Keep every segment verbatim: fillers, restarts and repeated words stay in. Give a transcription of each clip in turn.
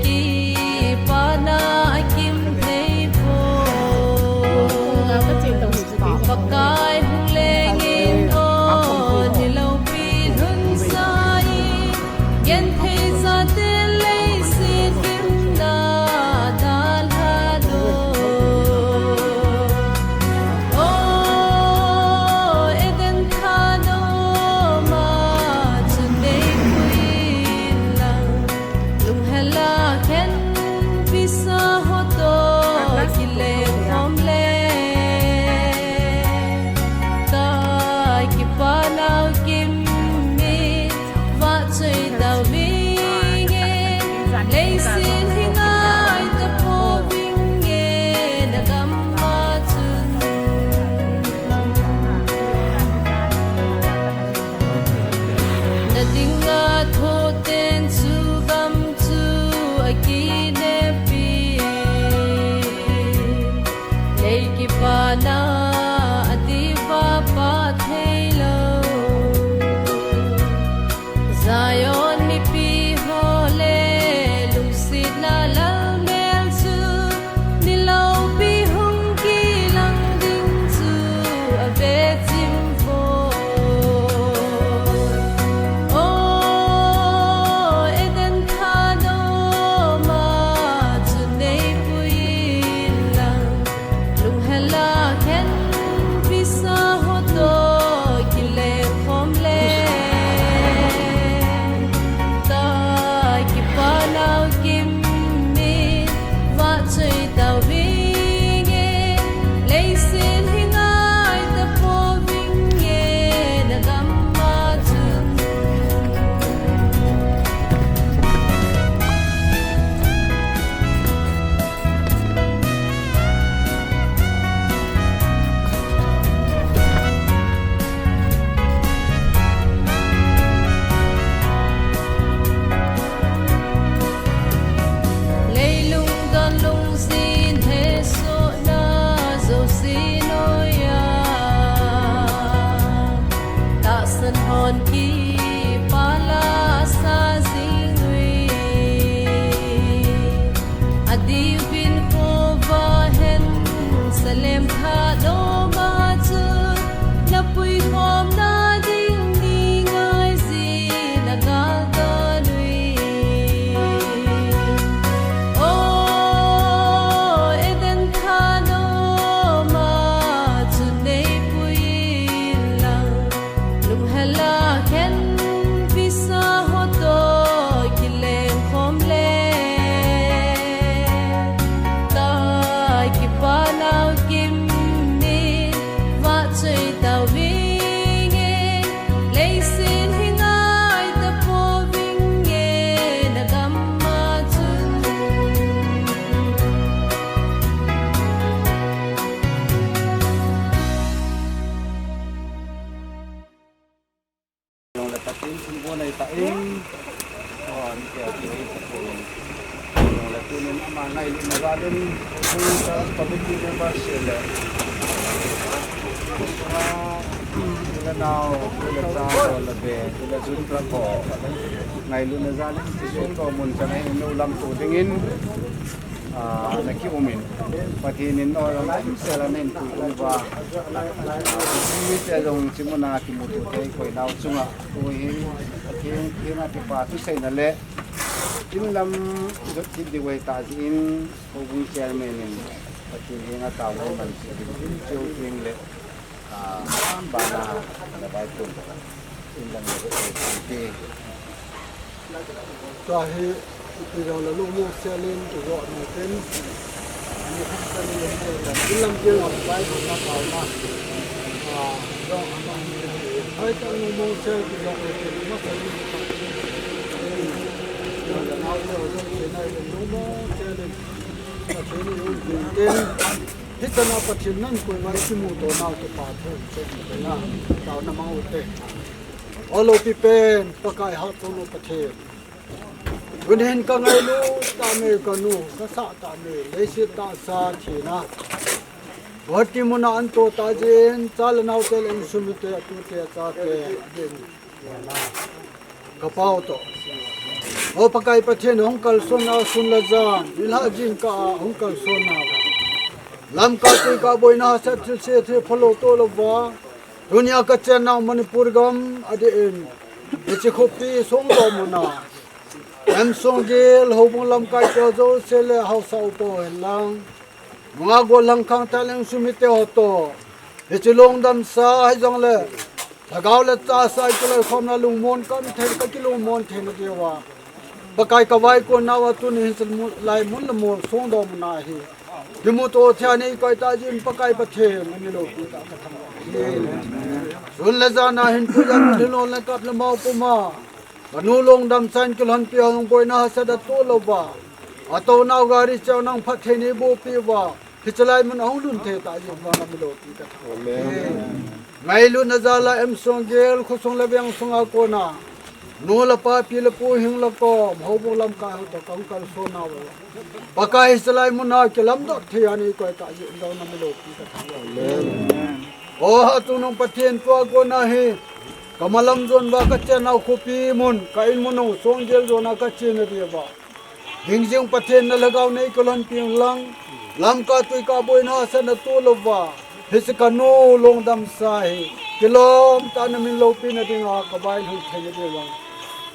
Kipana akim thei po. Pakai hung lengin o niloupi lhun sai. Genthei chate leiset gimna dalha do. O Eden thanoma chun neipui inlang. Lunghel a khenpi sa ho toh kileng khom le. Kai kipanau kim in vahchoi tau vinge. Leiset hi ngai tapou vinge, na gam a chun. Na dinga thoh ten chu gam chu akinepin. Lei kipana adiuva pah thei lou. Zion mipi ho le lungsetna lalmel chu, niloupi hung kilang ding chu ave chim vo. O Eden thanoma chun neipui inlang. Lunghel a khenpi sa ho toh kileng khom le. Kai kipanau kim in vahchoi tau vinge. Leiset hi ngai tapou vinge, na gam a chun. Leilung don lungset hesohna jouse noiya, tahsan hon kipah la sa jing uve. Adiuvin khovah hen Salem thanoma chu, na puikhomna ding ni ngai jin a gal don uve. O Eden thanoma chun neipui inlang. Lunghel a khenpi sa ho toh kileng khom le. Kai kipanau kim in vahchoi tau vinge. Leiset hi ngai tapou vinge, na gam a chun. Jong le Pathen thilbol nei ta in. Aw, ni te a ti hi Pathen. Jong le tunin ama ngailutna jal in, Central Committee member se le, ah, le nao, le cha, le be, le jun tra ko, ngailutna jal in, ti sun ko mun chang in, no lam tu ding in. Ah, na ki um in. Pathen in nolhang kimsel a nei pui uva. Ah, mite jong chi muna kimuto thei koi nau chunga. Tuhin, Pathen, Pathen a kipa thuseina le. In lam jot kit diu ahi ta jeh in, houbung chairman in. Pathen henga taona man chi ding, cheu ding le. Ah, bana, na vai kun. In lam le, eh, te. Tua hi, ipi jong le lungmong sel in, tu lo ni ten. Ni khat kan lungmong sel in. In lam tiang a vai kun na pau na. Ah, jong ama ni. Hai ta lungmong sel, tu lo ni ten. Ma sel in. Jong le nau le, jong le nai lungmong sel in. Ta sel in, jong le ten. Hichana Pathen nan koima kimuto nau te pa thon chen te na, taona mang u te. O loupi pen, Pakai hatchungnung Pathen. Tuni hin ka ngailut tah me ka nu, ka sah tah me, leiset tahsa thina. Guwahati muna an to tah jeh in, cha le nao te le insung mite, atute, achate, adin. Ka pau toh. O Pakai Pathen, hung kalsonna sun le jan, nilhah jingkah a hung kalsonna. Lamkai tuikai boina, sat thilse thil phalou toh louva, tunia kachennau Manipur gam adeh in, hiche khopi Songdoh muna M. Songgel, houbung lamkai te jouse le haosa upa henlang, nungah gollhang khangthah leng sumite ho toh, hiche lungdamsa hijongle, lhagao le tahsa a kiloikhomna lungmon kathei, kakilungmon theina diuva, Pakai kavaikon nauva tuni hiche mun, lai mun le mol Songdoh muna hi kimuto thei a neikoi tah jeh in Pakai Pathen, nami loupi tah kathangvah e. Sun le jan a hin puijan, lhilon le kap le mao puma, kanu lungdamsa in kilhonpi, houbung boina hahsat atoh louva, atounau gari cheh nang phatthei neibohpi uva, hiche lai mun ahung lhun thei tah jeh in nami loupi kathangvah e. Ngailutna jal a M. Songgel, khosung le veng sunga kona, nu le pa, pi le pu, hing le kom, houbung lamkai ho toh kahung kalsonnau, Pakai hiche lai muna kilamdoh thei a neikoi tah jeh in nami loupi kathangvah e. O hatchungnung Pathen, tua kona hi kamalam jon uva kachennau khopi mun, ka inmun u Songgel jona kachena diuva, hingjing Pathen nalhagao neikilhonpi inlang, lamkai tuikai boina hahsatna toh louva, hiche kanu lungdamsa hi kilom tah a namin loupina dinga kavailhun theina diuva,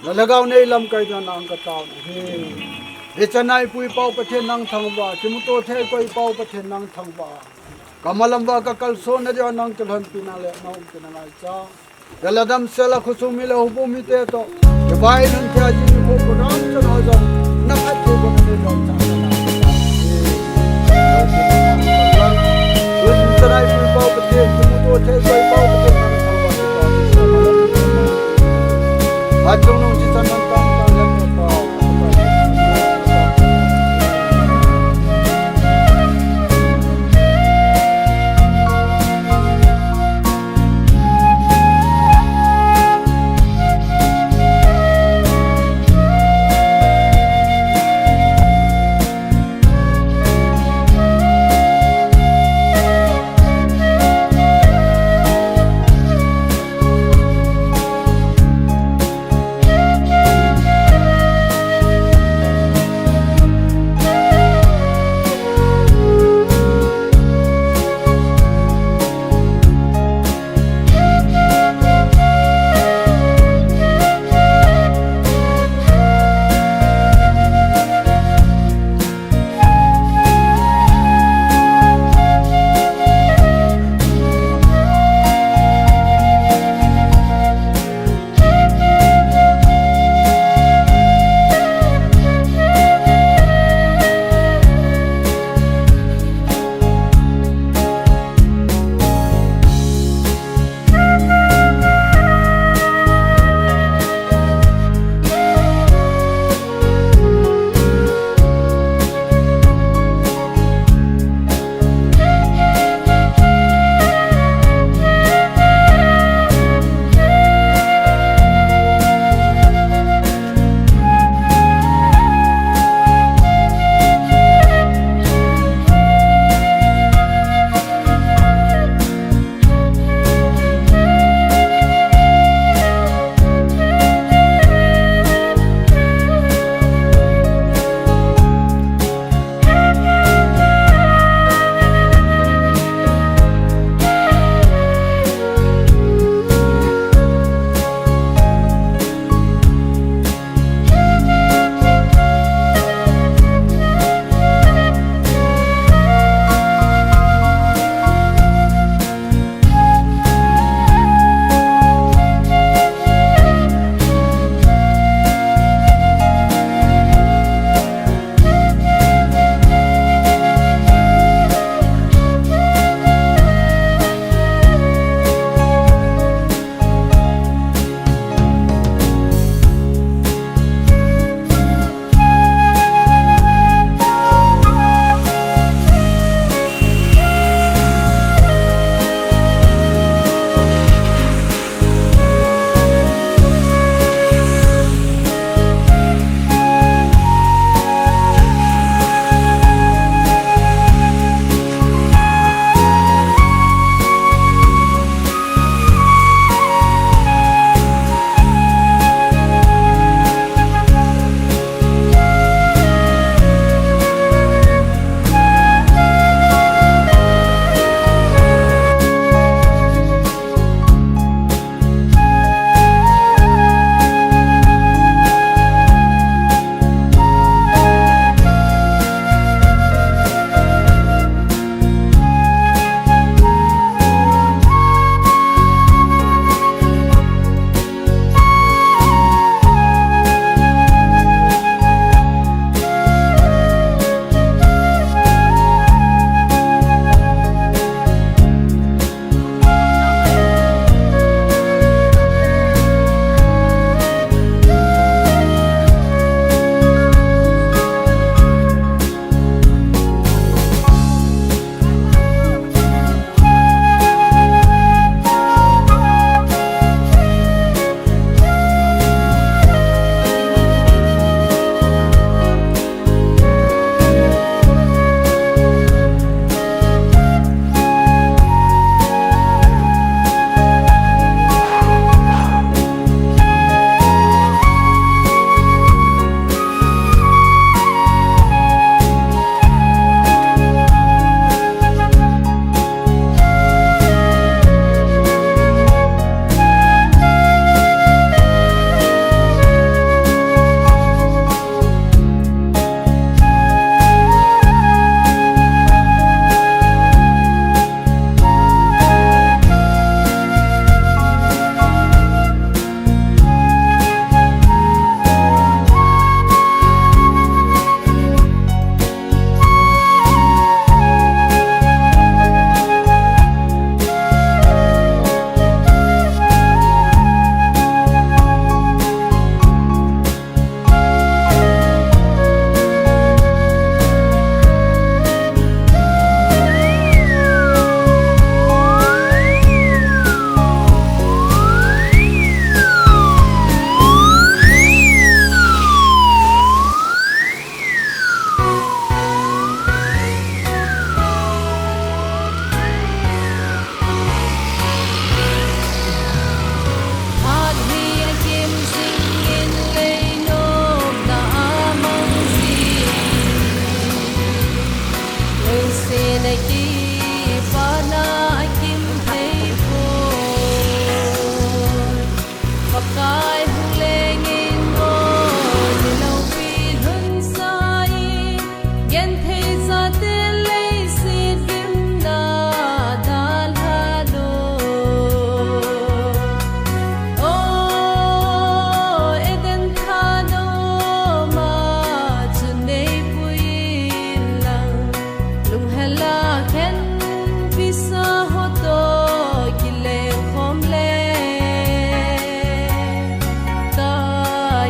nalhagao neilamkai diu hen nang katao ahi. Hichan a eipui pau Pathen nang thangvah, kimuto thei koi pau Pathen nang thangvah, kamalam uva kakalsonna diuva nang kilhonpi nang le naumpi nangaicha, jala damsel a khosung mi le houbung mite toh kivailhun thei a jing nikho program chan ho jong naphatthei boh nanei jong cha. Hichan a eipui pau Pathen, kimuto thei koi pau Pathen nang thangvah, hatchungnung chichan nang tangtang le pau.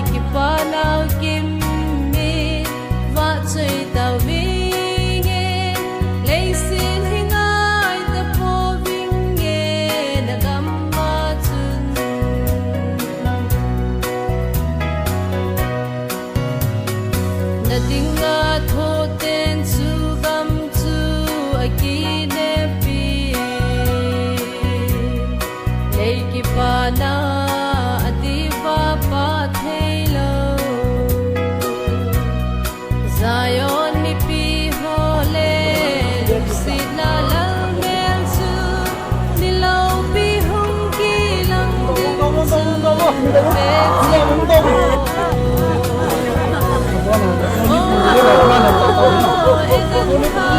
Kipa nau kim in vahchoi tauvinge, leiset hi ngai tapouvinge, na gam a chun. Na dinga thoten chu gam chu akinepin, lei kipana adiuva pha theilou. Zion mipi ho le lungsetna lalmel chu miloupi hung kilang ding chu na vechim ho. Oh, Eden pha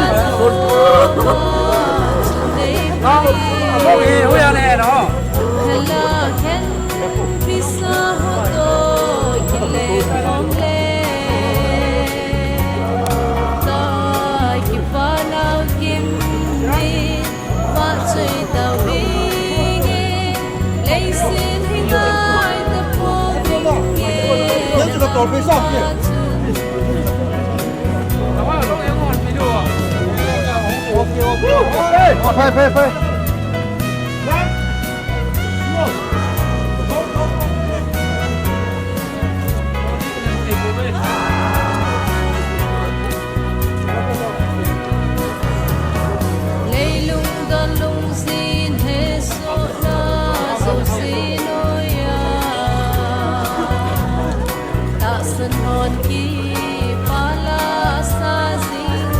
chu nei pi. Hala khen pisa ho toh kileng hom le. Tua kipa nau kim in vahchoi tauvinge, leiset hi ngai tapouvinge, na gam a chun. Phai, phai, phai. Leilung don lungset hesohna jouse noiya, tahsan hon kipa la sa jing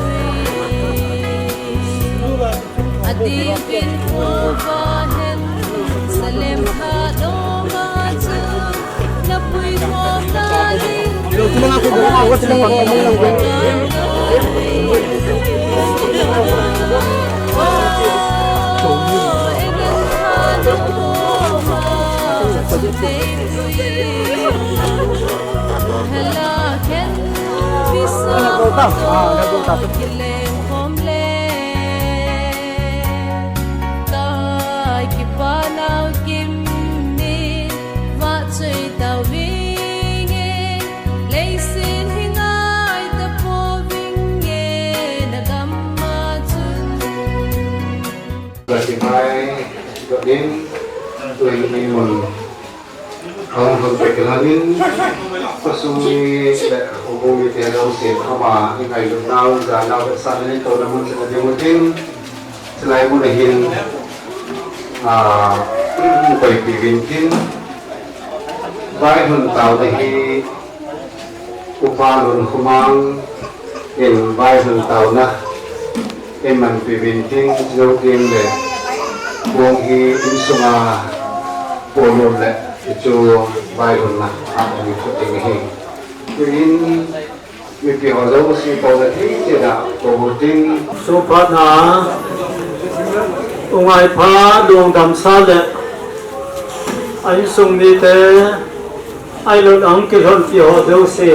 uve. Adiuvin khovah hen Salem khat dong a chu na puikhomna ding. Hala khen pisa ho toh kileng hom le. Tua kipa nau kim in vahchoi tauvinge, leiset hi ngai tapouvinge, na gam a chun. Lati mai donin tuin mun. Ahung lhun peh kilhonin, khosung mi le houbung mite jouse, ama i ngailutnau, janau, vetsahna neitouna mun china ding utin, chulai mun a hin, ah, koipi uvin tin, vaihom taona hi, Upa Lunkhomang in vaihom taona eimanpi uvin tin, chujou teng le, hung hi insunga polut le, hichu vaihomna a hung kit ding ahi. Tuin, mipi ho jouse kouna thei cheh a kou utin. Sophatna, U Ngaipha, Lungdamsa le a insung mite, ahilou le ahung kilhonpi ho jouse,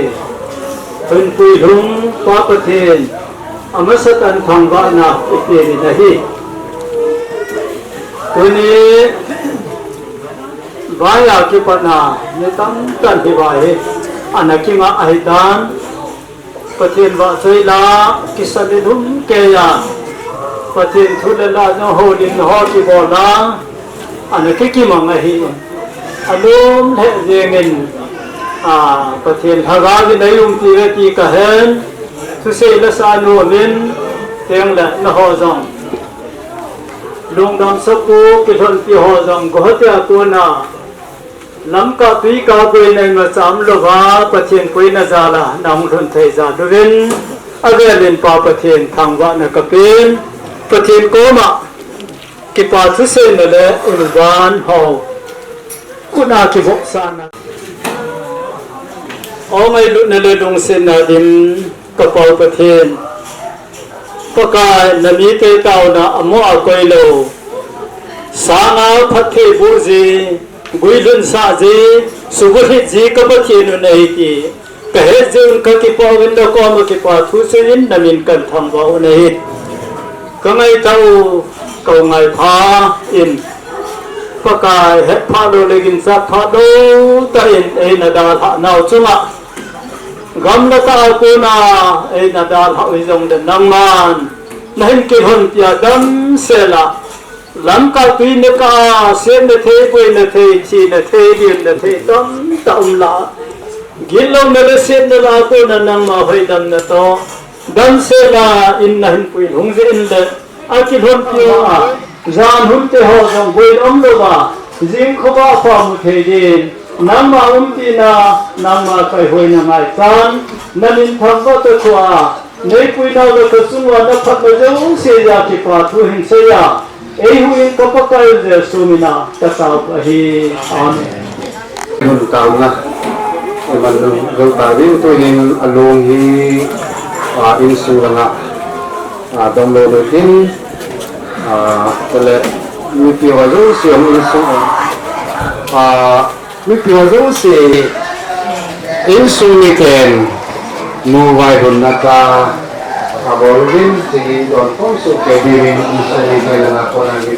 Thunpui lhung Pa Pathen, amasatan thangvahna ipeuvin ahi. Tuni, vai a kipatna, mi tamtah in hiva hi ana kingah ahitan. Pathen vahchoi la, kisa lilhum keiya, Pathen thu le la jong houlimna ho kibol a, ana kikimang ahi. Alom lheh jengin, a, Pathen Lhagao in eiumpi uve ti kahen, thusei lasa nomin, tengle nangho jong. Lungdamsa pu kilhonpi ho jong, Guwahati a kona, Lamka tuikah boina imacha umlouva, Pathen puina jal a nahung lhun thei jal uvin, avelin Pa Pathen thangvahna kapen, Pathen koma kipa thuseina le umvan ho, kut a kivohsahna, o ngailutna le lungsetna dim, Ka Pau Pathen, Pakai, na mite taona a mo a koilou, sanga phattheiboh ji, guilhunsah ji, subulhit ji ka Pathen u nahi ti kahet jeh un kakipah uvin, na koma kipa thu seiyin, na min kathangvah u nahi. Ka ngaitah u, ka U Ngaipha in, Pakai, hetphah lou le ginchat phah lou tah in eina dalhah nau chunga, gamla tah a kona eina dalhah u hijongle nangman nahin kilhonpi a damsel a, lamkai tui nakah a, setna thei, boina thei, thina thei, dilna thei tamtah um lah a, gitlouna le setna lah a kona nangma hoidamna toh damsel a in nahin puilhung jeh in le, akilhonpi uva, jan hun te ho jong boina umlouva, jing khovah a pha mu thei din, nangma umtina, nangma kaihoina ngaichan, na minthang uva toh thua, neipuinau le kachunga na phatna jouse jeh a kipa thu hin seiya, eihuhhing ka Pakai u Jesu mina katao ahi. Amen. Nun taona, iman nun jou tauvin tuhin along hi, ah, insung langa, ah, dom lou ding hin, ah, chule mipi ho jouse insung, ah, mipi ho jouse insung miten nu vaihomna ta, abol uvin, tuni don khom soh kei diuvin, insung miten langa kona mi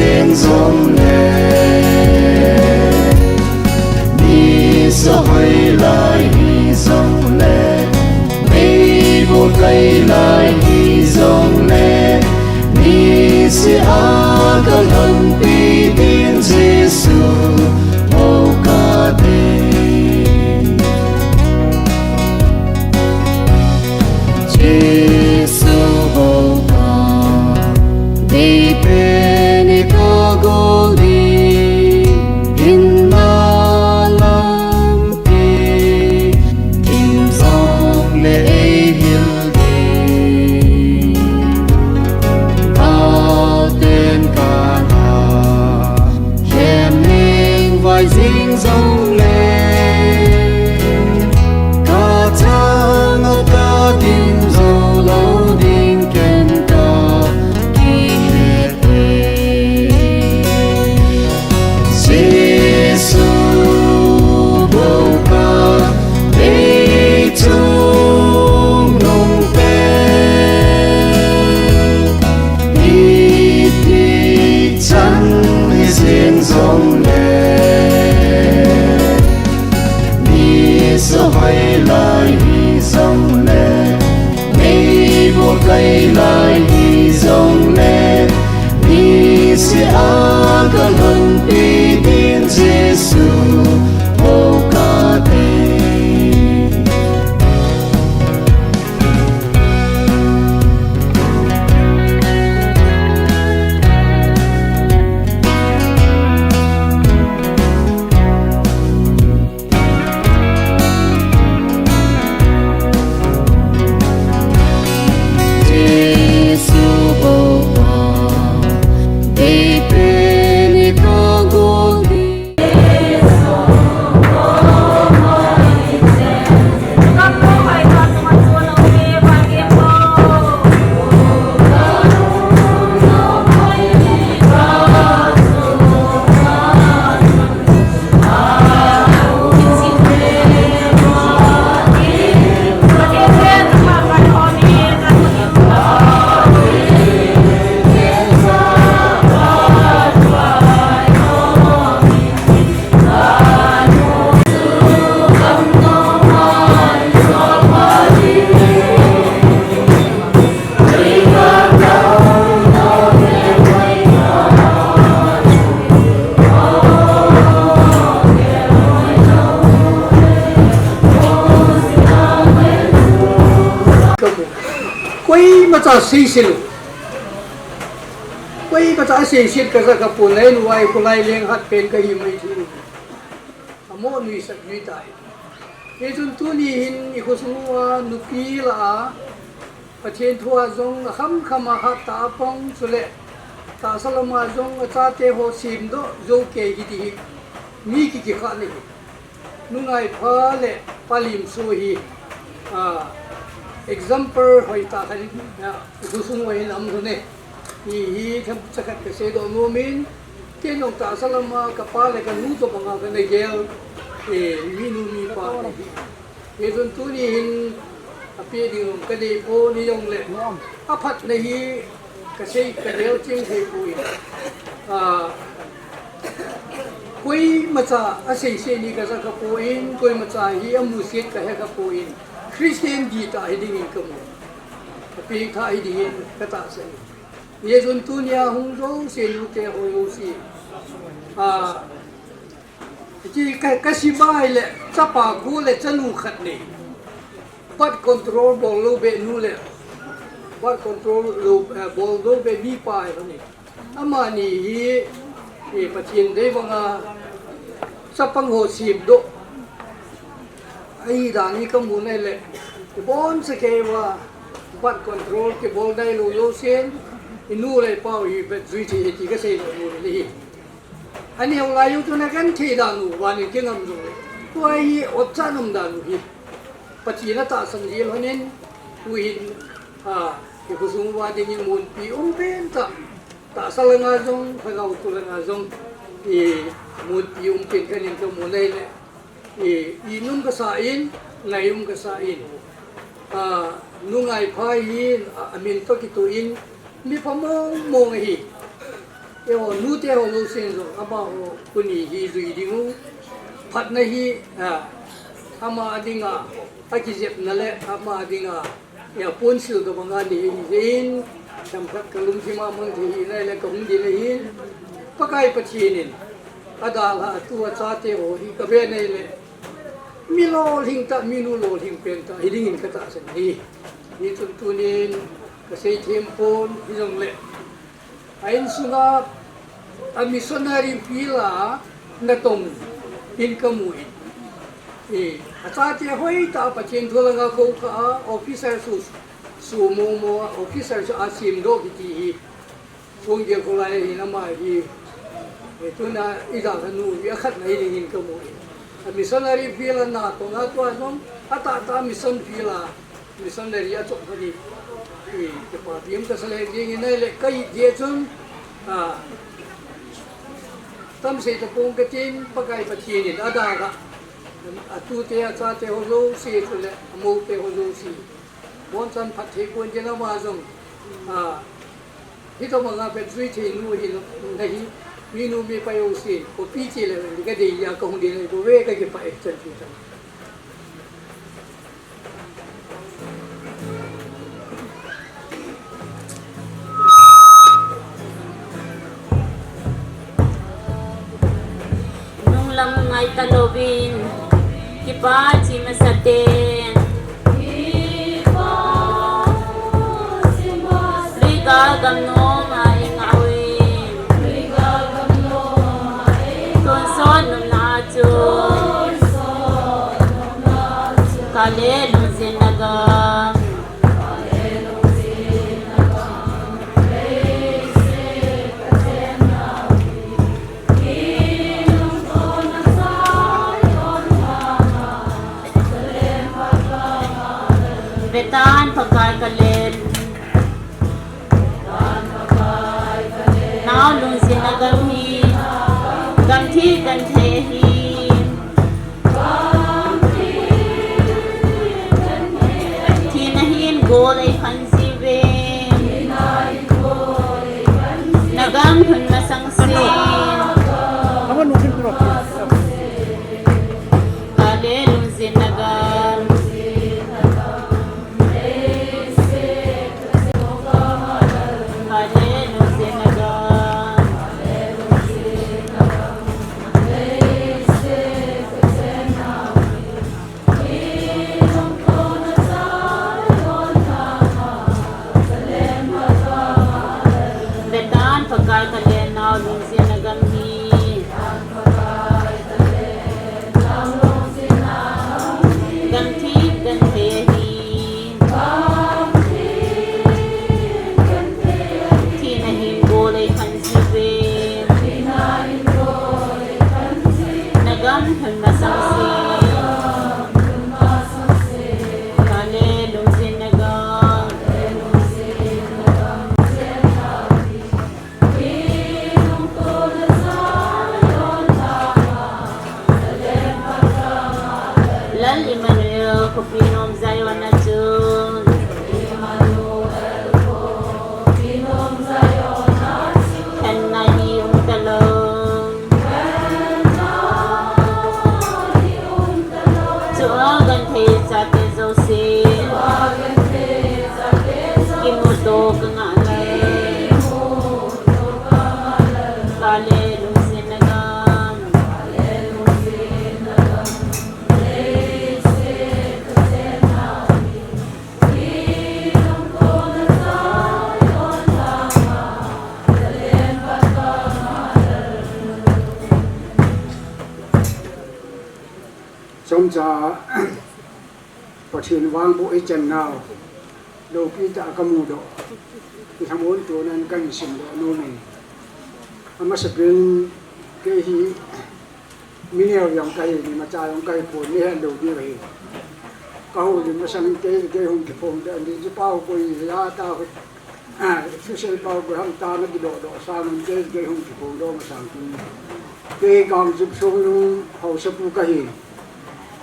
Jeng jong le, nisa hoi lai hi jong le, meibol kai lai hi jong le, nisa a ka lhonpi ding Jesu, o ka te. Jesu, o ka te, peni ka gol ding, in na lampi, kin jong le ei hil ding. Ka ten ka na, Khem ning vai jing jong le, ka chang a ka dim jo lo ding ken ka kihe e. Jesu, bou ka ei chung nung pen, ipi chan hi jeng jong le, nisa hoi lai hi jong le, meibol kai lai hi jong le, nisa a ka lhonpi ding Jesu, o ka te. Koimacha seiset lou. Koimacha seiset kaja kapon, nai nu ai kholai leng hat pen kahi mai thei. Amo nuisat nui tai. Hichun tuni hin i khosung uva nupi lah a Pathen thu a jong akhamkham a hat tah a pang, chule tahsa lam a jong achate ho semdoh jou kei hi ti hi mi ki kikhah na hi. Nu Ngaipha le Pa Limso hi, ah, example hoitah khat in, ah, i khosung uva hin aum lhon e. Hi, hi themcha khat kasei doh nom in, ken jong tahsa lam a kapa le kanu tobang a kana gel, eh, minu mipa ahi. Hichun tuni hin ape ding jong kanei pon, hijongle aphatna hi kasei, kagel ching thei poi. Ah, koimacha aseiset ni kaja kapon, koimacha hi amusit kahe kapon, Christian dihtah hi dingin kamu. Apengthah hi dingin katahsan e. Hichun tunia hung jouse nute ho jouse, ah, Hiche ka, ka sim a ahile chapa ko le chanu khat nei. Birth control bol lou beh nu le birth control lou, eh, bol lou beh mipa ahi. Amani hi, eh, Pathen dei banga chapang ho semdoh ahi dan hi kamu nai le, iboncha kei uva birth control kibol nailou jousen, inu le ipau hi vetjui thei e ti kasei nom u ahi. Aneo lai u chu nagenthei dan u, van in kingam jongle, tua hi otchan um dan u hi. Pathen in atahsan jel lhonin, tuhin, a, i khosung uva dingin munpi umpen tah, tahsa langa jong, lhagao thu langa jong, i, munpi umpen kahin kamu nai le, i, i nung kasa in, ngai um kasa in. A, Nu Ngaipha hi, a, amin toh kitoh in, mi pha mong mong ahi. Eiho nute ho jousen jong amaho kuni hi jui ding u. Phatna hi, a, ama dinga akijepna le ama dinga, a, ponsil tobanga nei hi jeh in, themkhat kalungthim a mang thei hi nai le kahung ding ahin, Pakai Pathen in adalhah a tu achate ho hi kavet nai le, mi lolhing tah, minu lolhing pen tah hiding in katahsan ahi. Hichun tunin kasei them pon, hijongle a insunga a missionary field a natong in kamu in, e, achate hoitah a Pathen thu langa khoukhah a officer su, su momo a officer su a semdoh kiti hi, Songel kholai hin ama hi, e, tuna idalhah nu hi akhatna hiding in kamu in. A missionary field a natong a tua jong atahtah a mission field a missionary a chomkhat hi, e, kipa biem kasa lheh jeng in ahile, ka it jeh chun, a, tamsei tapong katin, Pakai Pathen in adalhah a, atute achate ho jouse chule amoute ho jouse bonchan phatthei boh in tin, ama jong, a, hitobanga vetjui thei nu hi nahi, minu mipa jousen khopi chele kadei a kahung ding ahi bouve, kakipah e, chanpi tah. Nunglam ngai talouvin, kipa che masa ten. Riga gam nom a ingah uvin. Tonsot nopna chu kale lungsetna gam. Vetan Pakai kalen. Nao lungsetna gam hi, gam thi genthei ahi. Thina hin gol eiphan jiuve. Nagam lhun masang sen. Kale lungsetna gam. Vetan Pakai kalen, nao lungsetna gam hi. Gam thi genthei ahi. Thina hin gol eiphan jiuve. Nagam lhun masang sen. Kale lungsetna gam. Lal Emmanuel, khopi nom Zion a chun. Khenna hi um talou. Chua genthei chate jouse. Kimuto kangah lal. Kale lungsetna gam. Chomcha Pathen vangboh ichan nau loupi tah a kamudoh, kilhamon tunan kahin simdoh nom e. Amasapen kei hi mi neo jong kahi, mi macha jong kahi pon, nahet lou diu ahi. Kahoulim masang in kei, kei hung kiphong tan di, chi pao koi ja ta, a, thusei pao koi ham ta na kidoh doh sang in kei, kei hung kiphong doh masang tu. Kei Kangjip Songnung haosapu kahi.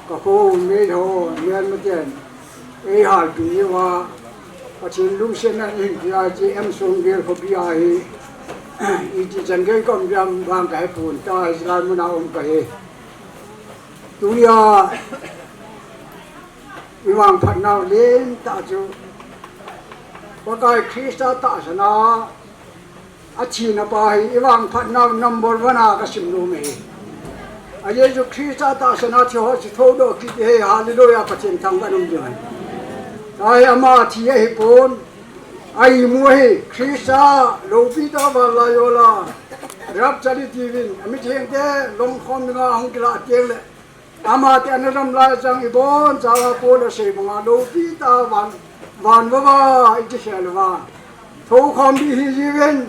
Ka kho mei ho, mei ma ten. Ei halpi uva, Pathen lungsetna in tia chi M. Songgel khopi a hi, Iti chan gei ka um diam vang ka hepon, tua hi lai muna um ka hi. Tunia i vangphat nau lentah chu Pakai Christa tahsan a athina pa hi i vangphat nau number one a ka sim nom e. A Jesu Christa tahsan a thi ho chu thoudoh kit e, hallelujah, Pathen thangvah in um ding ahi. Tua hi ama thi ahipon, a imu ahi, Christa loupi tah a van lai a la, rapture iti uvin, a mithengte lomkhom dinga hung kilah teng le, ama te ana dam lai chang, i bonchauva Paul a sei banga loupi tah a van, van vava i kikhel uva thoukhom ding hi jiuvin,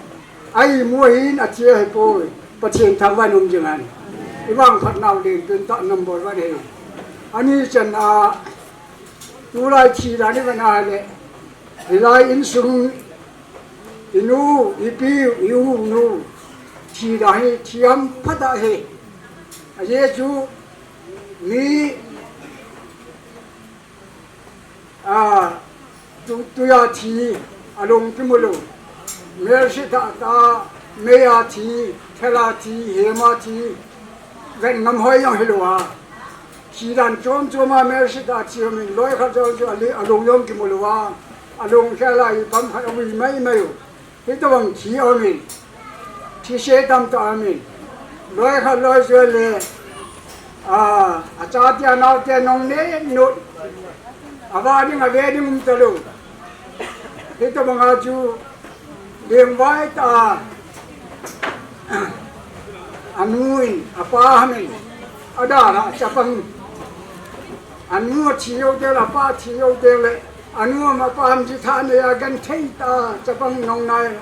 a imu ahin, athi ahipoi, Pathen thangvah in um ding ahi. I vangphat nau lentah number one ahi. Ani channa, tulai thi dan i vet na le, hilai insung, i nu, i pi, i u nu, thi dan hi thi hamphat ahi. A Jesu mi, a, tu, tuia thi, alung kimu lou. Melchizedek tah, meiya thi, thela thi, hema thi, vet ngam hoi jong hilou a. Thi dan chom chom a Melchizedek thi aumin, loi khat jong chu ali, alung jong kimu lou a. Alung khel a ipi ham khat aum maimai u. Hitobang thi aumin, thi se tamtah aumin, loi khat loi chu le, a, achate anaote nong ne no, ava ding ave ding um talou. Hitobanga chu lengvai tah a, anu in, apa ham in, adalha chapang, anu athi jou teng le, apa athi jou teng le, anu ham apa ham chithah neiya genthei tah a chapang nong nai.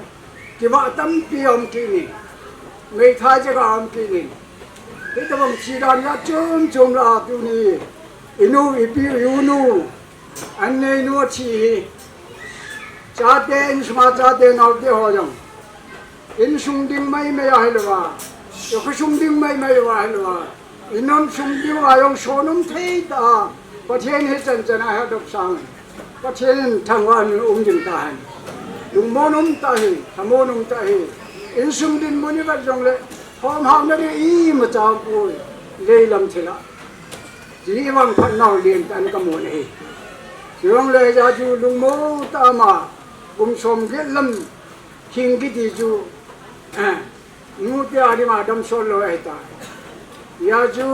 Kivah tampi aum kit in, meithai jeh a aum kit in. Hitobang thi dan jat chom chom lah a tuni, i nu, i pi, i u nu, an nei nu athi hi, chate, insunga chate naote ho jong, insung ding maimai a hilou a, i khosung ding maimai a hilou a, i nom sung ding a jong sonom thei tah a, Pathen hi chan chan a hedoh sang, Pathen thangvah in um ding tahen. Lungmon um tah hi, lhamon um tah hi. Insung dinmun i vet jong le, thomhaona ding imacha umpoi, leilam thil a. Ti i vangphat nau lentah in ka mu ahi. Chujongle hijeh a chu lungmong tah a ama, kum som get lam hing kiti chu, nute a dinga damsot lou ahitai. Hijeh a chu,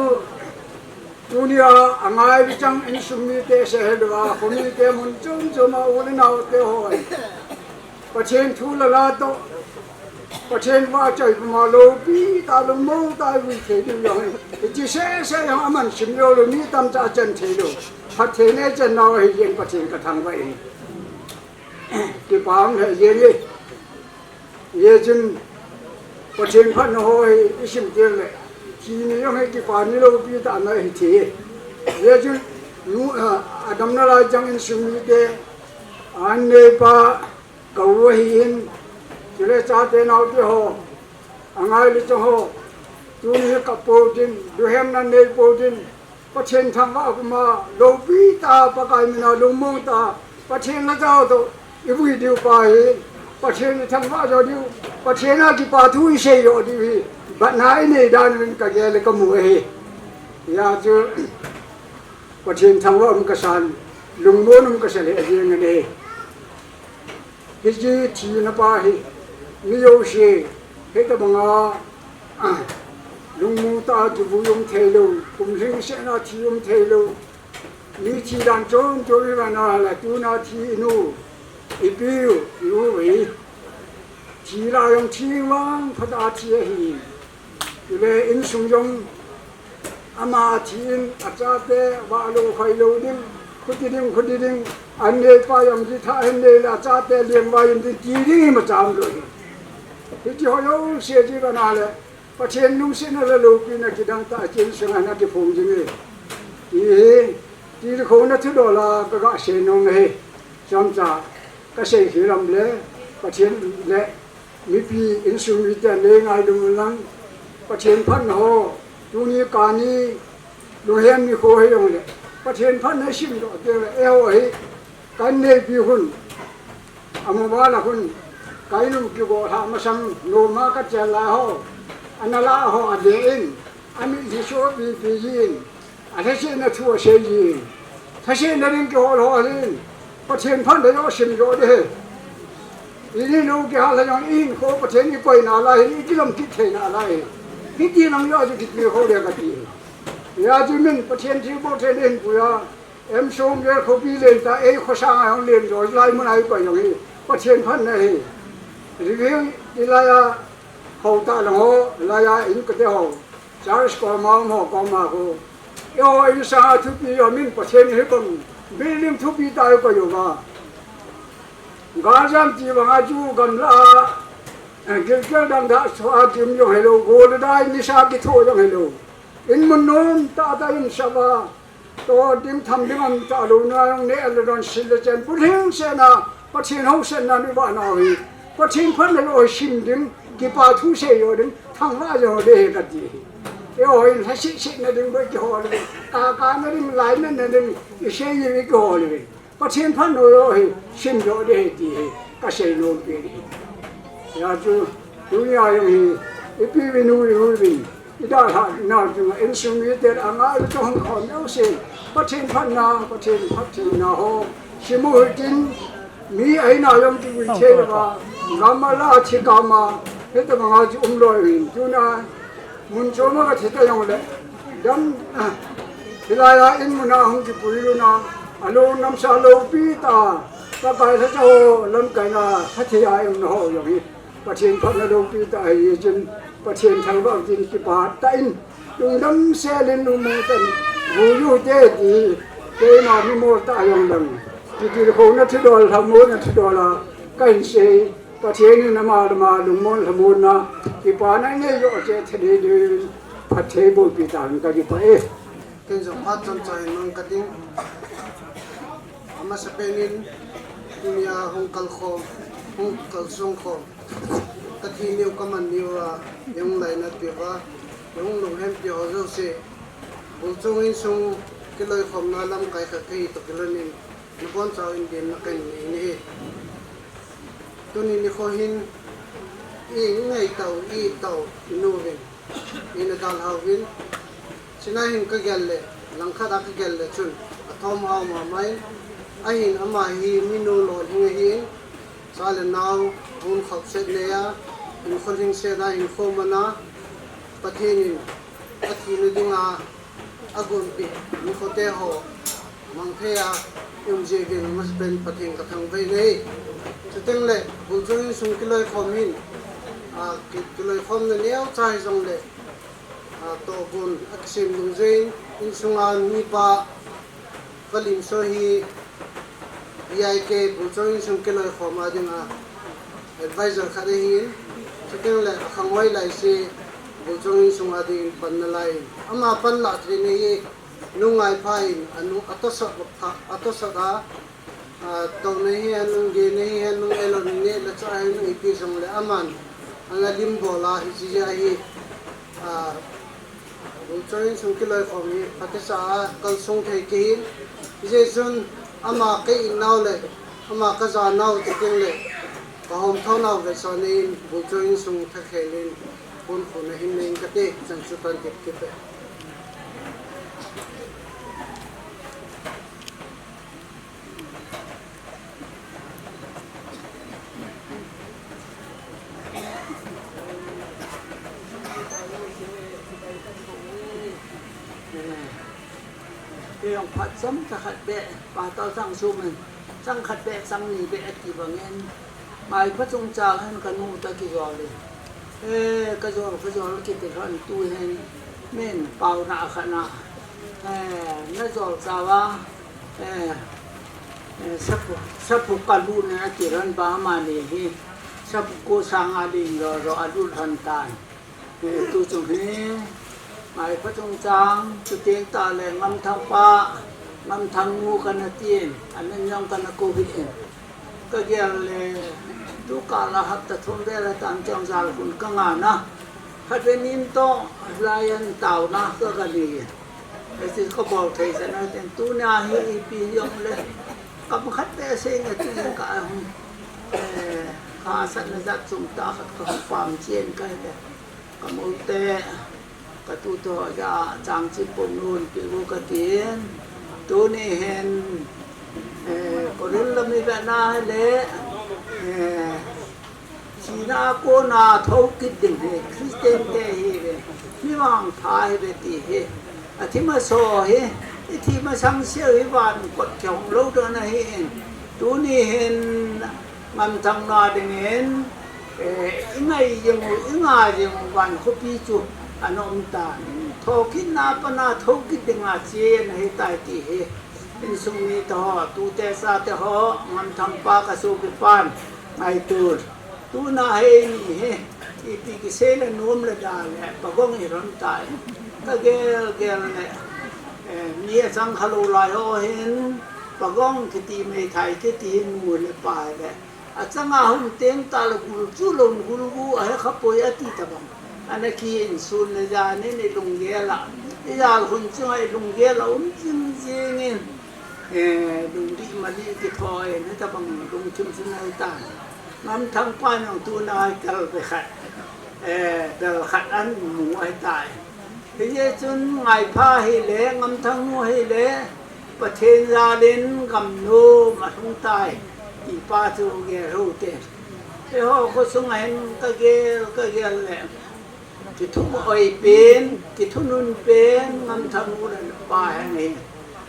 tunia angai bichang insung mite seh hilou a, khomite mun chom chom a u le naote ho, Pathen thu le la toh, Pathen vahchoi puma loupi tah a lungmong tah a vui thei diu jong hi, hiche seh seh jong aman sim lou lou, mi tamtah a chan thei lou. Phatthei nei chan nau ahi jeh in Pathen ka thangvah e. Kipa um lheh jeng e. Hijeh chun Pathen phatna ho hi i sim teng le, thi ni jong hi kipa ni loupi tah ana hi thei. Hijeh chun nu, a, adamna lai chang insung mite, an neipa, ka u ahin, chule chate naote ho, angai le chang ho, tuni hi kap pou tin, luhemna nei pou tin, Pathen thangvah a puma loupi tah a Pakai mina lungmong tah a, Pathen lhagao toh i vui diu pa hi, Pathen i thangvah jo diu, Pathen a kipa thu i sei jo diu hi, batna i nei dan uvin ka gel le ka mu ahi. Hijeh a chu Pathen thangvah um kasan, lungmon um kasa lheh jeng ahi. Hiche thina pa hi, mi jouse, hitobanga, a, lungmong tah a kivui um thei lou, kum lhingsetna thi um thei lou. Mi thi dan chom chom i vet na le, tuna thi i nu, i pi u, i u hi, thi la jong thi vangphat a thi ahi. Chule insung jong ama thi in, achate vah lou, khoi lou ding, khuti ding, khuti ding, an neipa jong kithah hin nei le, achate lengvai in ti, ti ding imacha um lou hi. Hiche ho jouse chu i vet na le, Pathen lungsetna le loupina kidang tah a insung a ana kiphong jing e. Ti hi, tilkhouna thudol a ka ga sei nom ahi. Chomcha ka sei khel lam le, Pathen le mipi insung mite nei ngaidam un lang, Pathen phatna ho, tuni kani, lunghem nikho hijongle, Pathen phatna i sim doh teng le, eiho hi, kan neipi hun, a mobile a hun, Ka inum kigo lha masang noma ka chel lai ho. Ana la ho a de in. Ami ji so pi pi jin. A lhasetna thu asei jin. Lhasetna ding kihol ho hin. Pathen phatna jo sim jo de. Ini no kihal jong in ko Pathen i koi na lai, i kilom kit thei na lai. Hiti nang jo ju kit mi ho le ka ti. Ya ji min Pathen thi bo the len pu ya. Em sung ge khopi len ta, ei khosang a hong len jo, lai mun a i pa jong hi. Pathen phatna hi. Review i lai a, ho ta lang ho, lai a in ka te ho. Charles ko ma, mo ko ma ko. Yo, in sa thupi yo min Pathen hi bang. Building thupi ta i pa yo ba. Gajam ti bang a ju gamla a. Eh, gilkel dang da so a kim jong hello, gold dai ni sa ki tho jong hello. In mun nom ta ta in sa ba. To ding tham ding am ta lo na jong ne a le don sil le chen. Pu hing se na, Pathen ho se na ni ba na hi. Pathen phatna lo sim ding, kipa thu se yo ding, thang va jo de ka ti. E ho in ha si si na ding ba ki ho le. Ka ka na ding lai na na ding, i se yi ki ho le. Pathen phatna lo hi, sim jo de ti hi, ka sei nom pi hi. Ya chu, tunia jong hi, ipi vin u, u vin. I dalhah nau chunga insung mite anga i tohkhom nau se. Pathen phatna, Pathen phattheina ho. Simu hitin mi eina jong kivui thei lou va. Gam a la thi kama. Hitabanga chu umlou hin. Tuna mun choma kathi ta jongle. Dam, hilai a in muna hung kipui luna. Alung namsa loupi ta. Pakai lhacha ho lamkaina lhathei a in ho jong hi. Pathen phatna loupi ta ahi jin, Pathen thangvah tin kipa tah in, lungdam selin lungmong tah in, bu ju te ti, keima mi mo ta jong dang. Kitilkhouna thudol, lhamonna thudol a, kahin sei, Pathen in ama lama lungmon lhamonna, kipana nei jo che thei dei, phatthei bolpi tan ka kipa e. Ken jong phat chomcha hin mang kating. Amasapen in, tunia hung kalkhom, hung kalsung khom. Kathi niu kaman niu a, i hung lainat piu va, i hung lunghem piu ho jouse. Bulchung insung kiloikhomna lamkai khat kahi toh kilhon in, nabonchauvin dinna kahin nei in ahi. Tuni nikho hin, i ngei tau, i tau, i nu vin, i na dalhau vin. China hin kagel le, langkhat a kagel le chun, athom hau mama in, ahin ama hi minu lolhing ahin, cha le nao, ahung khopset nei a, hinkho lhingset a, hinkho man a, Pathen in, athina dinga, agonpeh, nikhote ho, mang thei a, i um jeh uvin amasapen Pathen kathangvah in ahi. Chuteng le, Bulchung insung kiloikhom hin, a, ki, kiloikhomna neocha hijongle, a, tohgon akisem dungjuiyin, insunga mipa, Valimso hi, V I K Bulchung insung kiloikhom a dinga advisor khat ahin, chuteng le akhang hoilai se Bulchung insung a dingin panna laiyin. Ama panlah thei nei hi, nungai pha in, anu, atosot, atosot a, a, touna hihen, nunggena hihen, nung elon ne, la cha hihen, nung ipi jongle aman, ana lim bol a, hiche jeh a hi, a, Bulchung insung kiloikhom hi, phatecha a kalsung thei kahin, hijeh chun ama ka-it nau le, ama kaja nau chuteng le, kahom thou nau vetsahna in, Bulchung insung thakhel in, ponkhuna hin nei in kate, chan chu tan kit kit e. Kei jong phat chomcha khat beh, pa toh chang sum in, chang khat beh, chang ni beh ati bangin, Maiphachung chang hin kanu toh kijol in. Eh, kajol, kajol kiti lhon tu hin, min, paona khat na. Eh, najol chauva, eh, eh, sapu, sapu kalut na ati lhon ba mani hi, sapu ko sanga ding jo jo alut lhon tan. Eh, tuchung hi, Maiphachung chang, chuteng tah le Ngamthang pa, Ngamthang nu kana tin, amin jong kana kou hih in. Kagel le, tukal a hapta thum vel a tan chang jal khun kangah na. Khatvei nin toh, lai an taona kaga nei in. Hiche kabol thei jeh a tin tunia hi ipi jongle. Kam khat beh sei nge ti jeng ka hung. Eh, Hahsatna jat chom tah khat ka hung pang chen ka hi le. Ka mu te, ka tu to ja chang chim pum nun pi gu ka tin. Tuni hin, eh, Korin lam i ve na le, eh, Sina kona thokit ding hi, Christian te hi ve. Mi vangpha hi ve ti hi. A thim a so hi, i thim a sang sia hi van kot kiong lo do na hi in. Tuni hin ngamthang na ding in, eh, i ngai jeng u, i nga jeng u van khopi chu a nom ta. Thokit na pa na thokit ding a chi na hi tai ti hi. Insung mi te ho, tu te sa te ho, ngamthang pa ka su pi pan, ngai tu. Tuna hei ni hi, ipi kisei le nom le da le, pagong i ron tai. Ka gel gel le, eh, mi a chang kha lo lai ho hin, pagong kiti meithai kiti hin mu le pa le. A chang a hung teng ta le gul chu lo gul gu a he kha poi a ti ta bang. Ana ki in sun le jan in i lunggel a. I jal hun chung a i lunggel a um jing jing in. Eh, lungdih mali kithoi, na tabang lungthim chu nai ta. Ngamthang pa nang tu nai kal be khat. Eh, bel khat an mu ai tai. Hijeh chun Ngaipha hi le, Ngamthang nu hi le, Pathen jalin gam nom a hung tai. Ti pa chu gel ho te. Eiho kho sung a hin ka gel, ka gel le. Kithum oi pen, kithunun pen, Ngamthang nu le pa heng hi.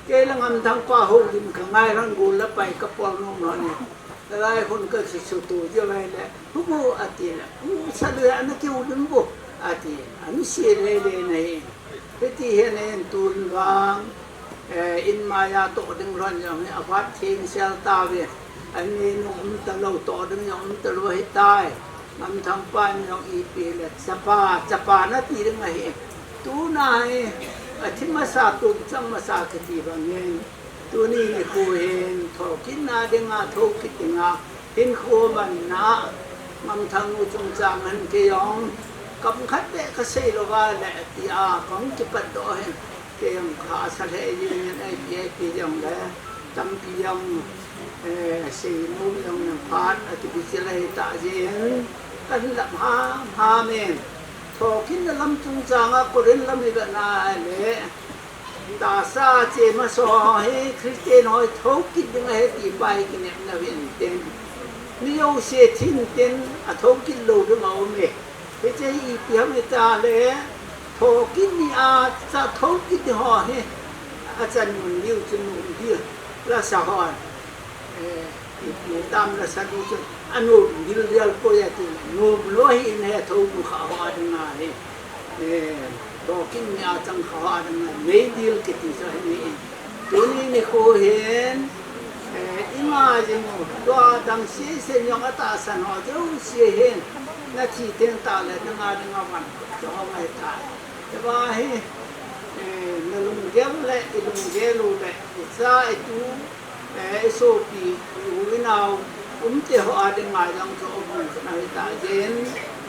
Kei le Ngamthang pa ho din ka ngai ran gu la pai ka pol nom ran hi. Lai hun ka si su tu ji lai le, "Hu bu," a ti le, "U sa le ana ki u din bu," a ti, a ni si le le na hi. Hiti hi nen tun vang, eh, in maya to ding ran jong hi, a vat thing sel ta ve. An ni nu um ta lo to ding jong um ta lo hi tai. Ngamthang pa ni jong ipi le chapa, chapa na ti ding ahi. Tuna hi, a thi masa tum chang masa kiti bang nen. Tuni nikho hin, thokit na dinga, thokit dinga, hinkho manna, Ngamthang nu chungchang hin kei jong, kam khat beh ka sei lou va le, tia, kong kipat doh hin, kei jong ka sa le, yin yin ai pi ai pi jong le, tampi jong, eh, sei nom jong nang phat, a ti bi chilai ta jin, kan lam ham ham in, thokit na lam chungchang a, Korin lam i ve na le, Tahsa che masa ho hi Christian ho thokit ding ahi ti pa hi kinepna hin ten. Mi jouse thin ten a thokit lou ding a um e. Hiche hi ipi ham ita le thokit ni a cha thokit ding ho hi a chan mun diu chu mun diu la sa ho. Eh, ipi tam la sa diu chu a nom dil dial ko ya ti nom lo hi in he thokit kha ho a ding ahi. Eh, thokit ni a chang kha ho a ding a, mei dil kiti chu ahi ni. Tuni nikho hin, eh, ima jing u, tua dang sese nyong a tahsan ho jouse hin, na thi teng tah le, na nga ding a van, cho ho ngai ta. Te ba hi, eh, na lunggel le, i lunggel u le, i cha i tu, Eh, i sopi, i u i nao, umte ho a dinga jong chu um ahi ta jin,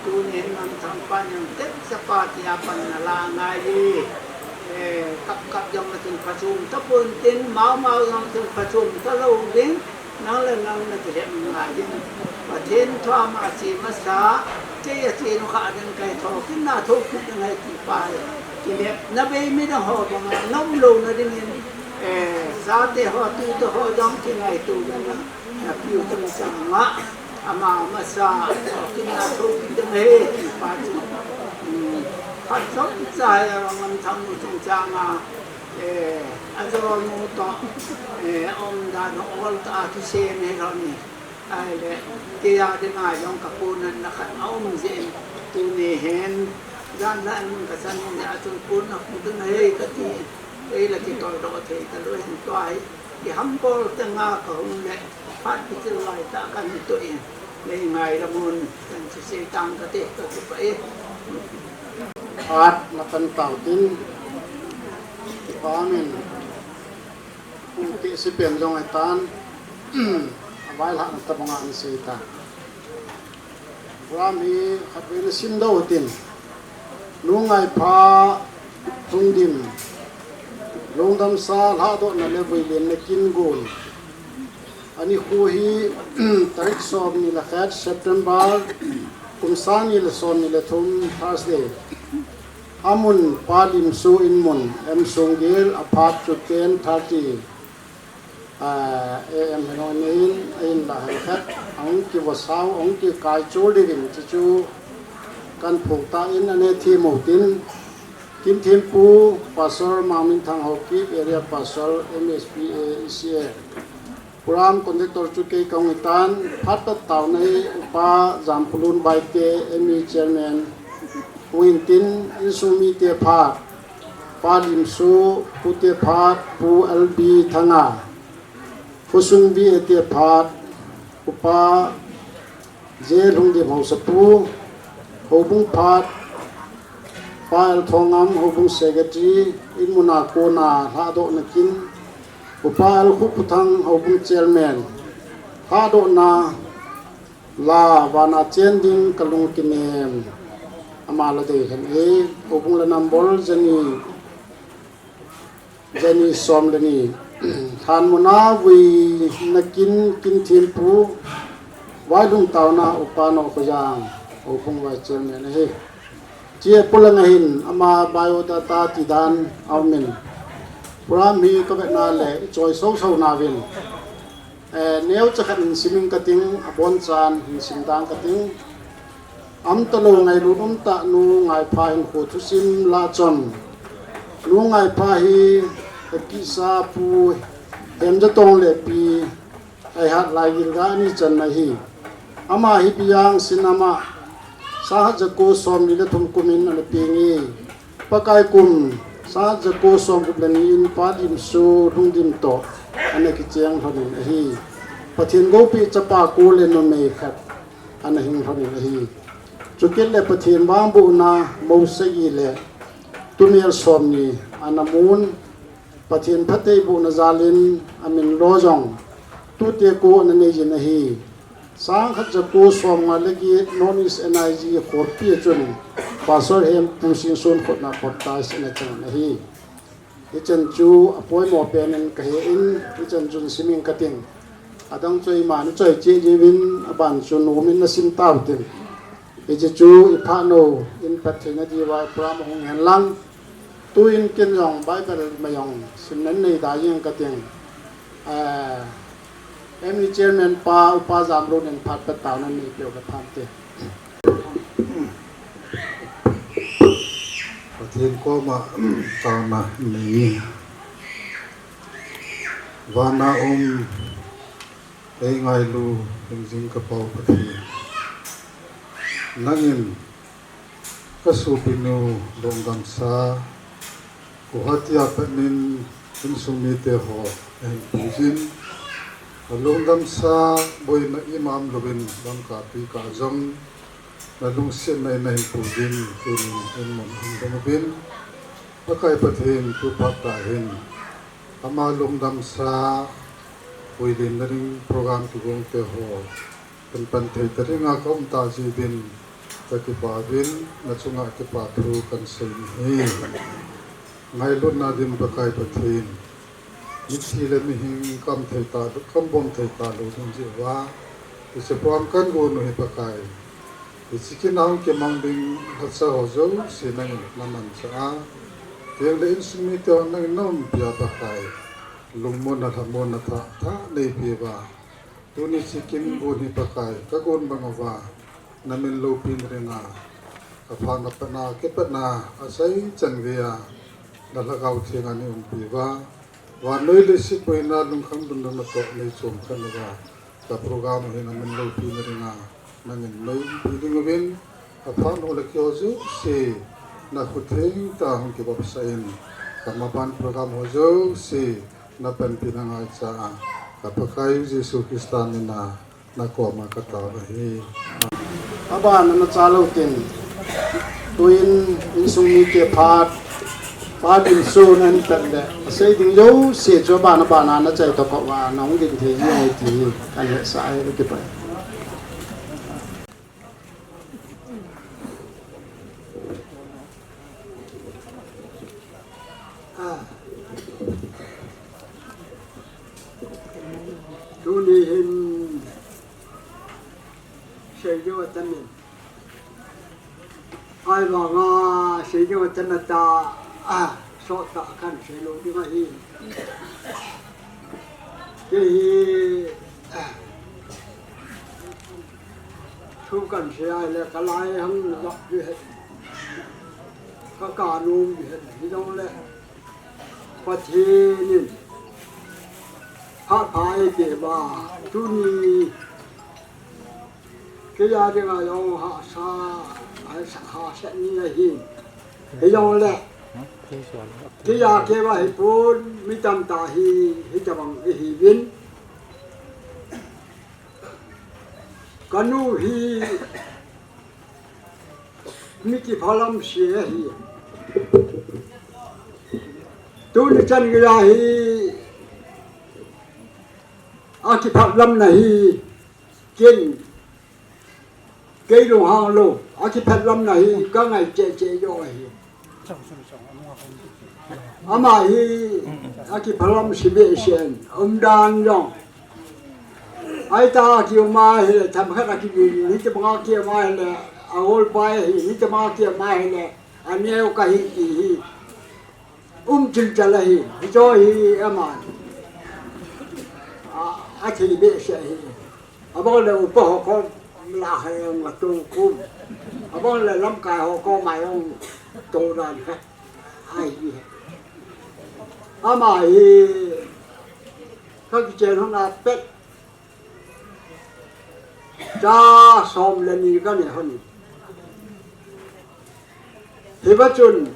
tuni hin Ngamthang pa jong tep chapa tia pan na la ngai e. Eh, kap kap jong na chun phachom tapon tin, mau mau jong chun phachom talou ding, nang le nang na kilhem ngai ding. Pathen thu ama che masa, kei a che nu kha ding kai thokit na thokit ding ahi ti pa hi. Kinepna bei mi dang ho banga, nom lou na dingin, Eh, chate ho, tute ho jong kingaito na, na piu chungchang a, ama masa, thokit na thokit ding ahi, ti pa chu. Hmm, phat chomcha hi a Ngamthang nu chungchang a, eh, a jo nu to, eh, um dan ol ta a thusei nei lou ni. Ahile, kei a dinga jong ka ponatna khat a um jeh in, tuni hin, jan la an ka chan in a chun pon a pu ding ahi ka ti, kei la kitol doh thei ta lou hin tua hi, kihambol teng a ka hung le, phat kichil lai tah ka hin toh in, nei ngai la mun, kan chu sei tang ka te, ka kipah e. Phat la pan tau tin, kipa min. Pu Tehsepen jong ahi tan, a vailhahna tabang a ana sei ta. Program hi khatvei na sim doh u tin, Nu Ngaipha Thungdim, Lungdamsa Lhadohna le Vuilenna Kin Gon, Ani khu hi tarik somni le khat September, kum sang ni le somni le thum, Thursday. Amun Pa Limsu in mun, M Sunggil, aphat chu ten thirty, ah, A M hi nong in, a in la hel khat, ahung kivosau, ahung kikai chul ding in, chu chu kan phung ta in, ane thi mo tin, Kin Thim Pu, Pastor Mangminthang Haokip, Area Pastor, M S P A, E C A. Program conductor chu kei kahung hitan, phat pat taona hi Upa Jampulun Baite, M E Chairman, hung hintin, insung mite phat, Pa Limsu, Pu te phat, Pu L B Thanga, Pu Sung B A te phat, Upa J Lungdim Haosapu, Houbung phat, Pa L Thongam, Houbung Secretary, in muna kona lhadohna kin, Upa L Khuphuthang, Houbung Chairman, lhadohna la vana chen ding kalung kinem, ama la dei hen e, Houbung la number jani, jani som le ni. Thanmuna vui na kin, Kin Thim Pu, Vailung taona Upa Nohkhoyang, Houbung Vice Chairman ahi. Chia pulang ahin, ama biodata tidan aumin. Program hi kavetna le, ichoi soso nauvin. Eh, neocha khat hin siming kating, abonchan hin simdang kating. Amtalou ngailut umtah Nu Ngaipha hinkho thusim lah chun. Nu Ngaipha hi kakisa Pu Hemjatong le Pi Aihat Laigilga ni channa ahi. Ama hi Biyang Sinama sangkhat jako somni le thum kumin ana peng e. Pakai kum sangkhat jako somgup le ni in Pa Limsu Lungdim toh ana kicheng lhonin ahi. Pathen gopeh chapa ko le numei khat ana hing lhonin ahi. Chukit le Pathen vangbohna mou sagi le tumel somni ana mun, Pathen phattheibohna jalin amin lo jong tute ko ana neijin ahi. Sangkhat jako somnga le get North East N I G khopi a chun Pastor Hempu Singson khutna khut tai ana chang ahi. Hichan chu apoimo penin kahe in, hichan chun siming kating. Adang chu eima ni choi cheh jiuvin, aban chu nomin nasim tautin. Hiche chu iphat nou in phattheina diuva program hung hen lang. Tuin ken jong Bible ma jong simna nei da jeng kating. Ah, M E Chairman pa, Upa Jamlun in phat pat taona nei peh u kaphante. Pathen koma taona nei. Vana um, eingailu hingjing ka Pa Pathen. Nangin ka sopinu lungdamsa, Guwahati a patnin insung mite ho nahin puijin, alungdamsa boina ima umlouvin Lamka tuikah jong nalungsetna in nahin puijin, tunin in mun hung dong uvin, Pakai Pathen tu phat tah hin ama lungdamsa puilinna ding program kigong te ho, kan pan thei ta dinga ka um ta jeh uvin ka kipa uvin, na chunga kipa thu kan sei ahi. Ngailutna dim Pakai Pathen, mithi le mihing ka um thei talou, ka um bom thei talou ding jeh uva, hiche program kan gon u hi Pakai, hiche kin a hung kimang ding lhacha ho jouse nangin na manchah a, keng le insung mite ho nangin na umpi a Pakai, lungmonna, lhamonna, tha, tha neipi uva, tuni hiche kin gon hi Pakai, ka gon bang uva, na min loupina dinga, ka phatna patna, kipatna, asei chan geiya, na Lhagao Theng a nei umpi uva, vannoi leiset boina lungkham lungdamna toh nei chom khen uva, ka program hi na min loupina dinga, nangin nei umpi ding uvin, ka phat ho le kihou jouse, na khut theng tah a hung kibapsah in, ka maban program ho jouse, na panpina ngaicha a, ka Pakai u Jesu Christa mina, na koma ka tao ahi. Abana na cha lou tin, tuin insung mite phat, Pa Limsu nahin pet le, asei ding jouse chu abana bana na chai toh kah uva, na hung ding thei jeng e ti hi, kan hetsah e, kipah e. Ah. Tuni Ahivanga, sei ding a tana ta, a, sot ta kan sei lou ding ahi. Kei hi, a, thu kan sei a le ka lai hang lap di he. Ka ka nom di he. Hi dong le. Pathen in. Phat pha e ke ba. Tuni. Kei a dinga jong hahsa, hahsa, hahsa ni ahi. Hijongle, kei a kei va hipon, mi tamtah hi, hitabang ihiuvin. Kanu hi, mi kiphalam se ahi. Tuni chan geiya hi, akiphalam na hi. Ken, kei lunghang lou, akiphalam na hi, ka ngai cheh cheh jo ahi. Ama hi, akiphalam se behseh in, umdan jong. Ahi ta kium ahile, themkhat akidin, hitabanga kium ahile, a-ol pa hi, hitabanga kium ahile, aneo kahi ti hi. Um chilchal ahi, hicho hi aman. A, athei behseh ahi. Abang le upa ho kom la hai ong atu kum. Abang le lamkai ho kom ai ong to dan khat. Ahi. Ama hi ka kichen hon a pet. Cha som le ni ka ne hon. Hiva chun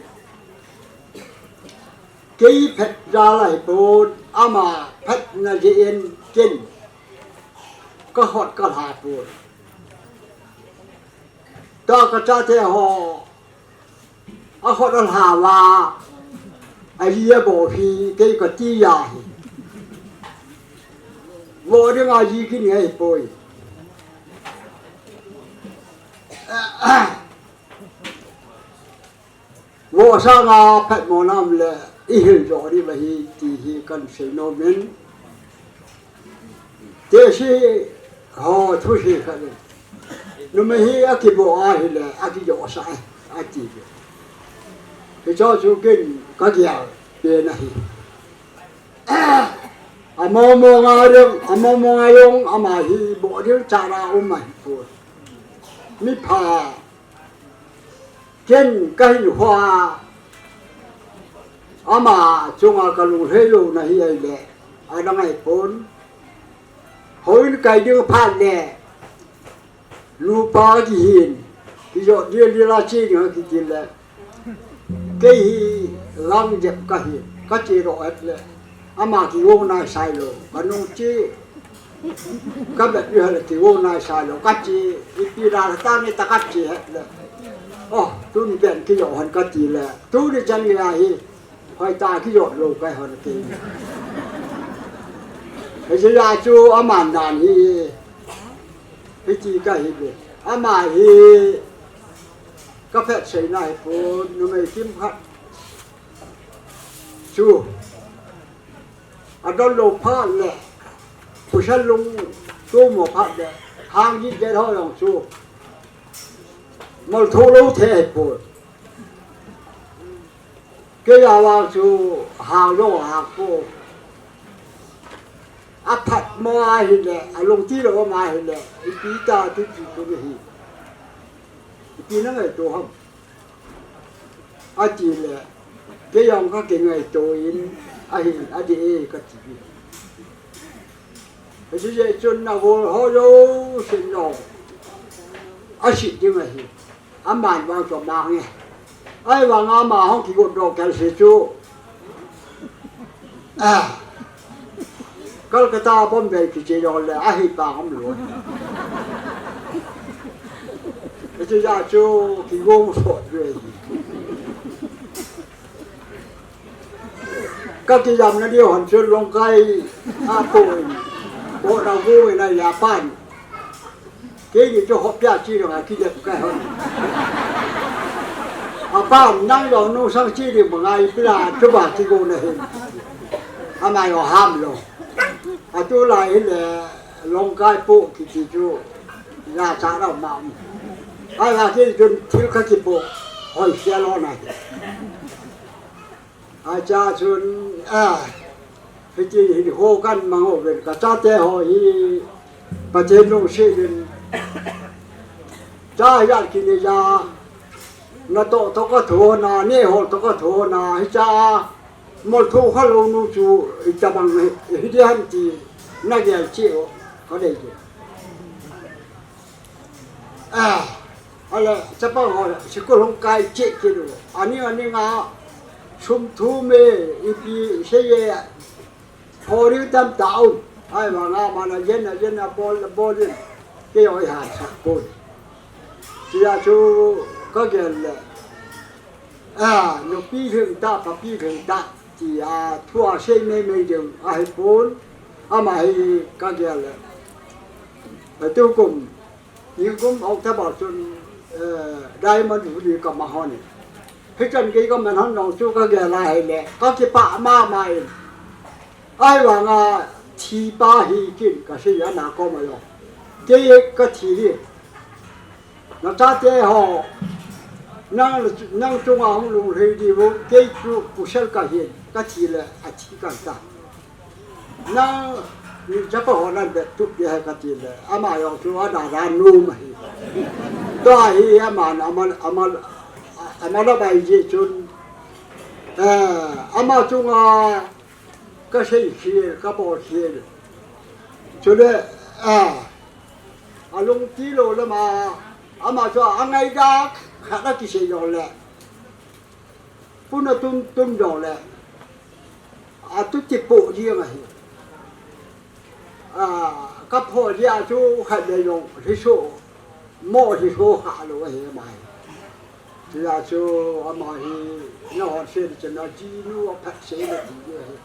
kei phet jal ahipon, ama phetna jeh in ken ka hot ka lha pon. Tua ka chate ho, ahot alha uva, aji abo hi kei kati ahi. Vo dinga ji kini ahipoi. Vo sanga phatmo nam le ihil jo diu ahi ti hi kan sei nom in. Tehse ho thusei khat in. Numei hi akibo ahile, akijosah e, ati. Hicho chu ken kagel pen ahi. Amomo nga jong, amomo nga jong, ama hi bo ding chara um ahipon. Mipha Ken kahin hua, ama chunga kalunglhai louna hi ahile, adang ahipon. Houin kai ding phat le, nupa kihin, kijot dildil a che ding kiti le, kei hi lang jep kahi, kache doh het le. Ama kigong naisai lou, kanung che, kabet u hel kigong naisai lou, kache, ipi dan tah ni ta kache het le. Oh, tuni pen kijo hon kati le, tuni chan geiya hi, hoitah kijot lou kai hon kei. Hiche jeh a chu aman dan hi, hiti kahi ve. Ama hi, kaphet seina hipon, numei kimkhat chu. Adon lou phat le, pasal lung tomo phat le, hang jitdet ho jong chu moltho lou thei ahipoi. Kei a vang chu hang lou hang po. Aphat mo ahile, alungti lou mo ahile, ipi ta ti ti tu hi. Ipi na ngaito ham. Ati le, kei jong kakingaito in, ahin, adih e kati. Hiche jeh chun nagol ho jouse jong asit ding ahi. Aman vang chu amang e. Ahivang ama hung kigot doh kei se chu. Ah. Kolkata, Bombay kiche jong le ahi pa ham lo. Hiche jeh a chu kigong sot ve. Kakijamna diu hon chu Longkai a po in. Po na go in a ya pan. Keini chu hopia chi ding a kidep kai hon. Apa nang jong nungsang chi ding banga ipi la chu ba kigo na hin. Ama jong ham lou. Atulai hile Longkai po kiti chu. Ya cha rau ma um. Ai la ki jun thil ka ki po. Hoi sia lo na. Ai cha chun a. Hiti hin ho kan mang ho ven ka cha te ho hi. Pathen lungset in. Cha ya ki ni ya. Na to to ka tho na ne ho to ka tho na hi cha. Mol tho kha lo nu chu i ta bang hi di han ti na gel che o ka dei de. Ah, ala chapa ho sikul hung kai che che lo. Ani ani nga sum thu me ipi se ye. Pho ri tam ta u. Ai ma nga ma na yen na yen na bol na bol yen. Ke oi ha sa ko. Tia chu ka gel le. A, nupi lhing ta, papi lhing ta, ti a, thu a sei mei mei ding, a hi pon, ama hi ka gel le. A tu kum, ni kum October chun, eh, Diamond Jubilee ka ma hon e. Hi chan kei ka man hon nong chu ka gel a hi le, ka kipa ma ma in. Ai vang a, thi pa hi kin, ka sei a na ko ma lo. Kei ka thi hi. Na chate ho, nang, nang chunga hung lunglhai diu, kei chu pasal ka hin, ka ti le, a thi kan ta. Nang, ni chapa ho nan bet tu pi hai ka ti le, ama jong chu a da da nu ma hi. Tua hi ama, ama, ama, ama la bai ji chun, eh, ama chunga, ka sei khel, ka bol khel. Chule, a, a lungti lo lama, ama chu a ngai dak, khat a kisei jong le. Puna tum, tum jong le. A tu ti po ji ma hi. A, ka pho ji a chu khat le jong, ri so. Mo hi ho kha lo he mai. Tia chu ama hi na hon se di chen a ji nu a phat se na ti hi.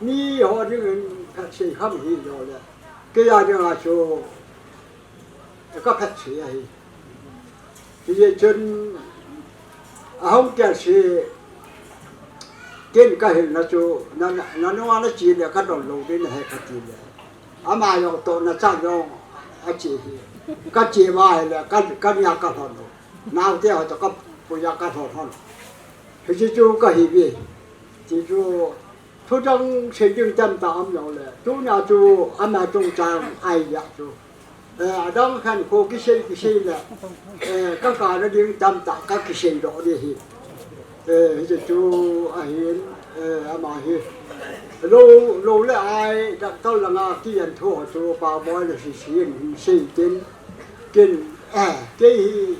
Ni ho ding in phat se kham hi lo le. Ke ya ding a chu ka phat se a hi. Ti ye chen a hong kya se ken ka hil na chu na, na, na nu a na chi le ka don lo ding he ka ti le. Ama jong to na chan jong a che hi. Ka che va hi le, ka, ka nia ka lhon lo. Nau te ho to ka pu ya ka lhon lhon. Hi chi chu ka hi ve. Chi chu thu dang sei ding tam ta am lo le. Tu na chu ama chung chang ai ya chu. Eh, a dang khan ko kisei, kisei le. Eh, ka ka na ding tam ta ka kisei lo de hi. Eh, hi chu a hin, eh, ama hi. Lo, lo le ai, dak tau la nga ki yan tho chu pa boy le si si in sei tin. Kin, eh, ke hi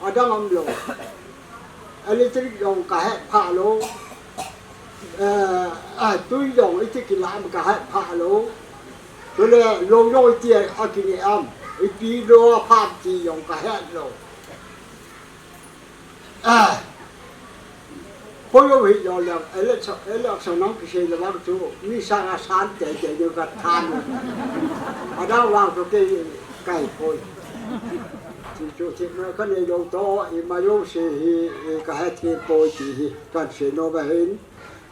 a dang am lo. Electric jong ka he pha lo. Eh, a tui jong iti ki lam ka he pha lo. Chule lo jong iti a ki ni am. Ipi lo pha ti jong ka he lo. A, poi lo hi lo le, election, election nang kisei le vang chu, mi sang a san te te ni ka than. A da vang chu ke kai poi. Ti chu ti ma ka nei lo to, i ma yo se hi, i ka he ti poi ti hi, kan se no ba hin.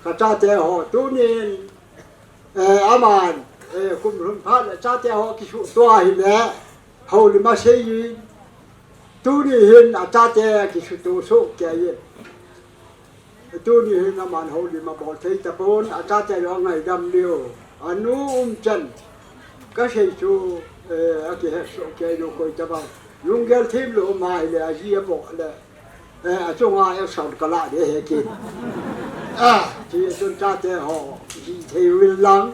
Ka cha te ho, tu nin, Eh, aman, eh, kum lhun phat le chate ho kisuto ahi le, houlim a sei in, tuni hin a chate kisuto soh kei in. Tuni hin aman houlim a bol thei tapon, a chate lo ngaidam leo. A nu umchan, ka sei chu, eh, a kihet soh kei lo koi tabang. Lunggel thim lo um ahi le, a ji a bol le. Eh, a chunga action ka la de he kin. Ah, ti chun chate ho, ji thei vil lang.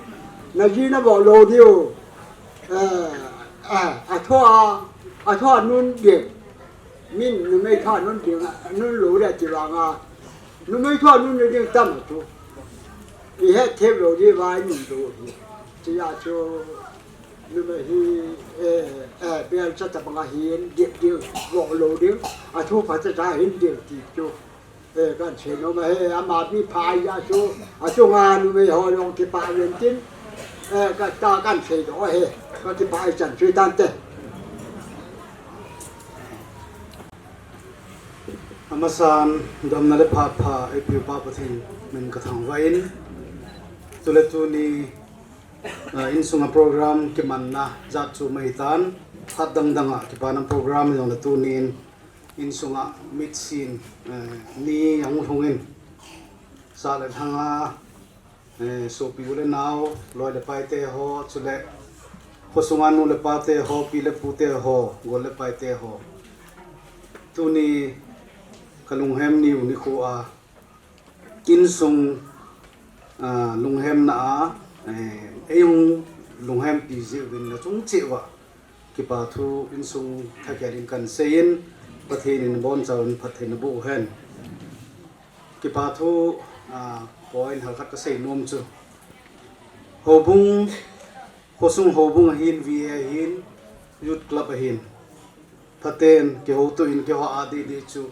Na ji na bol lo diu. Eh, ah, a thua, a thua nun de. Min numei thua nun de, nun lo de ti vang a. Numei thua nun de ding tam tu. I he thei lo di vai nun lo di. Ti a chu. Numei hi, eh, eh, bel cha tabang a hin, dip ding, lo lo ding, a thu pha cha cha hin ding ti chu. Eh, kan sei nom a he, ama mi pha ya chu, a chunga numei ho jong kipah ven tin, eh, ka ta kan sei doh he, ka kipah chan chu tan te. Amasan, damna le phat pha, eipiu Pa Pathen min ka thangvah in. Chule tuni, Ah, insunga program kimanna jat chu mahitan, khat dangdang a kipana program jong le tunin insunga mitsin, eh, ni ahung lhungin, sa le lhanga, eh, sopi u le nao, loi le paite ho, chule khosunga nu le pate ho, pi le pute ho, gol le paite ho, tuni ka lunghem niu nikho a, insung, ah, lunghemna a, eh, eihung lunghempi jeh uvin nachung cheh uva kipa thu insung thakhel in kan seiyin, Pathen in abonchauvin phatthei naboh uhen. Kipa thu, ah, point halkhat kasei nom chu, houbung, khosung houbung ahin, V A ahin, Youth Club ahin, phaten kihoutoh in kiho a didi chu,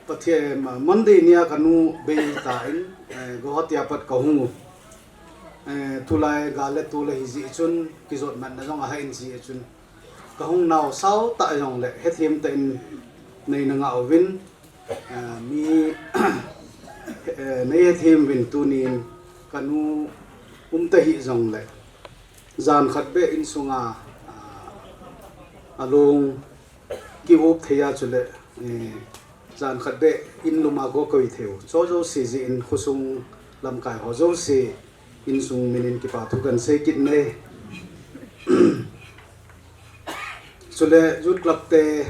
Pathen, Monday nia kanu bei tan, eh, Guwahati a pat kahung u. Eh, tulai gal le tol ahi jeh chun, kijotmatna jong ahah in jeh chun, kahung nao sao tah jongle hethem tah in neina ngah uvin, eh, mi, eh, nei hethem uvin, tunin kanu um tahih jongle, jan khat beh insunga, ah, alung ki-up thei a, chule, eh, jan khat beh in lum a go koi thei u, chu jouse jeh in khosung lamkai ho jouse insung min in kipa thu kan sei kit e. Chule Youth Club te,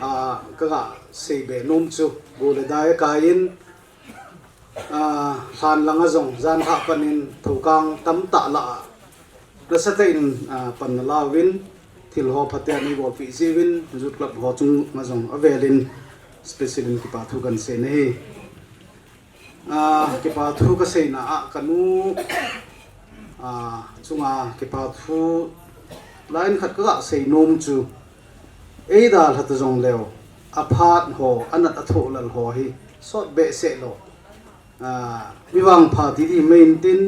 ah, kaga seibe nom chu, bu le dai kaiyin, ah, lhan langa jong jan thah panin thoukang tamtah lah a, nasatah in, ah, pan nalauvin, thil ho phaten neibolpeh jiuvin, Youth Club ho chunga jong avelin special in kipa thu kan sei ahi. Ah, kipa thu kaseina a kanu, ah, chunga kipa thu line khat kaga sei nom chu, eidalha ta jongleu, aphat ho, anat athoh lal ho hi sot behseh lou. Ah, mi vangpha titi mai intin,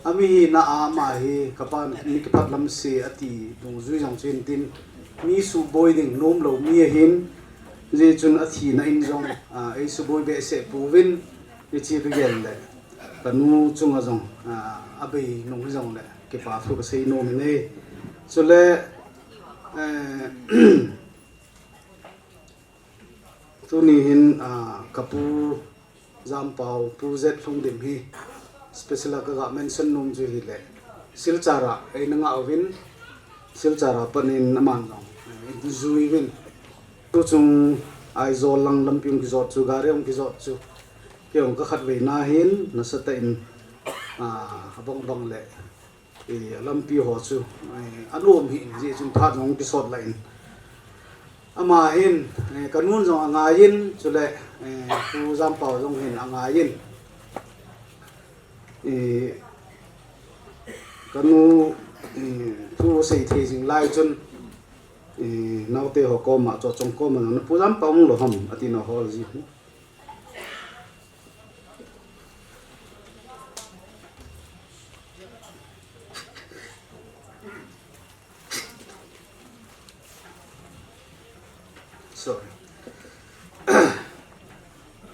ami hina a ama hi kapan mi kiphatlam se ati dungjui jong chu intin, mi suboi ding nomlou mi ahin, hijeh chun athina in jong, ah, eisuboi behseh pouvin, hiche kagel le kanu chunga jong, ah, abei nung hijongle kipa thu kasei nom in ahi. Chule, eh, tuni hin, ah, kapu Jampao, Pu Jet Lhungdim hi special a kaga mention nom chu hile, Silchar a eina ngah uvin, Silchar a panin aman jong, eh, jui uvin, tuchung Aizawl lang lampi hung kijot chu, gari hung kijot chu, kei jong kakhatveina hin nasatah in, ah, abang bang le, eh, lampi ho chu, eh, anom hih in, hijeh chun phat jong kisot lah in, ama hin, eh, kanun jong angaiyin, chule, eh, Pu Jampao jong hin angaiyin, eh, kanu, eh, thu seithei jing lai chun, eh, naote ho koma, chochong koma, na Pu Jampao umlou ham ati nahol ji. Sorry.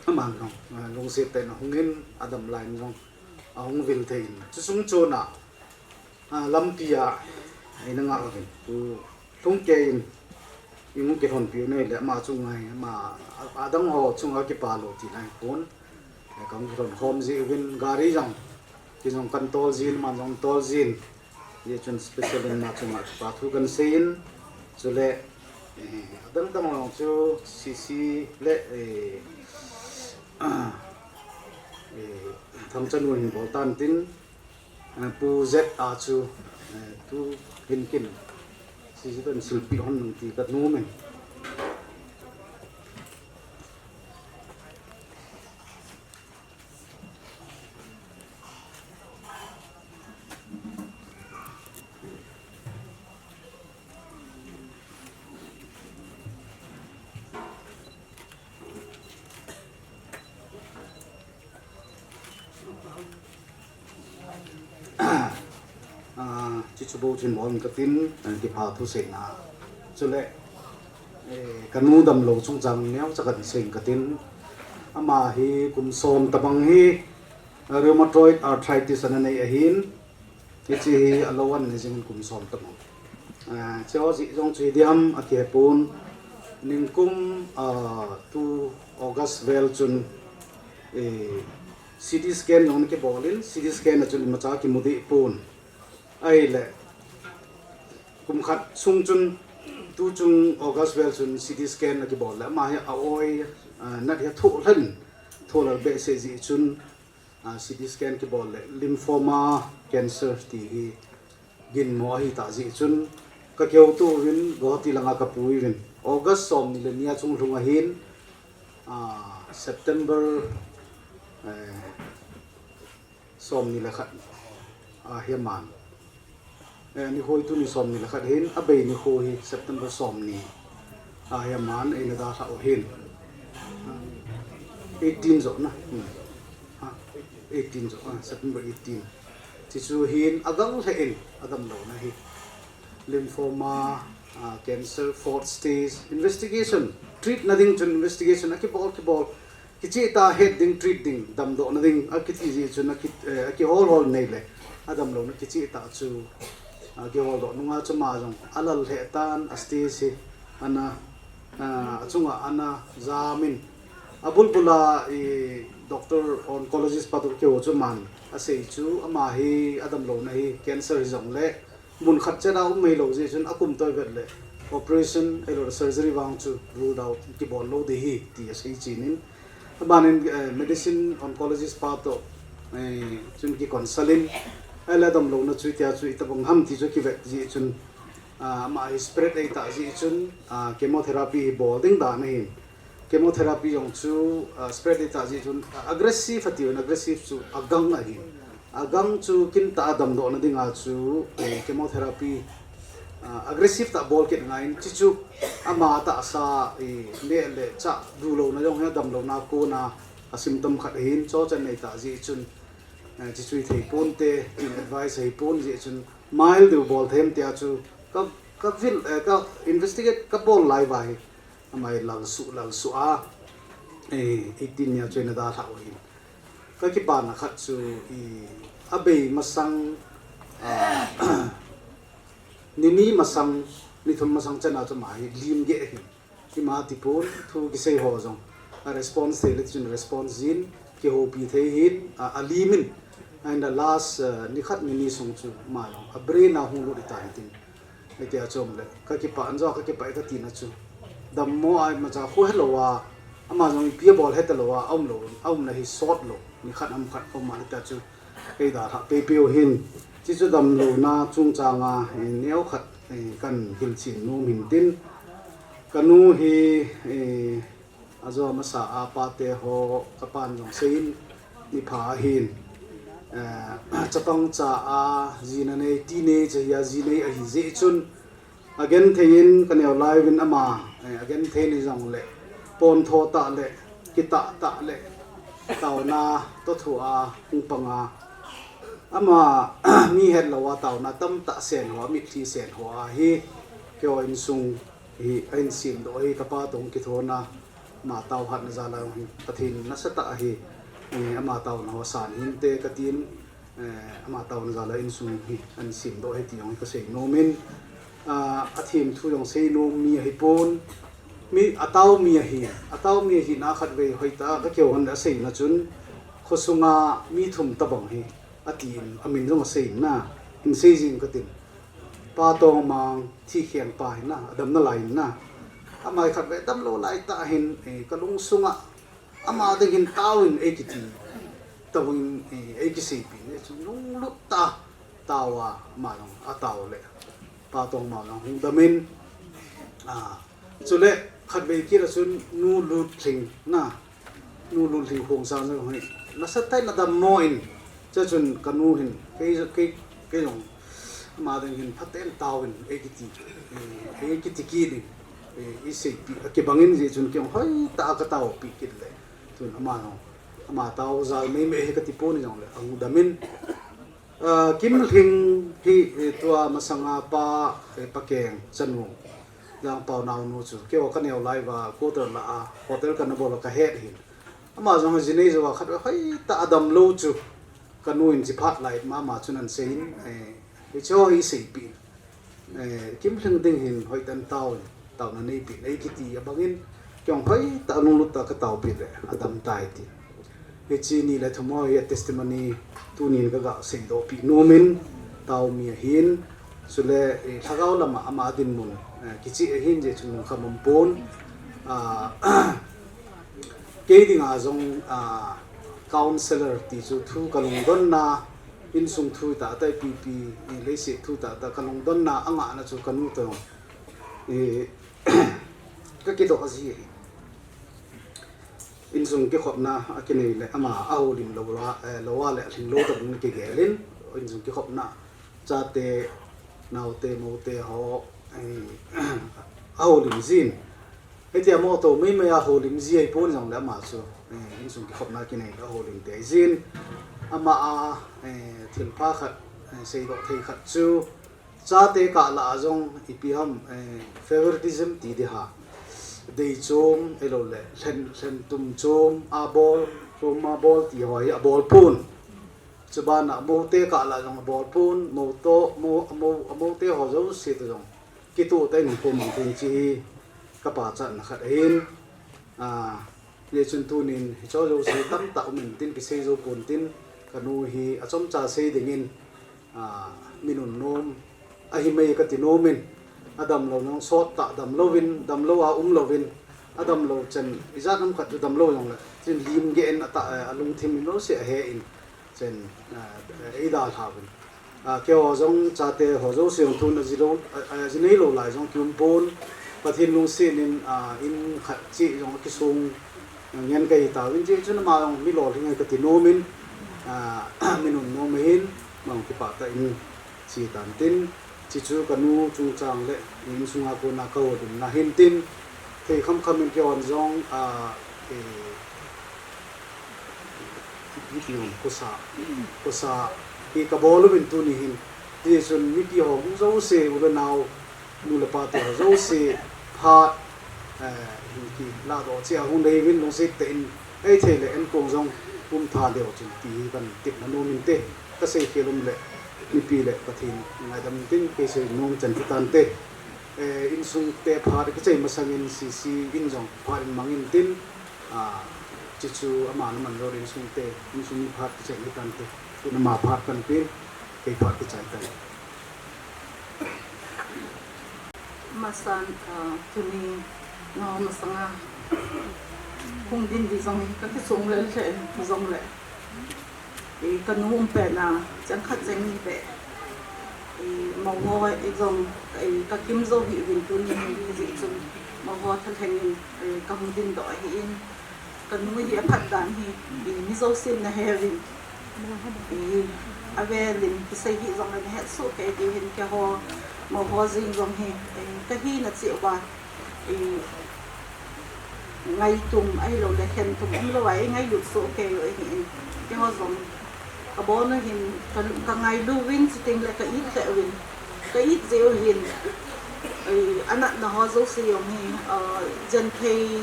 Aman jong, ah, lungset tah in ahungin, adam lai in jong ahung vil thei in, chusung chon a, ah, lampi a eina ngah uvin, Pu Lhungkei in, in hung kilhonpi u ahile, ama chunga hi, ama, a, adang ho chunga kipa lou tina ahipon, eh, kahung kilhon khom ji uvin, gari jong, kei jong kan tol jin, aman jong tol jin, hijeh chun special in ama chunga kipa thu kan sei in, chule, eh, adang dang jong chu C C le, eh, eh, Thangchanu hin bol tan tin, eh, Pu Jet a chu, eh, tu hin kin, C C tan silpeh hon nung ti kanom in. Ah, chuchu bou chun bol katin, ah, kipa thu seina. Chule, eh, kanu damlou chungchang neocha kan sei katin. Ama hi kum som tabang hi, ah, rheumatoid arthritis ana nei ahin. Hiche hi alo an ni jing kum som tamo. Ah, hiche ho jeh jong chu hi diam a kihe pon. Ningkum, ah, tu August vel chun, eh, C T scan jong ana kibol in, C T scan a chun imacha kimu deh pon. Ahile, kum khat sung chun, tu chung August vel chun C T scan ana kibol le, ama hi a oi, ah, nat hi a thoh lhan, thoh lal behseh jeh chun, ah, C T scan kibol le, lymphoma cancer ti hi ginmo ahi tah jeh chun, ka kihouto uvin, Guwahati langa ka pui uvin. August som ni le ni a chung lhung ahin, ah, September, eh, som ni le khat, ah, hi aman. Eh, nikho hi tuni som ni le khat hin, abei nikho hi September som ni, ah, hi aman, eina dalhah u hin. Eighteen joh na. Hmm. Ha, eighteen joh, ah, September eighteen. Hichu hin agang lheh in, adamlou na hi. Lymphoma, ah, cancer, fourth stage, investigation, treat na ding chun investigation, akibol, kibol. Kicheh tah a het ding, treat ding, damdoh na ding, akiti jeh chun, aki, eh, akihol hol nei le, adamlou na kicheh tah chu, ah, kihol doh nunga chu ama jong, alal lheh tan, a stage hi, ana, ah, achunga ana jam in, abul bul a, i, doctor oncologist pa toh kihou chu aman, asei chu, ama hi, adamlou na hi, cancer hi jong le, mun khat chet a um mai lou jeh chun akum toi vet le operation ahilou le surgery vang chu ruled out kibol lou ding ahi ti asei chen in. Aban in, eh, medicine oncologist pa toh, eh, chun ki consult in, ahile damlou na chu itia chu itobang ham ti chu kivet jeh chun, ah, ama hi spread ahi tah jeh chun, ah, chemotherapy hi bol ding dan ahin. Chemotherapy jong chu, ah, spread ahi tah jeh chun, ah, aggressive ati un, aggressive chu agang ahin. Agang chu kin tah a damdoh na dinga chu, eh, chemotherapy, ah, aggressive tah bol kit ngai in, chuchu ama tahsa, eh, neh le chah duh lou na jong hi damlou na kona a symptom khat ahin, chochan nei tah jeh chun, eh, chuchu i thei ponte, tin advice ahi pon jeh chun, mild deu bol them tia chu, ka, ka vil, eh, ka investigate ka bol lai uva hi. Ama hi lalsuh, lalsuh a, eh, eighteen ni a chu eina dalhah u ahin. Ka kipana khat chu, i, abei masang, ah, ni ni masang, ni thum masang chan a chu ama hi lim geh ahin. Ima ti pon, thu kisei ho jong. A response thei le chun response jin, kihoupi thei hin, a, alim in. In the last, ah, ni khat ni ni sung chu ama jong, a brain a hung lut ahitan tin. Hitia chu um le, ka kipah, anjo ka kipah e ka tina chu. Dammo a imacha khu helou a, ama jong ipi abol hetalou a, aum lou, aumna hi sot lou, ni khat ham khat aum a hitia chu. Kei dalhah pei pei u hin, chuchu damlou na chungchang a, eh, neo khat, eh, kan hilchen nom hin tin. Ka nu hi, eh, Ajo masa a pate ho ka pan jong seiyin, ni pha ahin, eh, chapang cha a, ji nanei, ti nei, cha hi a, ji nei ahi jeh chun, agenthei in ka neo lai uvin ama, eh, agenthei ni jong le, pontho tah le, kitah tah le, taona, toh thu a, hung pang a, ama, mi hetlou a taona, tamtah sen ho, mitlhi sen ho ahi, keiho insung, hi, ahin semdoh hi, ka pa toh kithona, ama tao hatna jal a hi, Pathen nasatah ahi, eh, ama taona ho san hinte ka tin, eh, ama taona jal a insung hi, ahin semdoh hi ti jong hi ka sei nom in, ah, athem thu jong sei nom mi ahi pon, mi atao mi ahi, atao mi ahi na khatvei hoitah a ka kihou hon le aseina chun, khosunga mi thum tabang hi, atin, amin jong asei in na, hin sei jing ka tin. Pa Tongmang, Thikheng pa hi na, adam nalai in na. Ama hi khatvei damlou lai tah hin, eh, ka lungsunga, ama ding hin tao in eikiti. Tao in, eh, eikiseipi in, eh, chu lunglut tah, tao a, ama jong, atao le. Pa Tongmang jong hung dam in, ah, Chule, khatvei kit a chun Nu Lutlhing na, Nu Lutlhing Khongsang jong hi, nasatah in adam mo in, chuchun ka nu hin, kei, kei, kei jong, ama ding hin, phaten tao in, eikiti, eh, eikiti kit in, eh, iseipi, akibang in jeh chun kei jong hoitah a ka taopi kit le, chun ama jong, ama tao jal mei mei hi ka ti pon jong le, ahung dam in, Ah, Kimlhing hi, eh, tua masanga pa, eh, Pakeng chanu, Jangpao naonu chu. Keiho ka neo lai uva, quarter lah a, hotel kana bol a ka het hin. Ama jong ji nei jouva khat hoitah a damlou chu. Kanu in chi phat lai mama chun ahin seiyin, eh, hiche hi seipeh in, eh, kimlhing ding hin hoitah in tao in, taona neipeh in, eikiti abang in, kei jong hoitah a lunglut tah a kataopeh le, adamtai ti. Hiche ni le thum ho hi a testimony tunin kaga seidoh peh nom in, taomi ahin, chule, eh, lhagao lama ama dinmun, eh, kicheh ahin jeh chun lungkham umpon, ah, kei dinga jong, ah, counselor ti chu thu kalungdonna, insung thu tahtah ipi ipi, eh, leiset thu tahtah kalungdonna angahna chu kanu toh, eh, kakidoh ji ahi. Insung kikhopna akinei le ama ahoulim lou a, eh, lou a le alhing lou tobang kigel in, insung kikhopna chate, naote, moute ho, eh, ahoulim jin. Hitia moto meimei a houlim ji ahipon jongle ama chu, eh, insung kikhopna kinei le ahoulim tei jin. Ama a, eh, thilpha khat, eh, seidoh thei khat chu, chate kah lah a jong ipi ham, eh, favoritism ti ding ham. Deichom, ahilouleh, lhen, lhentum chom, abol, chom abol ti ho hi abol pon. Chubana moute kah lah a jong abol pon, mou toh, mou, mou, moute ho jouse toh jong kitoh tah in um pon ding chu hi kapachatna khat ahin. Ah, hijeh chun tunin hiche jouse tamtah um intin kisei jou pon tin, kanu hi achomcha sei dingin, ah, mi nunnom ahi mai kati nom in, adamlou jong sot tah damlou in, damlou a umlou in, adamlou chan, ijat ham khat chu damlou jongle, chun lim geh in ata, eh, alungthim in jouse ahe in, chun, eh, eidalha uvin. Ah, keiho jong chate ho jouse jong tun aji lou, a, a, aji neilou lai jong kium pon. Pathen lungset in, ah, in khat cheh jong kisong ngen kahi tauvin, hijeh chun ama jong mi lolhing ahi kati nom in, ah, mi nunnom ahin, ama jong kipah tah in che tan tin, hiche chu kanu chungchang le insunga kona kahoulimna hintin, thei khamkham in keihon jong, ah, eh, Ipi ti um, kosa, kosa hi kabol uvin tuni hin. Hijeh chun mipi ho hung jouse, u le nao, nu le pa te ho jouse, phat, eh, hin kiladoh cheh a hung dei uvin lungset tah in, eithei le enkong jong um tha leu chun ti hi katin nom inte, kasei khel um le, mipi le Pathen ngaidam intin, kei sei nom chan ti tante. Eh, insung te phat kichai masang in C C in jong phat in mang intin, ah, hiche chu ama naman lou insung te, insung mi phat kichai ni tante, tun ama phat kan peh in, kei phat kichai tan. Masan, ah, tuni nangho masanga hung din di jong kakisong lel lheh in, jongle eh, kanu um pet na, cheng khat cheng ni beh, eh, mou ho, eh, jong, eh, kakim jou hih uvin tuni hin, hijeh chun mou ho thalheng in, eh, kahung dindoh ahin, kanu hi aphat dan hi, eh, mi jousen nahe uvin, eh, avel in kisei hih jongle nahet soh kei diu hin, keiho mou ho jeng jong hi, eh, kahina cheh uva, eh, ngaitum ahilouleh khentum umlou a, eh, ngailut soh kei u ahin, keiho jong kabon u hin, ka, kangailu uvin, chuteng le ka it lheh uvin, ka it jeh u hin, eh, anatna ho jouse jong hi, ah, genthei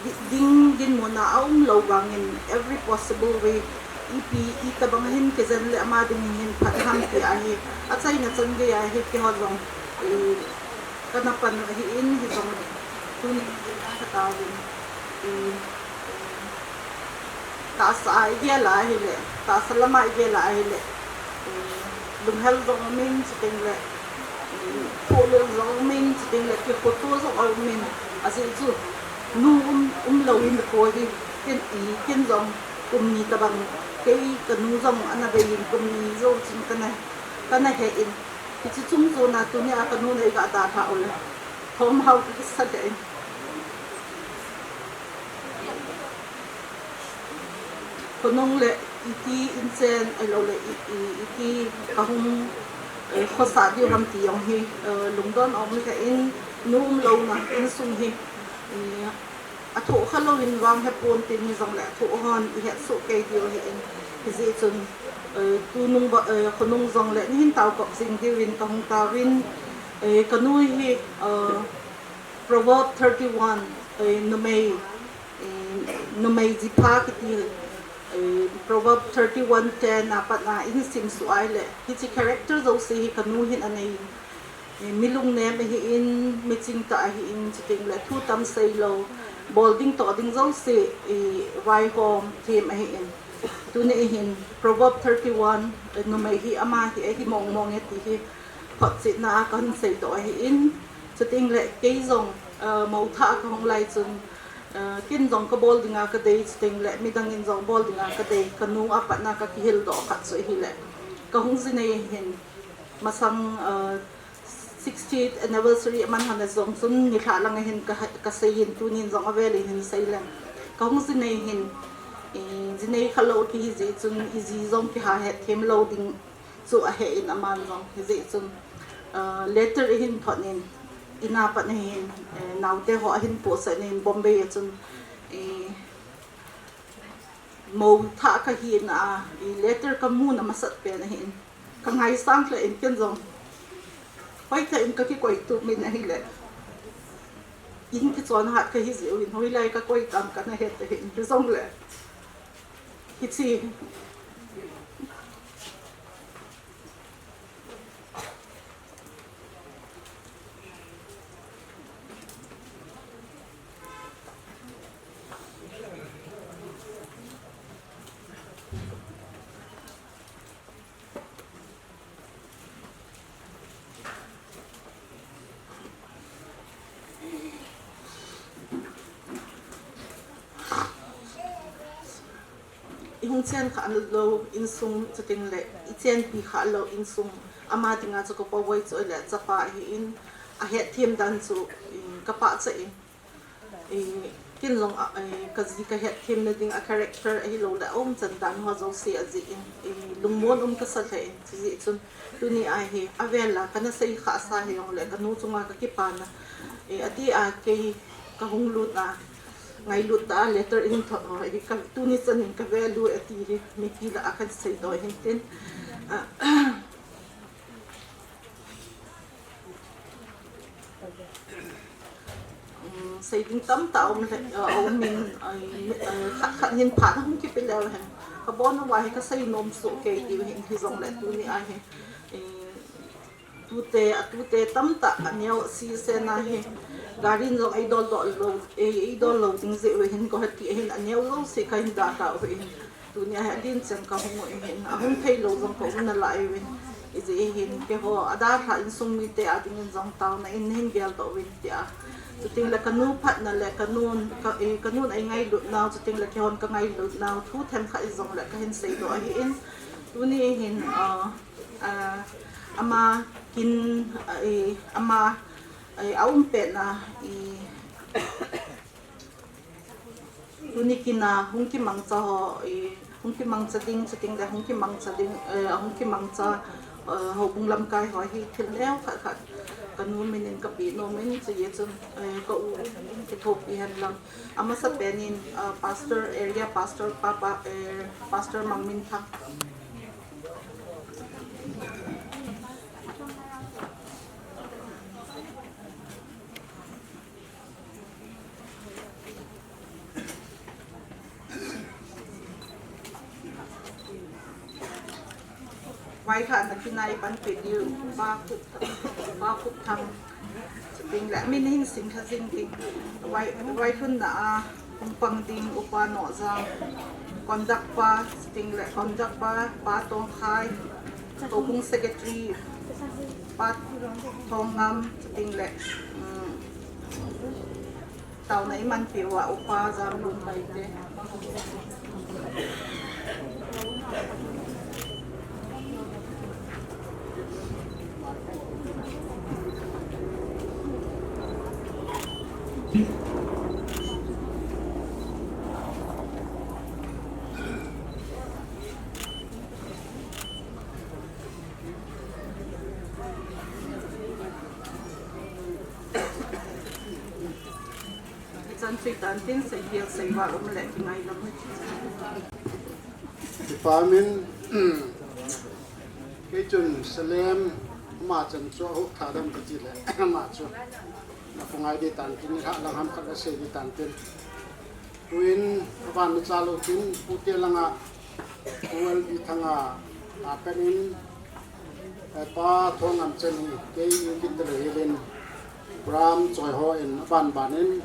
di, ding dinmun a aumlou vangin every possible way, ipi, itobang hin kijen le ama ding hin phat ham ti ahi, achaina chan gei ahi, keiho jong, eh, kana pan u ahin, hijong tuni kataovin, eh, tahsa a igel a ahile, tahsa lama igel a ahile, eh, lunghel jong umin, chuteng le, eh, pholel jong umin, chuteng le kikhoto jong umin, ajeh chu nu um, umlou in kho hi, ken, i, ken jong kum ni tobang, kei kanu jong ana bei in kum ni jou chun kana, kana he in, hiche chung chon a tunia kanu nei ga dalha u le, thom hao kisa lheh in. Khonung le iti inchen, ahilouleh i, i, iti kahung, eh, khosah diu ham ti jong hi, eh, lungdon aum lheh in, nu umlouna insung hi, eh, athoh khalou in vang hepon tin, hijongle athoh hon ihet soh kei diu ahin, hijeh chun, eh, tunung va, eh, khonung jongle nahin taokop jing diuvin kahung taovin, eh, kanu hi, eh, Proverb thirty-one, eh, numei, eh, numei jipha kiti, eh, Proverb thirty-one ten a pat a ihin simsuh a ahile, hiche character jouse hi kanu hin anei. Eh, mi lungnem ahin, mi chingtah ahin, chuteng le thu tam seilou, bol ding toh ding jouse, eh, vaihom them ahin. Tuni hin Proverb thirty-one, eh, numei hi ama hi ahi mong mong e ti hi photchetna a kahin seidoh ahin. Chuteng le kei jong, eh, mou thah a kahung lai chun, eh, ken jong kabol dinga kadei, chuteng le midang in jong bol dinga kadei, kanu a pat na kakihildoh khat chu ahile, kahung jinei hin masang, eh, sixtieth anniversary aman hon a jong chun nilhah lang ahin ka, kasei in, tunin jong avel in hin sei leng. Kahung jinei hin, eh, jinei khalou kihi jeh chun iji jong kiha hetthem lou ding chu ahe in aman jong. Hijeh chun, eh, letter ahin thot in, in a pat ahin, eh, naote ho ahin pohsah in Bombay a chun, eh, mou thah kahina a, eh, letter kamuna masat pen ahin. Kangaisang lheh in ken jong hoitah in kakikoi tup in ahile, in kichon hat kahi jeh uvin hoilai kakoi tam kana het ahin, hijongle hiche ihung chen kha lou insung, chuteng le ichenpi kha lou insung, ama dinga chu kapavoi chu le chapa ahin, ahetthem dan chu, in, kapahcha in. Eh, ken jong a, eh, kaji kahetthem na ding a character ahilou le aumchan dan ho jouse ajeh in, eh, lungmon um kasa lheh in, chujeh chun tuni a hi avel a kana sei khasa hijongle kanu chunga kakipana, eh, ati a kei kahung lut a, ngailut tah a letter in thot ho hi ka, tuni chan in ka value ati hi mipi lah a kahin seidoh hin tin. Ah, um, sei ding tamtah um le, uh, um in, uh, uh, khat khat hin phat hung kipe leu hen. Kabon uva hi kasei nom soh kei diu hin, hijongle tuni a hi, eh, tute, atute tamtah aneo sesen a hi, gari in jong eidol doh lou, ei, eidol lou ding jeh uvin Guwahati a hin aneo jouse kahin dalhah uvin. Tuni a hi adin chan kahung u ahin, ahung thei lou jong kaum nalai uvin. Hijeh hin keiho adalhah insung mite ading in jong taona in nahin geldoh uvin tia. Chuteng le kanu phatna le kanun, ka, eh, kanun eingailut nau, chuteng le keihon kangailut nau, thu themkhat hijongle kahin seidoh ahin. Tuni hin, ah, ah, ama kin, ah, eh, ama, eh, aum petna, eh, tuni kin a hung kimangcha ho, eh, hung kimangcha ding, chuteng le hung kimangcha ding, eh, hung kimangcha, eh, houbung lamkai ho hi thil neo khat khat kanu min in kapeh nom in, chujeh chun, eh, ka u in kithopi hen lang. Amasapen in, eh, pastor, area pastor pa, pa, eh, Pastor Mangminthang. Vailhahna kin a eipanpi diu, Pa Khup, Pa Khupthang, chuteng le, min hin simlha jing ding. Vai, vailhunna a hung pang ding, Upa Nohjang, conduct pa, chuteng le, conduct pa, Pa Tongkhai, Houbung Secretary, Pa Thongngam, chuteng le, um, taona eimanpi uva Upa Jamlun Baite. Ichan chu itan tin, seigel seival um le kingaidam. Kipa min, kei chun Salem, ama chan chu ahop tha dam kati le, ama chu. Na khongai di tan tin, ha lang ham khat la sei di tan tin. Tuin aban na cha lou tin, Pu Telanga, Pu L B Thanga, a pen in, eh, Pa Thongam chan hi, kei in kin talo hilin, Ram Choi ho in aban ban in,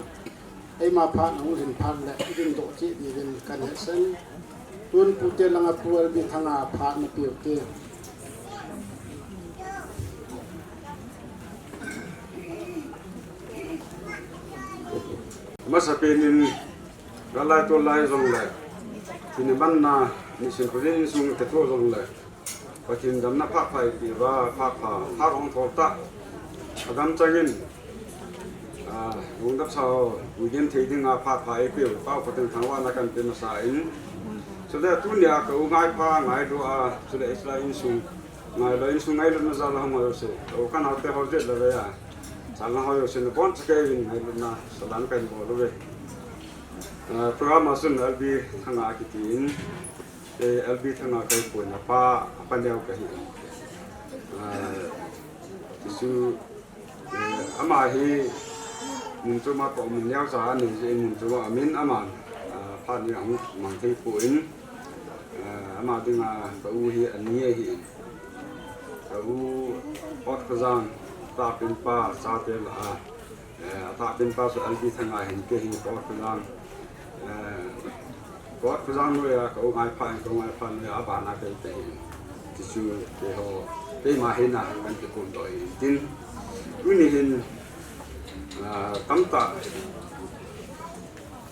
eima phat na hung hin phat le, i ding doh chi di din kan he sen. Tun Pu Telanga, Pu L B Thanga phat na piu te. Masa penin, galai to lai jong le, tini manna, nisin khojin insung te to jong le, Pathen damna pha phai ti va, pha pha, pha rong thol ta. Adam changin, a, rong dap sao, ui dem thei dinga pha pha e pe, pau Pathen thangvahna kan pe masa in. Chule tunia ka u ngai pha, ngai do a, chule Israel insung, ngai lo insung ngai lo na za la hong ho se. O kan ha te ho je la ve a. Sal na ho se na bon chake in ngai lo na, salam kan bol ve. A, program a sun L B Thanga kiti in. Eh, L B Thanga ka hi poi na pa, a pa neo ka hi. Ah, tichu, eh, ama hi mun choma toh mun neo cha a nei jeh in mun choma a min ama, ah, phat ni ahung mang thei poi. Ah, ama dinga ka u hi ani ahi. Ka u Ot Khojang, Tahpin pa, chate lah a. Eh, a tahpin pa chu L B Thanga hin kei hi Ot Khojang. Eh, Ot Khojang noiya ka u Ngaipha, ka u Ngaipha noiya abana kei te hi. Tichu keiho, keima hina kan kikum doh hi tin. Tuni hin, ah, tamtah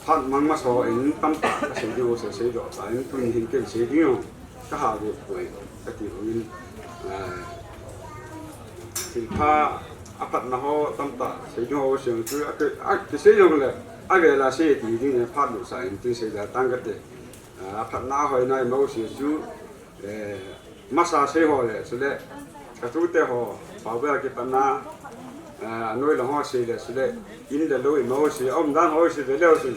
phat mang masa in tamtah ka sei ding u sei sei doh ta in tuni hin ken sei ding u. Ka ha ve poi, ka ti hon, eh, thilpha aphatna ho tamtah sei ding ho seng chu, a ki, a kisei jong le, a ve la sei ti ding le phat lu sa in tin sei da tang ka te. Eh, aphatna hoi nai mo sei chu, eh, masa sei ho le, chule, ka tute ho, pau ve a kipatna, eh, anoi lang ho sei le, chule, in le lou in mo sei, a um dan ho sei le, le ho sei,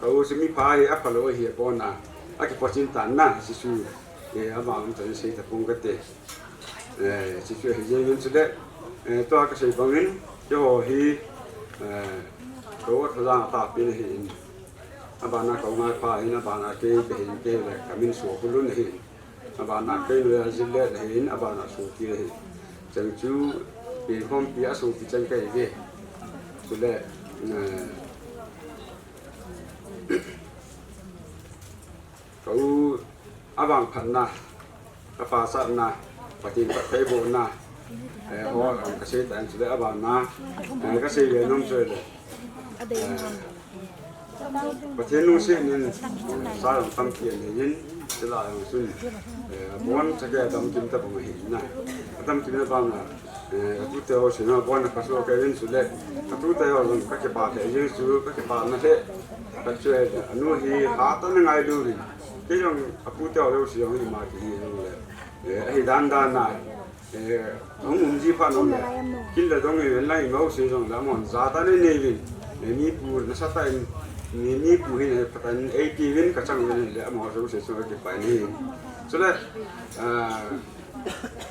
ka u sei mi pha hi, apha lou hi, a pon a, a kipachin tan na, sei chu. Eh, ama um chan sei ta pong ka te. Eh, chu chu hi jeng in chu le, eh, tua ka sei bang in, keiho hi, eh, ka Ot Khojang a tahpin ahi in. Abana ka u Ngaipha ahi in, abana kei ka hin kei le, ka min Sokholun ahi in. Abana kei le Jillet ahi in, abana Sopi ahi. Chang chu, pi khom pi a Sopi chang kei ve. Chu le, eh, Ka u, a vangphatna, ka pachatna, Pathen phattheibohna, eh, ho, ka sei tan chule a vangna, eh, ka sei ve nom chule. Eh, Pathen lungset in, sa jong tampi anei in, chule jong chun, eh, abon chake damkim tabang ahi na. Adamkim na banga, Eh, ka tute ho sina bon ka so ka in chule. Ka tute ho jong ka kipah lheh jeng chu, ka kipah na lheh. Ka chu e, anu hi hatah in angai lou vin. Kei jong a pute ho lou si jong ima ti hi jong le. Eh, ahi dan dan a. Eh, hung um ji phat nom le. Kin le dong in lai mo si jong le amahon jatah in anei vin. Eh, mi pu nasatah in, mi, mi pu hin, eh, phatah in eiti vin ka chang vin le amaho jong se chu ka kipah in ahi. Chule, ah,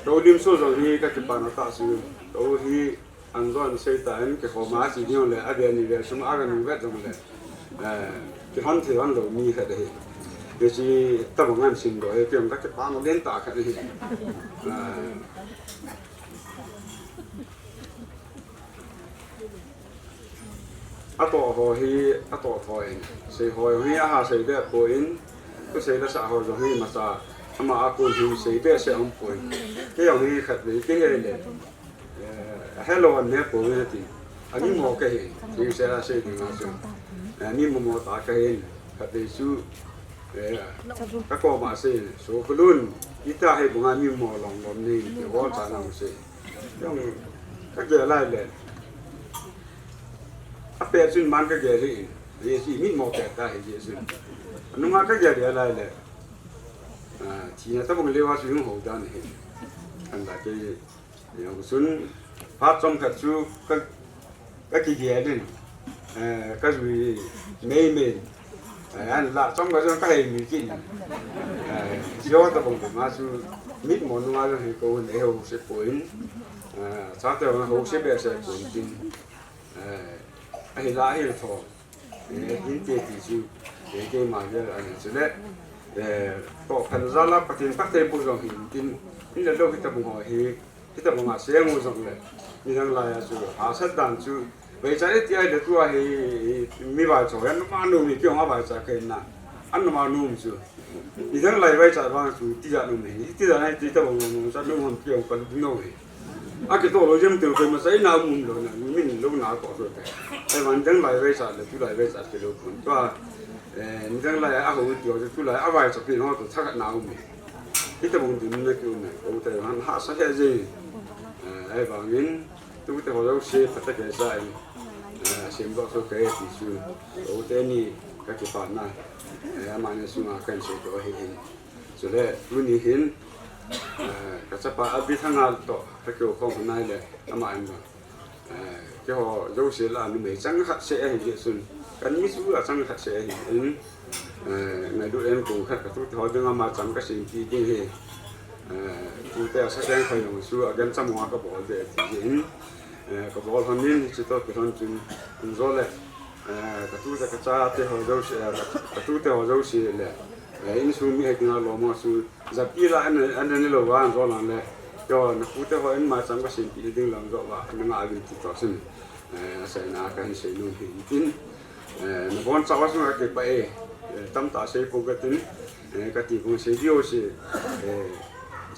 Ka u Limso jong hi ka kipana tah chu, ka u hi an jong an sei tan, kikhoma chi ding le, a ve ni ve sum a ka nung vet jong le, eh, kihon thei hon lou mi khat ahi. Hiche tabang an sim doh hi, kei jong ka kipana den tah khat ahi. Eh, Atoh ho hi, atoh thoi in, sei ho hi, aha sei be poi in, ka sei la sa ho jong hi, masa, ama a kon hi, sei be se um poi in. Kei jong hi khat vei, kei he le, eh, hello an ne poi in, ti. Ani mo ka hi, ti se la sei ding a chu. Eh, ani mo mo ta ka hi, khat vei chu, eh, ka koma sei, Sokholun, ita hi bunga mi mo long long ni, ti ho ta nang sei. Jong ka gel lai le. A pet chun man ka gel hi. Hiche hi mi mo pet ta hi hiche chun. Nunga ka gel lai le. Ah, thina tabang leuva chu hung ho dan hi. Kan da ke jong chun phat chomkhat chu ka, ka kigel in. Eh, ka jui mei mei. Eh, an la chomkhat jong ka hei mi kit. Eh, jong tabang ma chu mit mo nunga jong hi ko nei ho se poi in. Eh, chate ho se be se poi in tin. Eh, ahi la ahi tho. Eh, hin te ti chu. Kei, keima gel ahi chule, eh, toh khan jal a Pathen phatthei boh jong hin tin, in le lou hitabang ho hi, hitabang a seng u jong le, nidang lai a chu hahsat dan chu, vaicha iti ahile tua hi, mi vaicha ho, an ma nu mi kiong a vaicha kei na, an ma nu chu. Nidang lai vaicha vang chu tijat um hi, tijat hi, tijat um um, cha um um, kiong pa ding u hi. Akitoh lou jeng teu, koima cha ina um lou na, min lou na toh lou te. Ahivang nidang lai vaicha le tulai vaicha kilou pon. Tua, eh, nidang lai a ho ti ho, tulai a vaicha pi ho toh thakhat na um hi. Hitabang dinmun a ki um hi. Kou te han hahsa he jeng. Eh, ahivangin, tute ho jouse phatah a kei sa in, eh, semdoh soh kei ti chu, kou teni ka kipana, eh, amani sunga kahin seidoh ahi in. Chule, tuni hin, eh, ka chapa Abithanga toh, ka kikhom nai le, ama in ba. Eh, keiho jouse lah a numei chang khat seh ahi jeh chun, kan mi chu achang khat seh ahi in, eh, ngailut in kou khat ka tute ho dinga maicham ka sempi ding hi. Eh, tute a second khai jong chu agancha mo a ka bol de ti jeh in, eh, ka bol lhon in hiche toh kilhon chun, in jo le, eh, ka tute ka chate ho jouse, eh, ka, ka tute ho jouse le, eh, insung mi hei dinga lom ho chu, japi lah a an, an ne lou va an jo lang le, keiho na pute ho in maicham ka sempi ding lang jo va, na nga uvin ti toh chun, eh, aseina kahin sei nom hi in tin, eh, na boncha uva chun ka kipah e, eh, tamtah sei pon ka tin, eh, ka ti pon sei diu si, eh,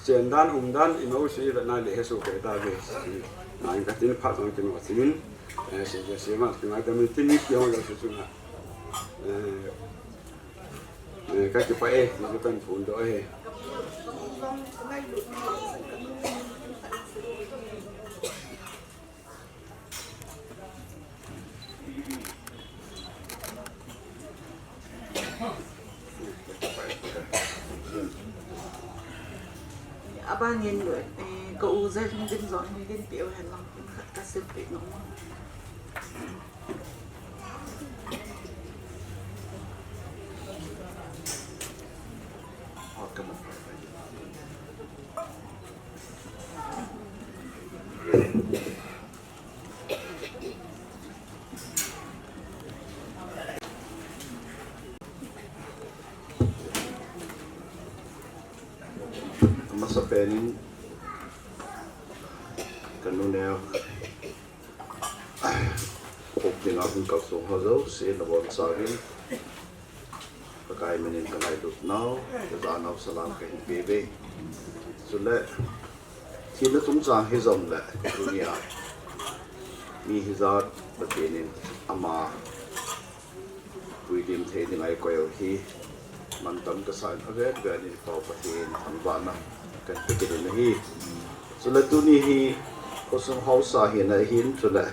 chen dan, um dan, i nou si, i vet na le he su ke ta ve, eh, na in ka tin phat jong kino tin, eh, sei, sei ma, ki ma ta mi tin mi ki hong la su su na, eh, eh, ka kipah e, ni ka kan phun doh e. Aban yen lo, eh, ka u Jalhingdim jong hin din peh u hen lang, khat ka silpeh nom. Amasapen in ka nuneo Hukding a hung kalsong ho jouse nabonchauvin, Pakai min in ka ngailut nau, ka ja nau salam kahin pe uve. Chule, thina chungchang hijongle, tunia mi hijat Pathen in ama puilim thei dinga eikoi u hi, mantam kasa in avet vet in Pa Pathen thangvahna kahin pe kit in ahi. Chule tuni hi khosung haosa hina ahin, chule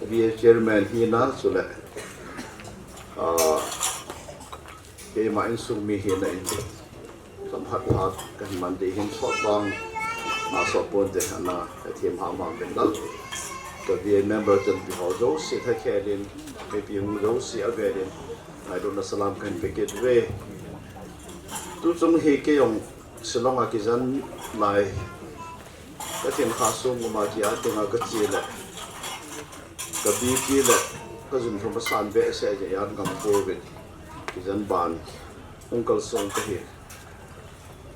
V A chairman hina, chule, ah, keima insung mi hina in, chomkhat phat kahin man ding ahin, sot vang a sot ponte ana hethem ham ham uvin lang. Ka V A member chanpi ho jouse thakhel in, mipi hung jouse avel in, ngailutna salam kahin pe kit uve. Tuchung hi kei jong Shillong a kijen lai, ka thenkhat sung uma kia dinga kache le, ka B P le ka jun thum asan behseh jeh in gam COVID kijen ban hung kalsong kahi.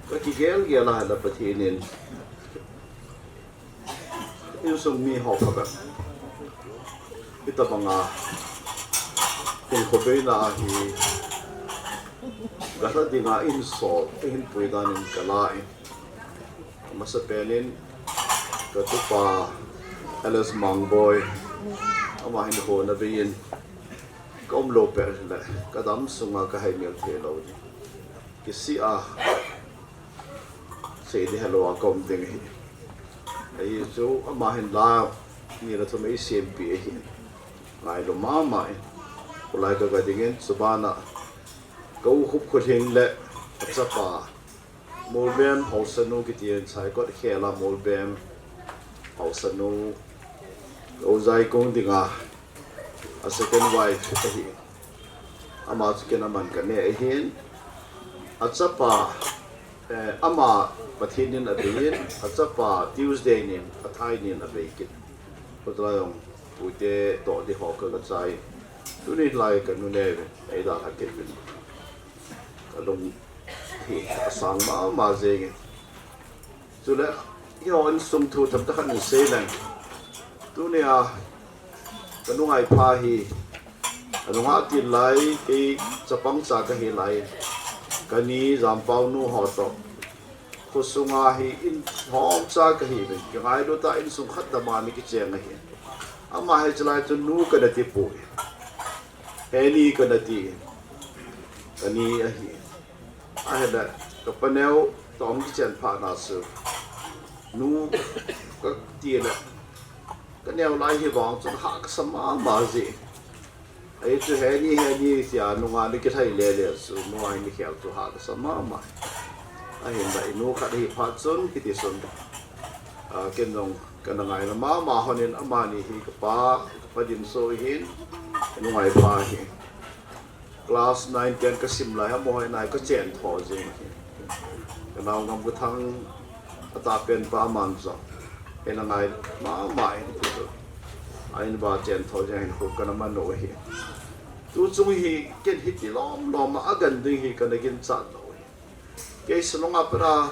Ka kigel gel a le Pathen in insung mi ho phabep, hitabanga hinkho beina hi galha dinga insol eihin pui dan in kala in, amasapen in ka tupa L S Mangboi, ama hinkho na bei in ka um lou pet le ka dam sunga ka haimil thei lou ding, kisih a sei ding helou a ka um ding ahi. Ahi chu ama hin la ni le thum eisempeh ahi. Ngailu mama in, kholai ka ga ding in, chubana ka u Khupkholhing le achapa Molbem haosanu kiti in, Saikot khel a Molbem haosanu, ka u Jaikung dinga a second wife ahi. Ama chu ken aman ka neh ahin. Achapa, eh, ama Pathen in abei in, achapa Tuesday nin, athai nin abei kit. Khutlai jong pute toh ding ho ka ga chai. Tuni lai ka nuneo vin, eidalha kit uvin. Alung hi asang mama jengin. Chule, hiho insung thu themcha khat in sei leng. Tunia, kanu Ngaipha hi, anunga til lai, kei chapang cha kahi lai. Kani Jampau nu ho toh. Khosunga hi in hom cha kahi ve. Kingailut a insung khat dama ni kicheng ahi. Ama hi chalai chu nu kana ti poi. Heni kana ti. Kani ahi. Ahile, kapaneo toh kichen phat na chu. Nu kati le. Kaneo lai hi vang chun hahsa mama ji. Ahi chu Heni, Heni tia nunga ni kithei lele chu, nunga ni khel chu hahsa mama. Ahinla inu khat hi phat chun kiti chun. Ah, ken jong kana ngaina mama honin amani hi kapa, kapa Dimso hin, nu Ngaipha hi. Class nine, ten kasim lai, amaho in a kachen tho jeng hi. Kanao Ngamkathang atahpen pa aman jong. Ena ngai mama in tu. Ahin va chen tho jeng hin khu kana mano hi. Tu chung hi ken hiti lom lom a agan ding hi kana ginchat lou hi. Kei Shillong a pat a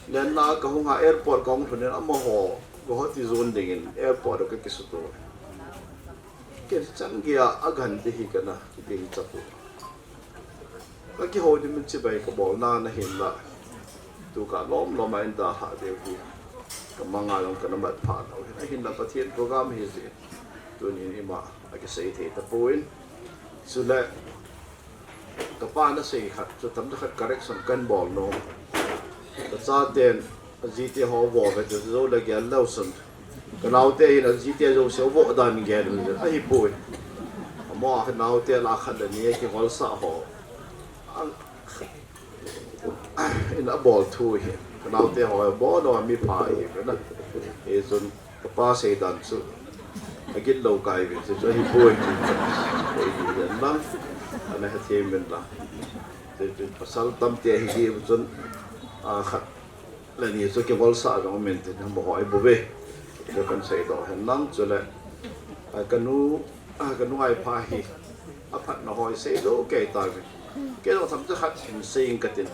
lenna kahung a airport kahung lhun in amaho, go ho ti jon dingin airport a kakisuto. Ken chan gei a agan ti hi kana ding chapu. Kakihoulim in chibai kabol na na hinla. Tu ka lom lom a in da ha deu hi. Kamanga jong kana mat pha lou hin. Ahinla Pathen program hi ji. Tunin ima akisei thei tapon. Chule, kapa na sei khat, chu tamta khat correction kan bol nom. Kachaten, ajite ho vo ve chu jou le gel leu chun. Kanaote hin ajite jouse vo dan gel u. Ahipoi. Amaho kanaote lah khat le ni kingolsah ho. Ang, in abol thu hi. Kanaote ho bol lou mi pha hi ve na. Hichun kapa seidan chu agit lou kai ve chu, chu ahipoi. Kei hi len lang. Ana hethem in lang. Chu, chu pasal tamte hi hi chun, a, khat le ni chu kingolsah jong min tin mo hoi bu ve. Chu kan seidoh hen lang chule. A, kanu, a, kanu Ngaipha hi. Aphatna hoi seilou kei ta ve. Kei jong themcha khat hin sei ing katin.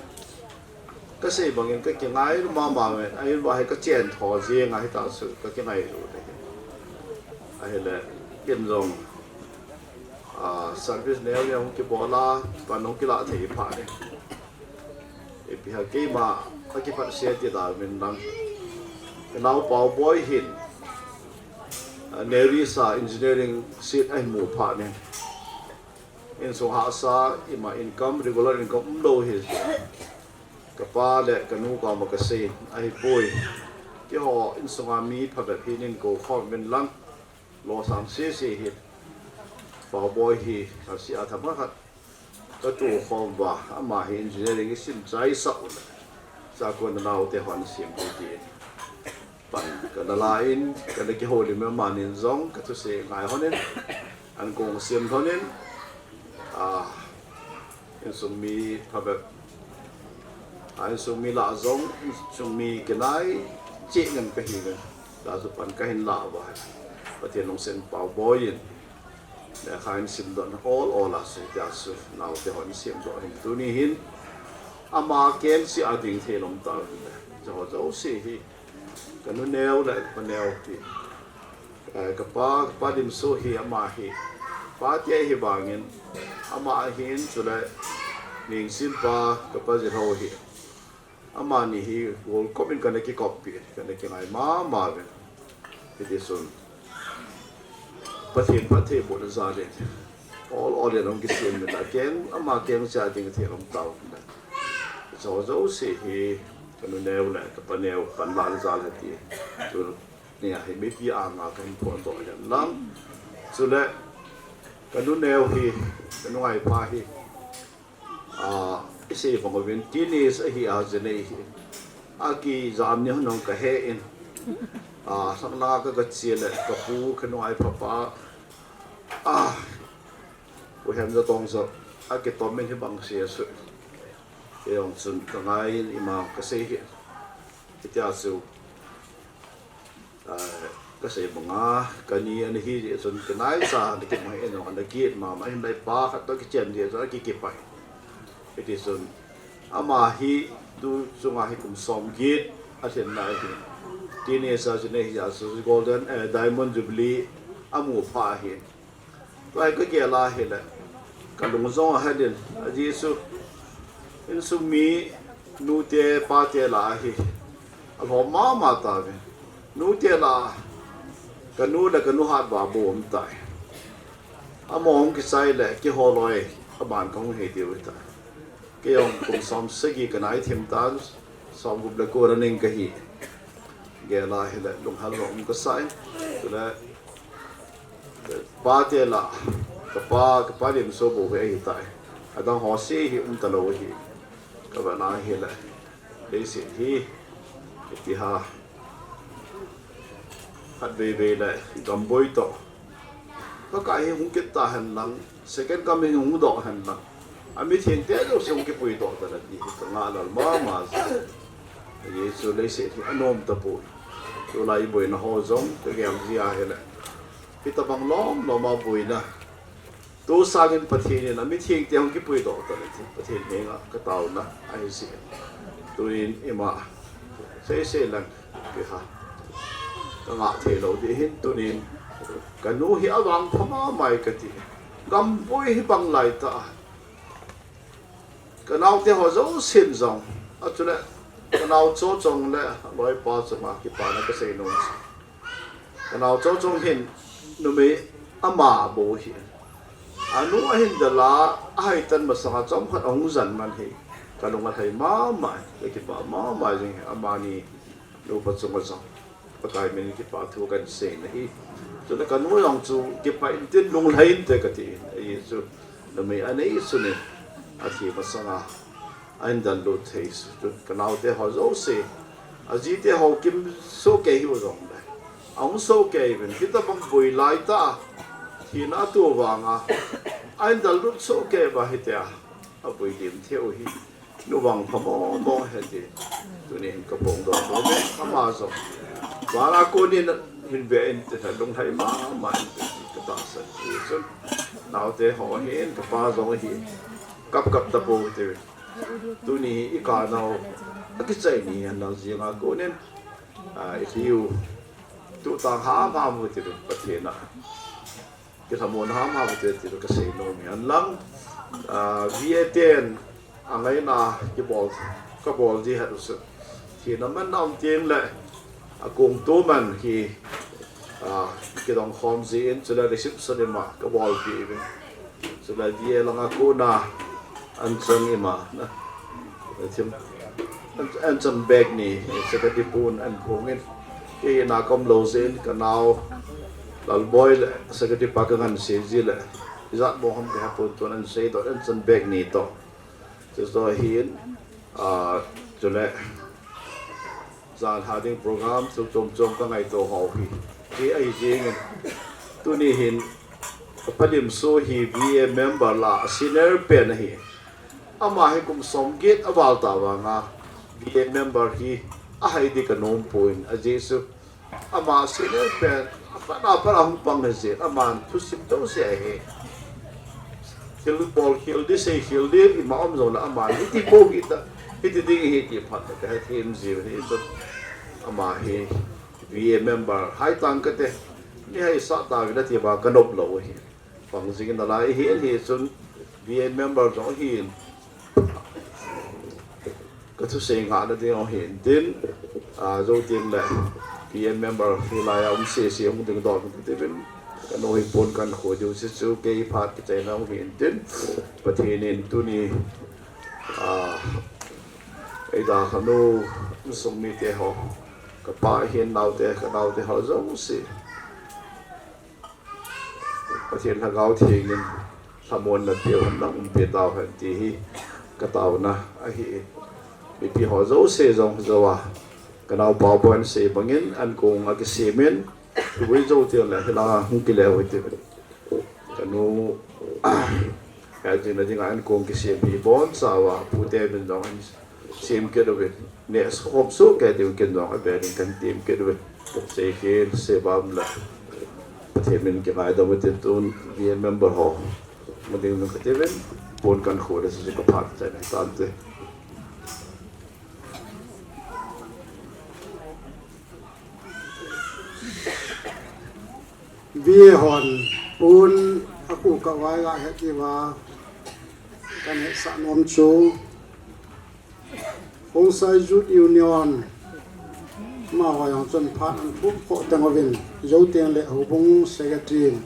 Kasei bangin kakingai mama ve. Ahin va hi kachen tho jeng ahi ta chu kakingailu le. Ahile, ken jong, a, service neo neo hung kibol a, pan hung kilah thei phat in. Ipi ham keima, akiphat se ti da min lang. Kanao Paoboi hin, a, Navy sa engineering seat ahin mu phat in. Insung hahsa, ima income, regular income umlou hi. Kapa le kanu koma kasei, ahipoi. Keiho insunga mi phabep hi nin kou khom min lang. Losam sese hi. Paoboi hi, asei a themcha khat. Katu khom uva, ama hi engineering isim chai sah u le. Chua kon naote hon sim u ti. Pan kana la in, kana kihoulim in amanin jong, kathusei ngai lhonin, ankong sim lhonin, a, insung mi phabep, a, insung mi lah jong, insung mi kinai cheh ngen kahi ve. Chua chu pan kahin lah uva. Pathen lungset in Paoboi in. Lekha in simdoh na ol ol a chu tia chu naote hon simdoh hin tuni hin. Ama keng seh a ding thei lom tau hin le. Chu ho jouse hi. Kanu neo le kapa neo ti. Eh, kapa, kapa Dimso hi ama hi. Pa tia hi vangin. Ama ahin chule Ningsin pa kapa Jilhou hi. Amani hi golkop in kana kikoppi, kana kingai mama ve. Hiti chun. Pathen phattheibohna jal in. Ol ol in hung kisem in la keng, ama keng seh a ding thei lom tau. Chu jouse hi, kanu neo le, kapa neo, panlah jal hiti. Tunia hi mipi anga kahin phondoh hen lang. Chule, kanu neo hi, kanu Ngaipha hi. Ah, isei bang uvin, teenage ahi a, jinei hi. Akijam ni hon kahe in. Ah, sang langa ka, kache le, kapu, kanu Ngaipha pa. Ah, u hem ja tong ja, akitom in hi bang se su. Kei jong chun kangai in ima kasei hi. Hitia chu. Ah, kasei banga, kani ana hi jeh chun kinaicha, ana kimang in, ana kit mama, hin lai pa khat toh kichen jeh chun, aki kipai. Hiti chun ama hi tu chunga hi kum som get alhin na hi. Teenager chu nei hi a chu golden, eh, diamond jubilee amu pha hi. Tua hi ka gel a hile ka lung jong ahet in, ajeh chu insung mi nute pate lah a hi alhom mama tauve. Nute lah a ka nu le ka nu hat va bou um tai. Amaho hung kichai le keiho loi aban ka hung hi diu hi tai. Kei jong kum som sagi ka nai thim tan, som gup le ko running ka hi. Gel a hile lunghel lou um ka sa in. Chule pate lah, ka pa, ka pa Limso bou hi ahi tai. Adang ho se hi um talou hi. Ka va na hile leiset hi iti ha. Khatvei vei le gamboi toh Pakai hi hung kit ta hen lang, second coming hi hung doh hen lang, a mithengte jouse hung kipui doh ta le ti hi ka ngah lal mama jeh. Jesu leiset hi anom tapoi. Tulai i boina ho jong ka gel jeh a hile, hitabang lom lom a boina, tu sangin Pathen in a mithengte hung kipui doh ta le ti Pathen henga ka taona ahi jeh. Tunin ima seisei lang, kei ha ka ngah thei lou ding hin tunin ka nu hi avangpha mama e ka ti. Gamboi hi bang lai ta a, ka naote ho jousen jong, a chule ka nao Chochong le loipa chunga kipana ka sei nom chu, ka nao Chochong hin numei ama bou hi, anu ahin del a, ahaitan masanga chomkhat ahung jan man hi ka lung alhai mama e, ka kipah mama jing hi. Amani nupa chunga jong Pakai min in kipah thu kan sei na hi. Chule ka nu jong chu kipah intin lunglhai inte ka ti in, ahi chu numei anei chu nin athi masanga ahin del lut thei chu, ka naote ho jouse, ajite ho kim soh kei hiu jongle, ahung soh kei uvin, hitabang boi lai ta thina atoh vanga ahin del lut soh kei uva hitia aboi lim thei u hi, nu vangpha mong mong ahi ti tuni hin ka phongdoh nom e. Ama jong vana konin hin ve inte, lunglhai mama inte ti ka tahsan. Hichun naote ho hin, ka pa jong hi kap kap tapou ti. Tuni hi i ka nau akichai ni hen lang, jenga konin, a, i lhiu tutang ham ham u ti, Pathen a kilhamon ham ham u ti, ti ka sei nom e. Ahin lang, a, V A ten angaina kibol, kabol ji het u chu, thina manna um teng le akong to man hi, a, kidong khom jin, chule reception ima kabolpeh uvin, chule V A langa kona anchang ima na, thim, an, anchang bag ni secretary pun ahin phong in, kei na ka um lou jeh in ka nao Lalboi le secretary pa ka nganse ji le, ijat bou ham ka hepon, tun ahin seidoh in, anchang bag ni toh, chutoh hin, a, chule janlhah ding program chu chom chom ka ngaito ho hi, hi ahi jeng in, tuni hin ka pa Limso hi V A member lah a senior pen ahi. Ama hi kum som get aval ta vanga V A member hi ahai ding ka nom pon, ajeh chu ama senior pen, aphat aphat a hung pang ahi jeh in, aman thusim jouse ahi. Thil bol khel ding, sei khel ding ima um jongle aman hiti bou hita, hiti ding ahi ti phat a ka hethem jiu ahi. Chun ama hi V A member hai tang kate, mi haisah tauvin ati uva ka nop lou ahi. Pang jing in nalai ahin, hichun V A member jong ahin, ka thusei ngahna ding jong ahin tin, a, jou teng le V A member hilai a um sese hung dingdoh uvin ka ti uvin, ka nu hi pon kan kho diu chu, chu kei phat kichaina jong ahin tin, Pathen in tuni, a, eidalhah nu, insung mite ho, ka pa ahin, naote, ka naote ho jouse, Pathen Lhagao Theng in lhamonna peh hen lang umpi tauhen ti hi ka taona ahi. Mipi ho jouse jong jou a, ka naopa Boi in asei bangin ankong akisem in, tui jou teng le hilanga hung kile u hite. Ka nu, ka jing na dinga ankong kisem hi abonchauva pute uvin jong ahin sem kit uvin, neh khom soh kei diu, ken jong abel in kahin tem kit uvin. Seikhel, seibam le Pathen min kingaidam u hitin, tun V A member ho Mading nung kati ven, pon kan kho le su ka phat chai na tante. Bie hon pon a khu ka vai ga het i va kan het sa nom chu. Khongsai Youth Union, ama ho jong chun phat an thup kho teng uvin, Zoteng le Houbung Secretary in,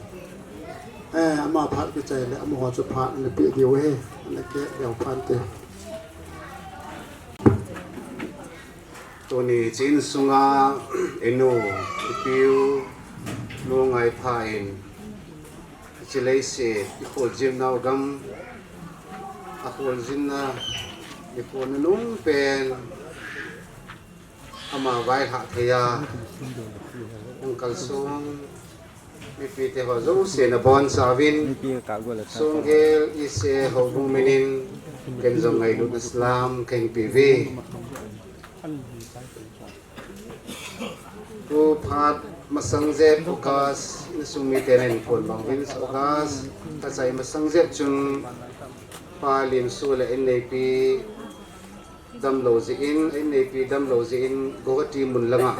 eh, ama phat kichai le, ama ho chu phat an pe diu ahi, an ke diu phan te. Tuni chin sunga, inu, ipiu, nu ngai pha in, Hiche leiset, i kholjin nau gam, a kholjinna, i khol nunung pen, ama vaihah thei a, hung kalsong, mipite ho jouse na bonchauvin, Songgel Ise Houbung minin, ken jong ngailutna salam kahin pe uve. Tu phat masang jep August, insung mite na hin phone bang uvin August, ka chai masang jep chun Pa Limsu le inneipi damlou jeh in, inneipi damlou jeh in Guwahati mun langa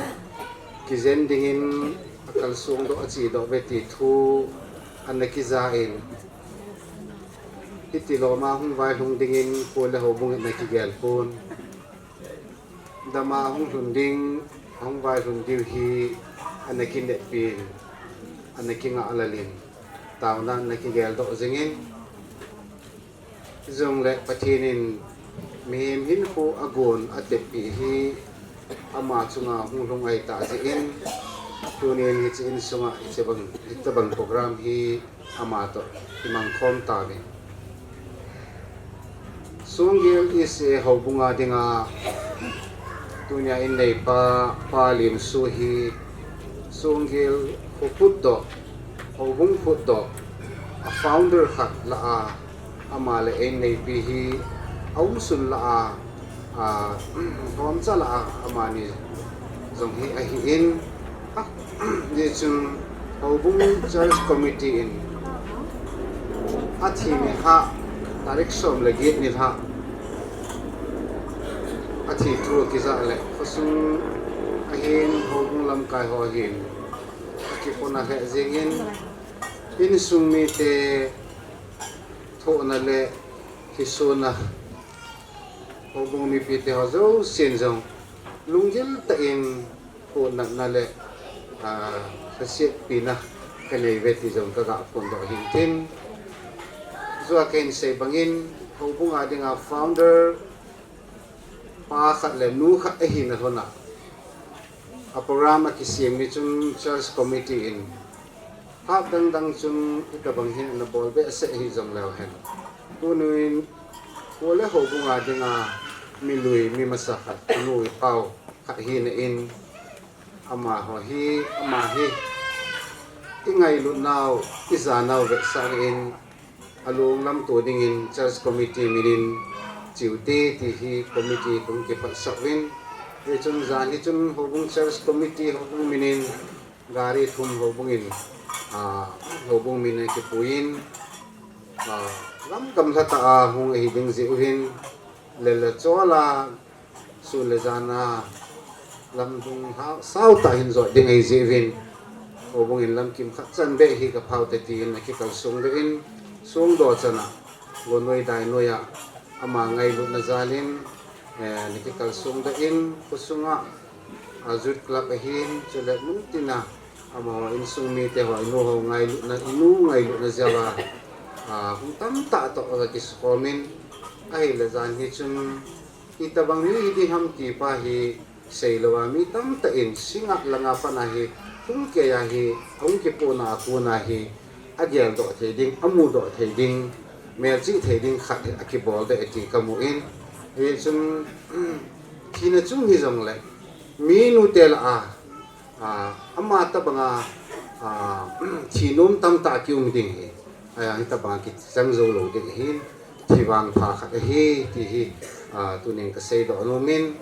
kijen dingin a kalsong doh a che doh uve ti thu ana kija in, hiti loma hung vailhung dingin kho le houbung in ana kigel pon. Dama hung lhun ding, hung vailhun diu hi ana kineppi in, ana kingahlel in, taona ana kigel doh jingin, jongle Pathen in mihem hinkho agon ateppi hi ama chunga hung lhung ahi tah jeh in, tunin hiche insunga hiche bang, hitabang program hi ama toh kimang khom tauvin. Songgel Ise Houbung a dinga tunia inneipa, Pa Limsu hi Songgel kho phutdoh, houbung phutdoh a founder khat lah a, ama le inneipi hi aumsun lah a, a, hom cha lah a, amani jong hi ahin, a, hichun Houbung Church Committee in athi nilhah, tarik som le get nilhah, athi thu akija le, khosung ahin, houbung lamkai ho ahin, akipona lheh jingin, insung mite thohna le kisona, houbung mipite ho jousen jong lunggil tah in, Pu natna le, ah, lhasetpina kanei uve ti jong kaga phondoh ahin tin. Jua kahin sei bangin, houbung a dinga founder pa khat le nu khat ahina lhon a, a program akisem ni chun church committee in, phat dang dang chun hitabang hin ana bol behseh ahi jongleu hen, tunin kho le houbung a dinga mi lui mi masa khat, nu i pau khat hina in, amaho hi, ama hi i ngailut nau, i ja nau vetsah in, alung lamto dingin church committee minin chiu te ti hi committee kong kiphatsah uvin, hichun jan hi chun houbung church committee houbung minin gari thum houbung in, ah, houbung min akipuiyin, ah, lam gamla tah a hung ahi ding jeh uvin, lel le chol a sun le jan a lamdung hao sao tah hin jot ding ahi jeh uvin, houbung in lamkim khat chan beh hi kaphau te tin akikalsong doh in, songdoh chan a, gonoi dainoi a, ama ngailutna jal in, eh, nakikalsong doh in, khosunga, a youth club ahin, chule mun tin a, amaho insung mite ho, inu ho ngailutna, inu ngailutna jal a, a, hung tamtah toh aga kikhom in, ahile jan hi chun, itobang mi hi ding ham ti pa hi seilou a, mi tamtah in singa langa pat a hi, hung kei a hi, hung kipona a kon a hi, ageldoh thei ding, amudoh thei ding, melchih thei ding khat hi akibol doh e ti kamu in, hichun, thina chung hijongle, mi nute lah a, a, ama tobang a, a, thi nom tamtah kium ding hi, a, hitabang a kichang jou lou ding ahin, thi vangpha khat ahi, ti hi, a, tunin kaseidoh nom in,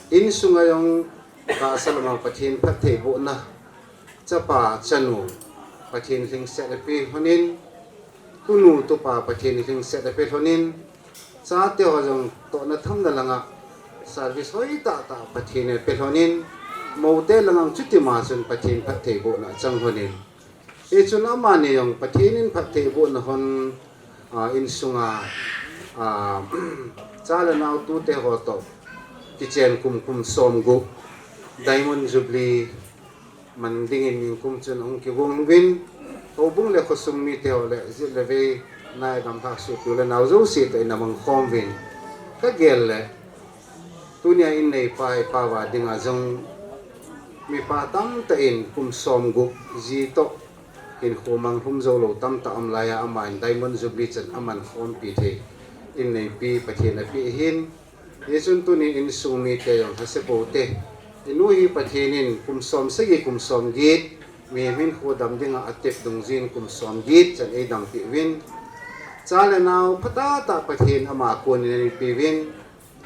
insunga jong tahsa lama Pathen phattheibohna, chapa chanu, Pathen lhingset ape lhon in, Tunu tupa Pathen in lhingset ape lhonin, chate ho jong tohna thamna langa service hoitah tah Pathen in ape lhonin, moute langa chutima chun Pathen phattheibohna achang lhonin. Hichun amani jong Pathen in phattheibohna lhon, ah, insunga, ah, cha le nao tute ho toh kichen kum, kum somgup Diamond Jubilee man dingin nikum chun ahung kigong uvin, houbung le khosung mite ho le jit le vei, nai damlhah sopi u le nao jouse toh in amang khom uvin. Kagel le, tunia in neipa ipauva dinga jong mipa tamtah in kum somgup ji toh hinkho mang lhum jou lou tamtah um laiya, aman Diamond Jubilee chan aman khompi thei in neipi Pathen apeh ahin. Hichun tunin insung mite jong lhase poute. Inu hi Pathen in kum somsagi, kum somget, mihem hinkho dam dinga atep dungjui in kum somget chan eidampi uvin. Cha le nao phatah tah Pathen ama konin aneipi uvin.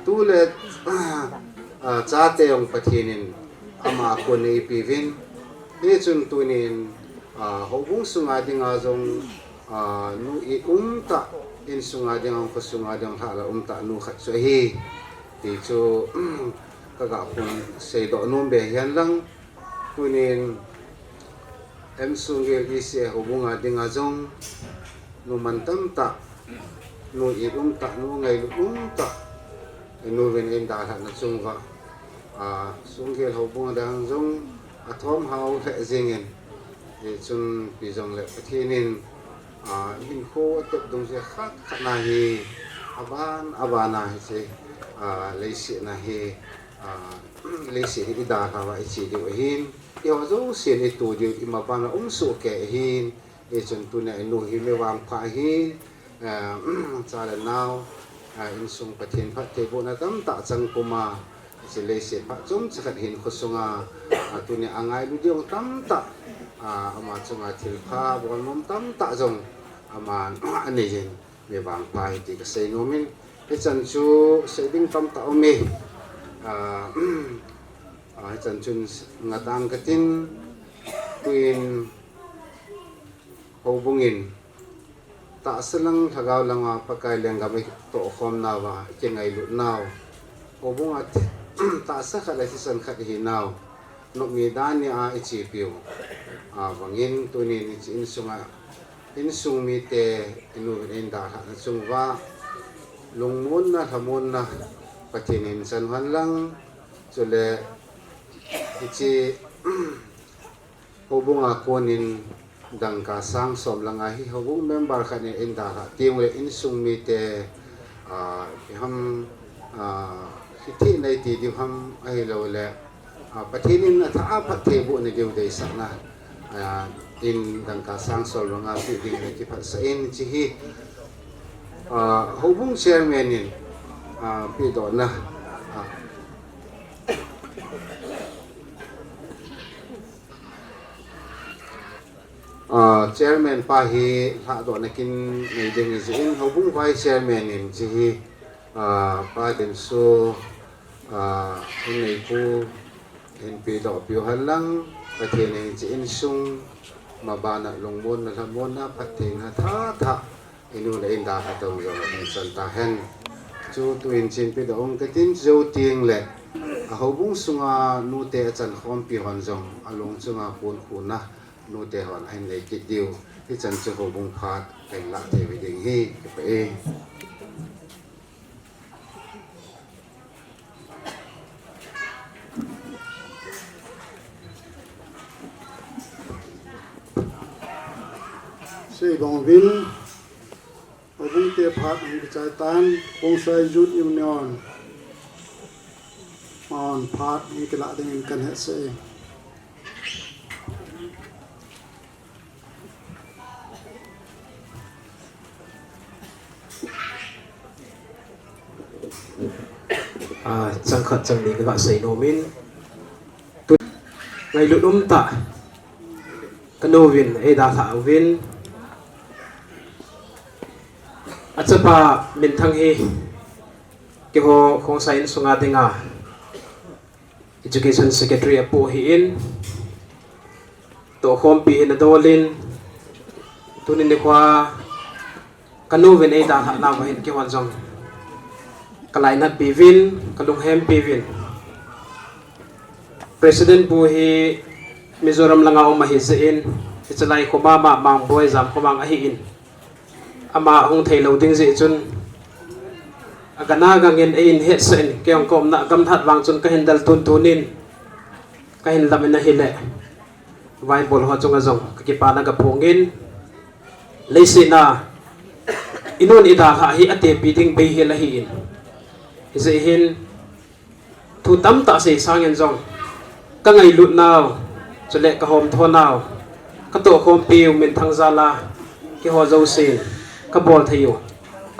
Tu le, ah, chate jong Pathen in ama konin eipi uvin. Hichun tunin, ah, houbung sunga dinga jong, ah, nu ijat umtah, insunga dinga, khosunga dinga lhahlah umtah nu khat chu ahi. Ti chu, kaga phon seidoh nom be hihen lang. Tunin, M. Sunggel E C A houbunga dinga jong, nu mantam tah, nu ijat umtah, nu ngailut umtah, inu uvin eidalhahna chunguva, ah, Sunggel houbunga dinga jong athom hao lheh jengin, hichun ipi jongle Pathen in, ah, hinkho atep dungjui khat khat na hi, aban, abana hiche, ah, leiset na hi, ah, leiset hi idalhah uva iche diu ahin, eiho jousen itu diu, imaban a um soh kei ahin, hichun tunia inu hi mi vangpha ahin, ah, cha le nao, ah, insung Pathen phattheibohna tamtah chang puma, hiche leiset phat chomcha khat hin khosunga, ah, tunia angailu ding tamtah, ah, ama chunga thilpha bolnom tamtah jong aman aneiyin, mi vangpha ahi ti kasei nomin, hichan chu sei ding tamtah aume, ah, ah, hichan chun ngatang katin, tuin houbung in tahsa lang lhagao langa Pakai lenggam itohkhom nauva, ikingailut nau, houbunga tahsa khat le thisan khat ihi nau, nopmi dan nia ichepiu, ah, vangin tunin hiche insunga, insung mite inu uvin eidalhahna chunguva lungmonna, lhamonna Pathen in chan uhen lang, chule hiche houbunga konin dangka sang som langa hi houbung member khat in eidalhah teng ule insung mite, ah, iham, ah, hiti nei ti diu ham ahilouleh, ah, Pathen in athah a phattheibohna diu deisahna, ah, in dangka sang som langa pe ding le kiphatsah in hiche hi, ah, houbung chairman in, ah, pedohna, ah, Ah, chairman pa hi lhahdohna kin nei ding ahi jeh in, houbung vice chairman in hiche hi, ah, Pa Dinsu, ah, hin neipu hin pedoh piu hen lang, Pathen in hiche insung mabana lungmonna, lhamonna, phattheina tha tha, inu le eidalhah tong jong ahin chan tahen. Chu tuin hiche pedoh ung katin, jou teng le, ah, houbung sunga nute achan khompi hon jong alung chunga khon khona nute hon ahin nei kit diu, hichan chu houbung phat kahin lah thei ding ahi, kipah e. Sei bang uvin, houbung te phat hung kichai tan, Khongsai Youth Union hon phat hung kilah dingin kahin hetsah e. Ah, chang khat chang ni kaga sei nomin, tu ngailut umtah kanu uvin eidalhah uvin, achapa minthang hi keiho Khongsai insunga dinga Education Secretary apu ahin, tohkhompi hin adolin, tuni nikhoa Kanu vin eidalhah nauva hin keihon jong kalainatpi uvin, kalunghempi uvin. President pu hi Mizoram langa um ahi jeh in, hichelai khoma ama Mangboi Jamkhomang ahin, ama hung thei lou ding jeh chun, agana gangin eihin hetsah in, keihon kaumna gamlhat vang chun kahin del tuntun in, kahin lam in ahile, vaibol ho chunga jong kakipana kaphongin, leiset a inun idalhah hi atepi ding beihel ahin, hijeh hin, thu tamtah sei sangin jong, kangailut nau, chule kahomtho nau, katohkhompiu minthang jal a, keiho jousen kabol theiu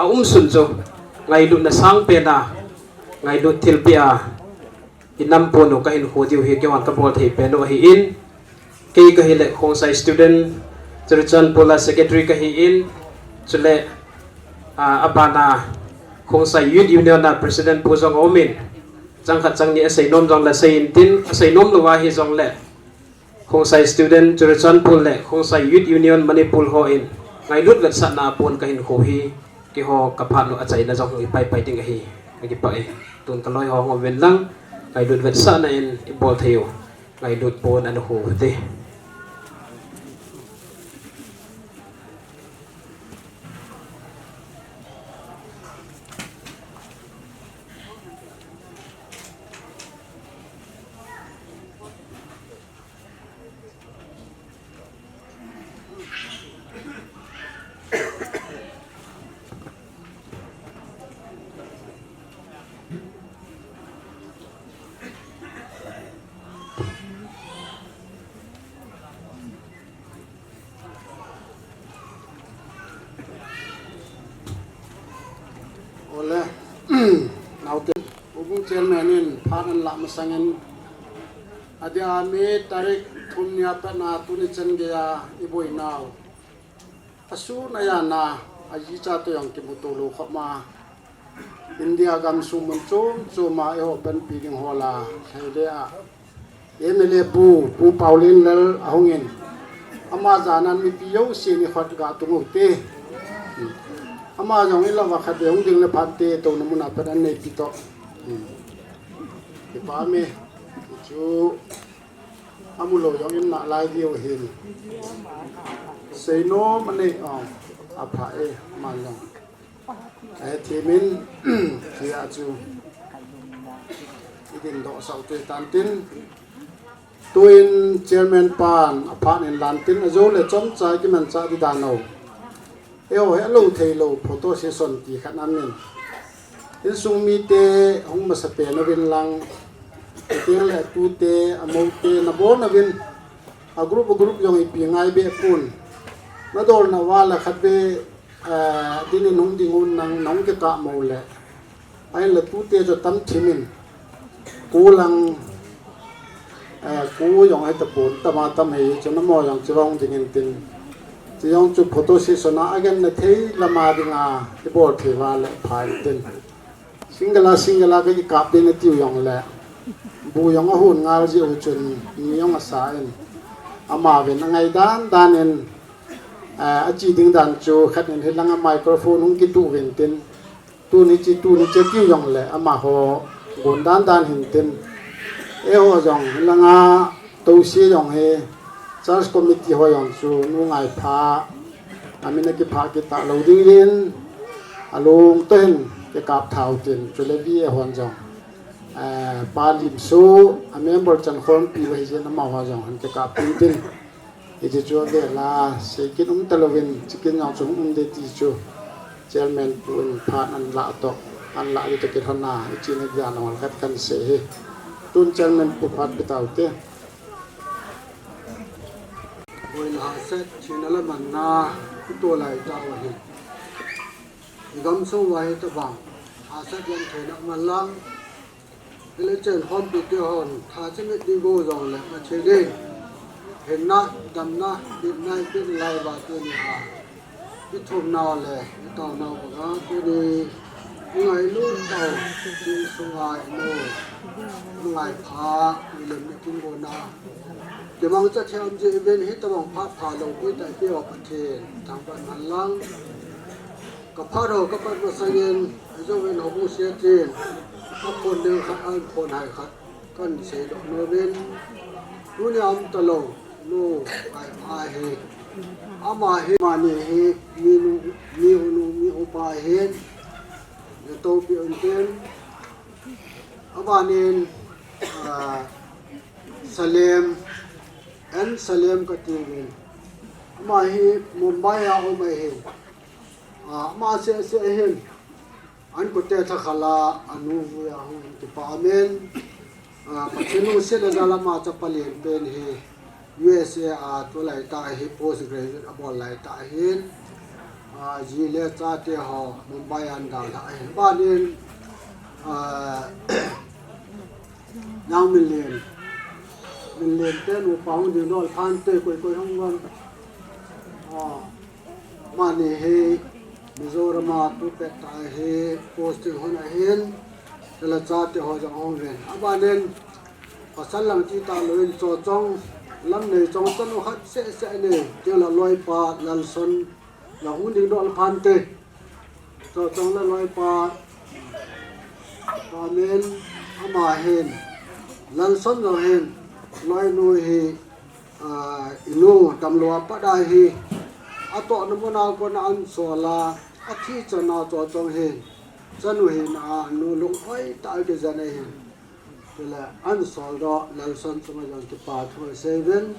aumsun chu, ngailutna sangpen a, ngailut thilpeh a, inam pon u kahinkho diu hi keihon kabol thei pen u ahin, kei kahile Khongsai Student Churachandpur a Secretary kahin, chule, a, abana Khongsai Youth Union a President pu jong aumin, chang khat chang ni aseinom jongle seiyin tin, aseinom louva hijongle, Khongsai Student Churachandpur le Khongsai Youth Union Manipur hon ngailut vetsahna pon kahinkho hi, keiho kaphat u achaina jong hung hi paipai ding ahi, kakipah e. Tun kaloi ho hung uvin lang, ngailut vetsahna in ibol theiu, ngailut pon ana khu u hite. Ole, naote, Houbung Chairman in phat anlah masangin, adia May tarik thum nia pat a tuni chan geiya iboinau, asun ajan a, ajicha toh jong kimuto lou khop ma, India gamsung mun chom chom a eiho panpi ding ho lah a, Lheile a M L A pu, Pu Paolienlal ahungin, ama jana mipi jousen ikhut ga tung u hite. Ama jong ilah uva khatvei hung ding le phante, touna mun a pat aneipi toh, kipah e. Chu amu lou jong inah lai diu hin, seinom anei, o, apha e, ama jong ahethem in, tia chu idindoh sah u hite. Tin, tuin Chairman pan aphat in lan tin, ajou le chomcha kimanchah ding dan u, eiho helou theilou photo session ti khat aumin, insung mite hung masapen uvin lang, ateng le atute, amoute nabon uvin, a group a group jong ipi ngai behpon, nadolna uva le khatvei, eh, dinin hung ding un, nang nahung kikah mo le, ahinla tute chu atam thim in, kho lang, eh, kho jong hitapon, tam a tam hi chun amaho jong chuvang ding in tin, chujong chu photo session a agenna thei lam a dinga ibol thei uva le pha intin, single a single a kakikap ding atiu jongle, bu jong ahon ngal jeh u chun ni jong asa in, amauvin angai dan dan in, eh, ache ding dan chu khat in hilanga microphone hung kituh uvin tin, tuni che, tuni che tiu jongle amaho gon dan dan hintin, eiho jong hilanga touse jong hi, church committee ho jong chu nu Ngaipha amin akipha kitah lou dingin, alung toh hin kikap tha utin, chule V A hon jong, eh, Pa Limso, a member chankhompi u ahi jeh in amaho jong hin kikap intin, hiche chu avel a seikit um talouvin, chikit jong chu hung um ding ti chu Chairman pu in phat anlah toh, anlah ding toh kilhon a, hiche na dia nahol khat kan sei hi. Tun Chairman pu phat pe taute. Boina hahsat, thina le manna, kitoh lai tau ahi. Igamsung uva hitabang hahsat gentheina man lang, Village chankhompi te hon tha chimit ding go jongle, Pathen in hinna, damna, bitna eipeh nalai uva tuni a ithum nau le itao nau banga tuni ingailut tau, insung a inu, Ngaipha, milim mitin gona kimangcha thei jeh uvin hitabang phat phalou eipeh uva Pathen thangvah man lang. Ka phat ho ka pat masangin, ajo in ho bu sia tin, ka phone ding khat, an phone hai khat, kan sei doh nom in, tunia um talou, nu, ai, ai hi, ama hi, mani hi, mi nu, mi u nu, mi upa hin, na topi un tin, abanin, ah, Salem, en Salem ka ti uvin. Ama hi Mumbai a um ahin. Ah, ama seh seh hin. An kote thakhala, anu vui a hung kipa amen. Ah, Pathen lungset le jal a ama chapa lienpen hi. U S A a tulai tah hi post graduate abol lai tah hin. Ah, ji le chate ho Mumbai a an dalha ahin. Abanin, ah, Nang Minlen. Minlen te nupa hung ding dol phan te koi koi hung gon. Ah, mani hi Mizoram a tu pet tah hi posting hon ahin. Tela chate ho jong hung ven. Abanin pasal lang ti talou in Chochong lam nei chong chanu khat seh seh nei. Tela loipa Lalson. Jong hung ding dol phan te. Chochong le loipa, amen, ama hin, Lalson jong hin, loinu hi, ah, inu damlou a pat a hi, atohna muna kona an sol a, athi chan a Chochong hin, chanu hin, anu lung hoi tah a kijen ahin. Tela an sol doh, Lalson chunga jong kipa thu asei uvin.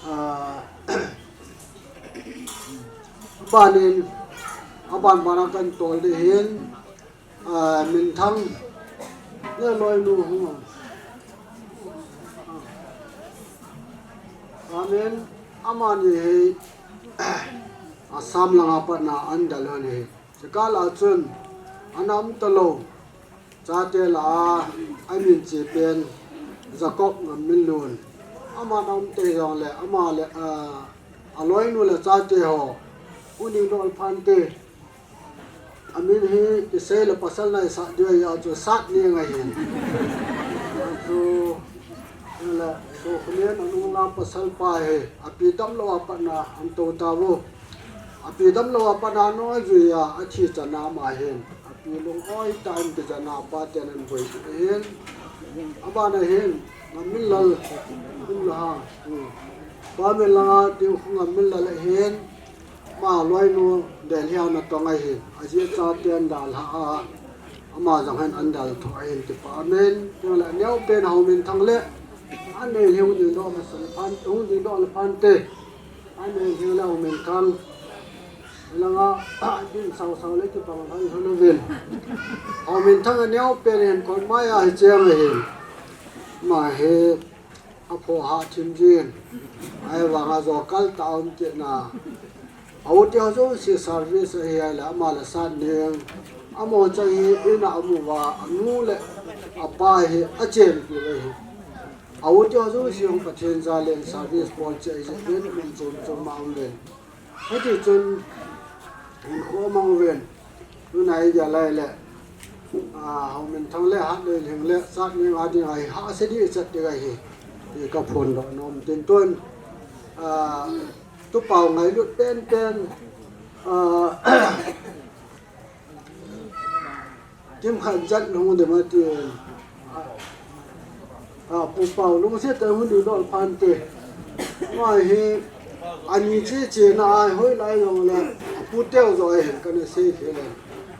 Ah, abanin, aban bana kan tol ding hin, ah, Minthang, le loinu hung. Amen. Amani hi, Assam langa patna an dal hon hi. Chukal a chun, ana um talou. Chate lah a, amin che pen, Jacob Ngamminlun. Ama na um te jong le, ama le, ah, aloinu le chate ho. Uni dol phan te. Amin hi, kisei le pasal naisat diu ahi a chu sat ni ngai hin. Chu, le, so khunen anung la pasal pa hi, api damlou a patna, an to ta vo. Api damlou a patna no jui a, athi chan a ama hin. Api lung hoi tah in kijen a pa ten an boi ahin. Abana hin, Ngamminlal, um la ha. Hmm. Pa min langa, tiu khu Ngamminlal ahin. Ama loinu Delhi a natong ahin. Aji chate an dalha a. Ama jong hin an dal tho ahin kipa amen. Tiu le neo pen Haominthang le. An nei hung ding doh masang phan, hung ding doh le phan te. An nei hung le Haominthang. Langa, din sau sau le kipang han hon uvin. Haominthang a neo pen hin kon mai a hi cheng ahin. Ama hi apho ha thim jin. Ahivanga jo kal ta um kit na. Auti ho jouse service ahi a le ama le sat ning. Amo chang hi in a um uva, anu le apa hi achenpi uve hi. Auti ho jouse hung Pathen jal in service bol cheh ahi jeh in um chom chom ma um uvin. Hiti chun, hinkho mang uvin, tunai dia lai le, ah, Haominthang le Hatleilhing le, sat ning a ding ahi, hahsa ding i chat ding ahi, ti ka phondoh nom tin tun, ah, Pu Pau ngailut pen pen, ah, Kimkhat jat nung dem ati. A, Pu Pau lungset tah in hung ding doh phan te. Ama hi, ani che che na a, hoilai jong le, apu teu jo ahi kana sei khel e.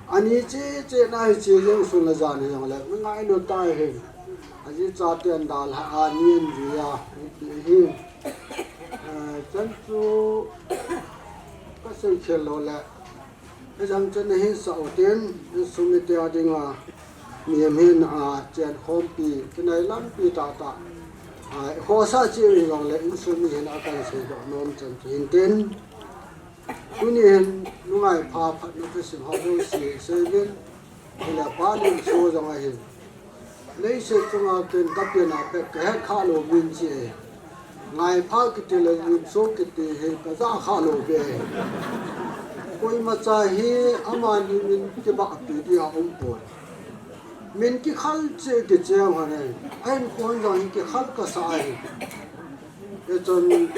Ani che che na hi che jeng sun le jan hi jong le, ngailut tah ahi. Aji chate an dalha a, ani an jui a, ti hi. Eh, chan chu, ka sei khel lou le. Hijeh chun nahin sah u tin, insung mite a dinga, mihem hin a chen khompi, kinai lampi tah tah. A, khosa chi u jong le insung mi hin a kan seidoh nom chan chu hin tin. Tuni hin nungai pha phatna thusim ho jouse sei uvin, hile pa lim so jong ahin. Leiset chunga ken ka pian a pet ka het kha lou min chi e. Ngai pha kiti le lim so kiti hi ka ja kha lou ve. Koima cha hi amani min kibahpi ding a um pon. Min kikhal che kicheng hon e. Ahin kon jong hi kikhal ka sa ahi. Hichun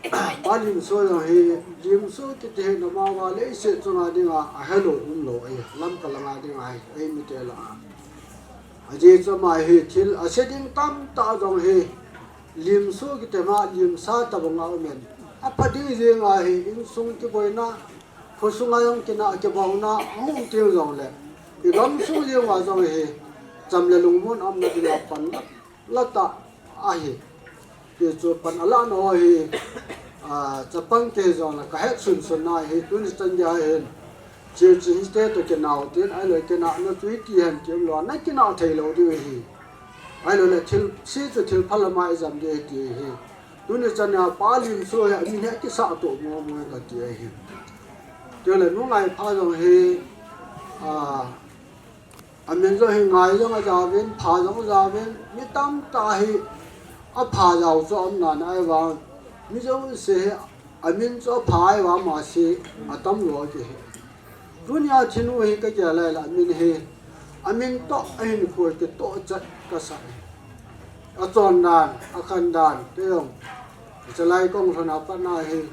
Pa Limso jong hi, Limso kiti hi namaova leiset chunga dinga ahelou umlou ahi, Lamka langa dinga ahi, eimite lah a. Ajeh chu ama hi thil ase ding tamtah jong hi, Limso kiti ma Limsa tabang a um in, apha ding jeng ahi, insung kiboina, khosunga jong kinah kibaona ahung teng jongle, igamsung jeng uva jong hi, cham le lungmon a umna dinga pan la tah ahi. Ti chu pan alah na ho hi, a, chapang kei jongle kahet sunsun na hi, tuni chan gei hin, Chirchin te toh kinah u tin, ahilou kinahna chu hiti hen ti umlou, ana kinah theilou diu ahi. Ahilou le thil, se chu thil phalam a ijam ding ahi ti ahi. Tuni chan a Pa Limso hi amin hi akisah toh momo e kati ahi. Chule Nu Ngaipha jong hi, a, amin jong hi Ngai jong ajaovin, Pha jong ajaovin, mi tamtah hi apha jao chu aumna ahivang, mi jouse hi amin chu apha ahivang ama se atamlou kihi. Tunia thinu hi kagel lai le amin hi, amin toh ahinkho kitoh chet kasa e. Achon dan, akhan dan te jong, chalai kahung lhun a pat na hi,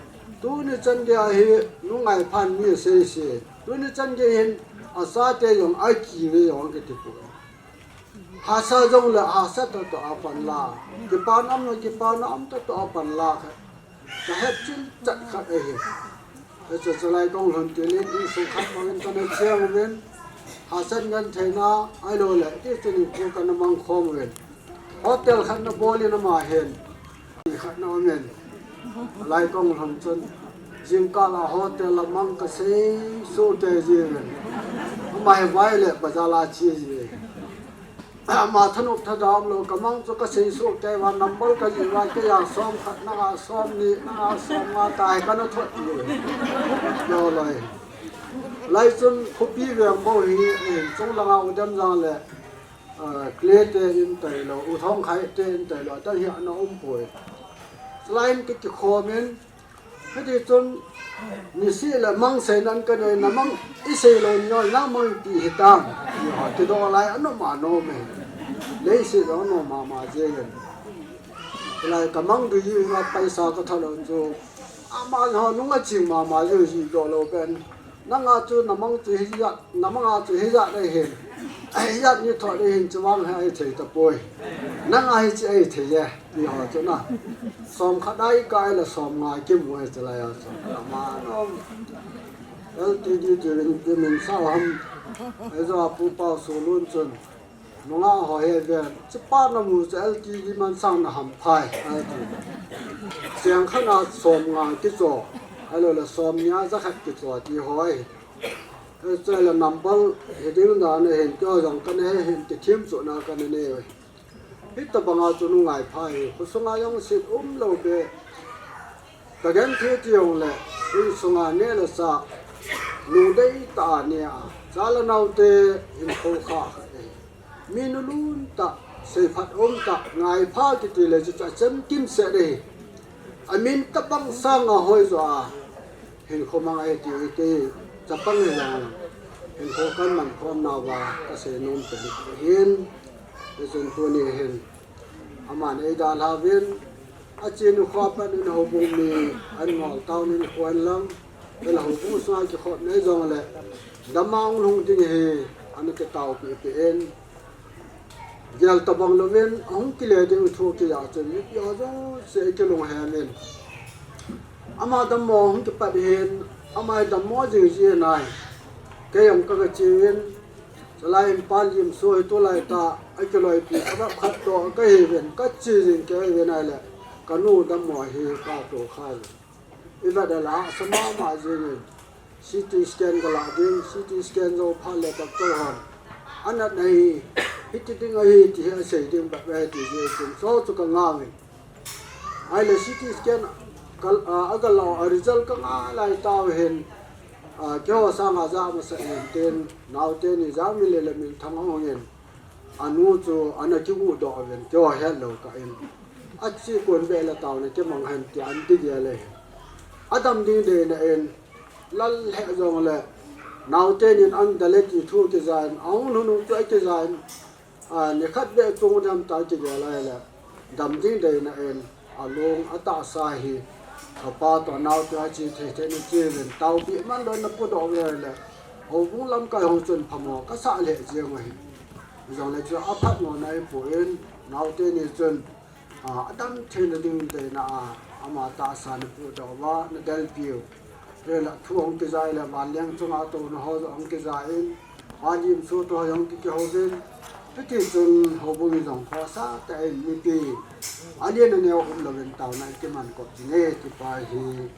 tuni chan gei a hi Nu Ngaiphan mi asei se, tuni chan gei hin achate jong akive jong kiti poi. Hahsa jongle hahsa toh toh a pan la, kipana um le kipana um toh toh a pan la kha. Kahet chilchat khat ahi. Hiche chalai kahung lhun til in, insung khat bangin kana cheng uvin, hahsat gentheina ahilou le, ti chun hinkho kana mang khom uvin. Hotel khat ana bol in ama hin, ti khat ana um in, chalai kahung lhun chun, jingkah a hotel a mang kasei soh kei ji uvin. Ama hi vai le bazar a che ji. Ama thanop thada umlou, kamang chu kasei soh kei uva, number kajih uva, kei a som khat, nanga som ni, nanga som nga tahi kana thot ji. Loloi. Lai chun khopi veng bou hi, eh, chunglang a u Demjang le, ah, Clay te in tailou, u Thongkhai te in tailou, atan hi ana um poi. Lai in ki, kikhom in, hiti chun, nisih le mang seinan kanei, namang isei lou ni, nang mang ipi hitam. Ti ho, kidoh lai anom anom e. Leiset jong anom mama jeng in. Lai kamang dui uva paisa kathot lou chu, ama ho nung aching mama jeng ji doh lou pen. Nanga chu namang chu hijat, namang a chu hijat ahin. Hijat ni thot ahin, chuvang hi ahithei tapoi. Nanga hiche ahithei e, ti ho chu na. Som khat a ikah le som nga kimu e chalai a chu. Ama nom. L T D ti ring ti min sao ham. Ajo a Pu Pau Solun chun. Nungah ho hi ven, chupa namu chu L T D man sang na ham phai, ati. Cheng khat a som nga kicho, ahilou le som ni a ja khat kicho ti ho ahi. Chule number hi ding dan ahin, keiho jong kana he hin, kithim chu na kana nei uve. Hitabang a chu Nu Ngaipha hi, khosunga jong sit umlou be. Kagenthei ti jongle, insunga neh le chah, nungdei tah a neh a, cha le naote hinkho kha kha e. Mi nulun tah, seiphat um tah, Ngaipha kiti le chu achem kimset e. Amin tabang sanga hoi jo a, hinkho mang ahi ti hi kei chapang hijongle, hinkho kaman khom nauva kasei nom pen ahin, hichun tuni hin, aman eidalha uvin, ache nikho a pat in houbung mi, an ngol tao nikho in lang, vel houbung sunga kikhop nei jongle, dam a hung lhung ding hi, ana kitaopi pi in, gel tabang louvin, ahung kile ding thu kijah chun, mipi ho jouse kilunghem in. Ama dammo hung kipat hin, ama hi dammo jing ji nai. Kei jong kaga che in, chalai in Pa Limso hi tulai tah, akiloipi sabep khat toh kahiuvin, kache jing kahiuvin ahile, kanu dammo hi katoh kha uvin. Ivet le hahsa mama jeng in, C T scan kalah ding, C T scan jou phat le doctor hon, anatna hi, hiti ding ahi ti hi asei ding bep ahi ti jeh chun, chu chu kangah uvin. Ahile C T scan kal-, a, agalah u, a result kangah lai tauhin, a, keiho sanga ja masa in tin, naote ni Jangminlel le Minthang ahung in, anu chu ana kihuhdoh uvin, keiho hetlou kah in. Ache kon beh le taona kimang hen tia ana kigel e. Adam ding deina in, lal lheh jongle, naote nin an dal e ti thu akija in, ahung lhun u chu akija in, a, nikhat beh chung u dam ta kigel ahile, dam ding deina in, alung atahsa hi, kapa toh naote a che thei thei na che uvin, taopi man lou na pudoh uve le, houbung lamkai ho chun phamo kasah lheh jeng u ahi. Jongle chu aphat mona ipu in, naote ni chun, a, adam theina ding deina a, ama tahsa na pudoh uva, na delpiu. Vela thu hung kija le, vanleng chunga touna ho jong hung kija in, alim sutu ho jong ki, kihouvin. Hiti chun houbung in jong khosa tah in mipi alen aneo umlouvin taona kiman kop jing e ti pa hi,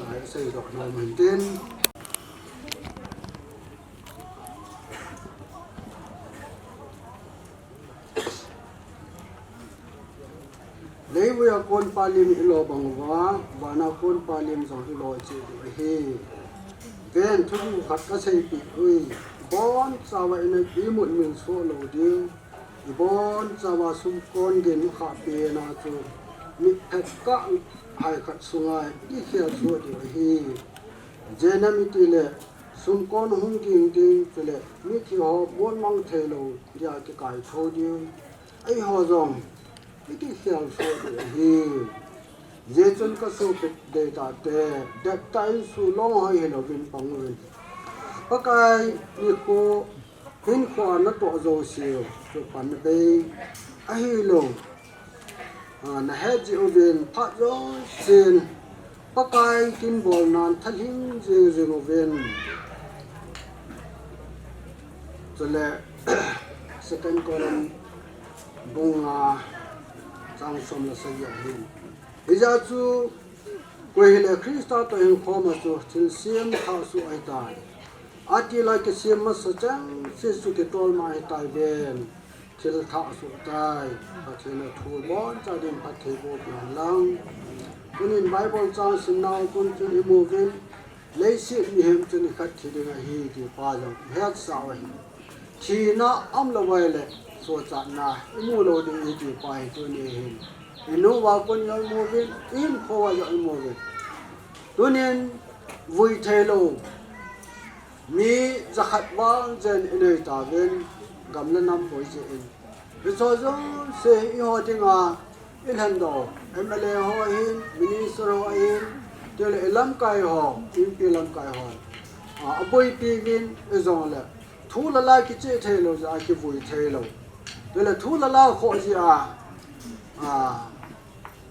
a, isei doh nom u hin tin. Leivui a konpa lim ilo bang uva, van a konpa lim jong ilo cheh diu ahi. Ven, thugu khat kaseipeh uve, ibonchauva ina imut milsoh lou diu, ibonchauva sumkon gin khah pena chu, mitphet kah hai khat sunga ikhel soh diu ahi. Ijeh inem itile, sumkon hung ging ding, chule mithi ho mon mang thei lou dia kikaithou diu. Eiho jong ikikhel soh diu ahi. Hijeh chun kasopeh ding tate, deptah in sulong hoi hilouvin pang uvin. Pakai nikho hinkho a natoh jouseu, chu panna bei ahilou. A, nahet jeh uvin phat jousen Pakai kin bolnan thalhing jing jing uvin. Chule, Second Corinth bung nga chang som le sagi ahin. Hijeh chun, koi hile Christa toh hinkho ma chu thilsem thah soh ahitai. Atil a kisem masa chengse chu kitol ma ahitai ven. Thil thah soh tai. Pathen a thu iboncha ding phatthei boh peh hen lang. Tunin Bible chang simnau kon chun imu uvin, leiset mihem chun ikhat thi ding ahi ti pa jong ihetsah u ahi. Thina aum lou uva ahile, sochatna imu lou ding ahi ti pa hi tuni hin. Inu uva kon jong imu uvin, ihinkho uva jong imu uvin. Tunin vui thei lou mi jakhat val jen inei tauvin, gam le nam boi jeh in. Hiche jouse hi eiho dinga ilhendoh, M L A ho ahin, minister ho ahin, chule ilamkai ho, M P lamkai ho. A, aboipi uvin, ijongle thu le la kicheh thei lou jeh a kivui thei lou. Chule thu le la khoh jeh a, a,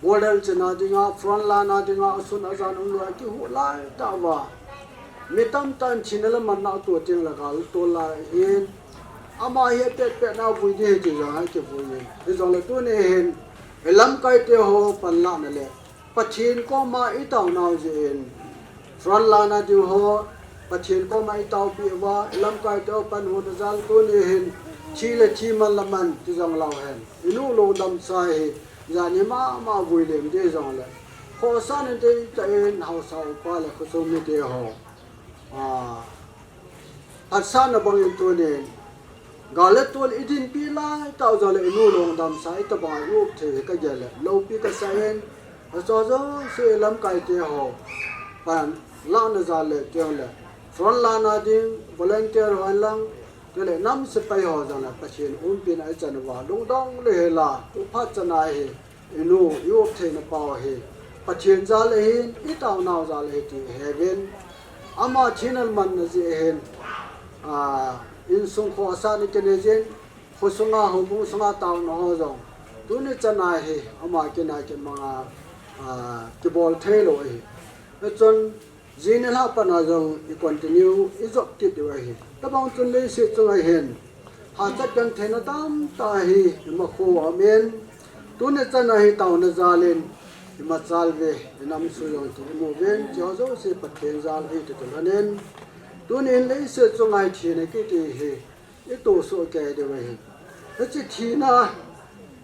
Border chena dinga, front line a dinga, asun ajan umlou a kihuh lai tah uva. Mi tamtah in thina le manna atoh tengle gal tol lai ahin. Ama hi apet pet na vui ding ahi ti jong a kivui in. Hijongle tuni hin, ilamkai te ho panlahna le Pathen koma itaonau jeh in. Front line a ding ho, Pathen koma itaopeh uva, ilamkai te ho panhuna jal tuni hin, thi le thi man le man, ti jong lou hen. Inu lungdam sa hi, jani mama vui lem ding jongle. Khosa nin ding tah in, haosa upa le khosung mite ho. A, phatsahna bang in tunin, gal le tol idinpi lai tah jongle inu lungdam sa itobang a i-up thei hi kagel le, loupi kasa in, ajo jouse lamkai te ho, panlahna jal le, tiang le, front line a ding, volunteer ho hen lang, chule nam sepai ho jongle, Pathen umpina ichan uva, lungdong le hela, tu phat chana hi, inu, i-up theina pau hi, Pathen jal ahin, itaonau jal ahi ti iheuvin. Ama thina le manna jeh ahin, a, insung khosa ni kine jin, khosunga houbung sunga taona ho jong. Tuni chana hi, ama kina kimanga, a, kibol thei lou ahi. Hichun, Jini lha pana jong i continue i jop kit diu ahi. Tabang chun leiset chunga hin hachat gentheina tamtah hi imakhou a um in, tuni chana hi taona jal in imachal uve, inam sung jong chu imu uvin, hiche jouse Pathen jal ahi ti tulhon in, tunin leiset chunga hi thina kiti hi itoh soh kei diu ahi. Hiche thina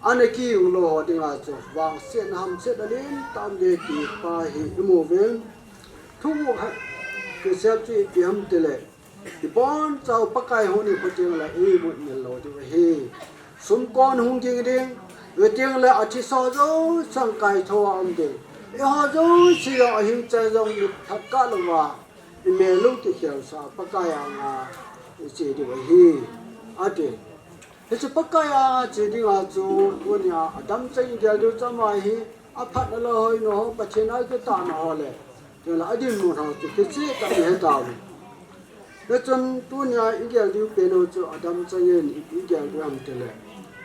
ana kiung lou ho dinga chu vangsetna hamsetna lentah um ding ti pa hi imu uvin. Thuguh khat kisei chu ipi ham tile, ibonchauva Pakai hung hi phat tengle imut mil lou diu ahi. Sumkon hung ging ding, ve tengle athisa jouse kaithou a um ding. Eiho jouse jong ahing chai jong mitphet kah louva, imel u kikhel sa Pakai anga iche diu ahi, ati. Hiche Pakai anga che dinga chu, tunia adam chang igel diu chu ama hi, Aphatna le hoina ho, Pathen a kitahna ho le, chule adinmun ho chu kicheh tah in ihetauve. Hichun tunia igel diu pen u chu adam changin igel diu ham tile,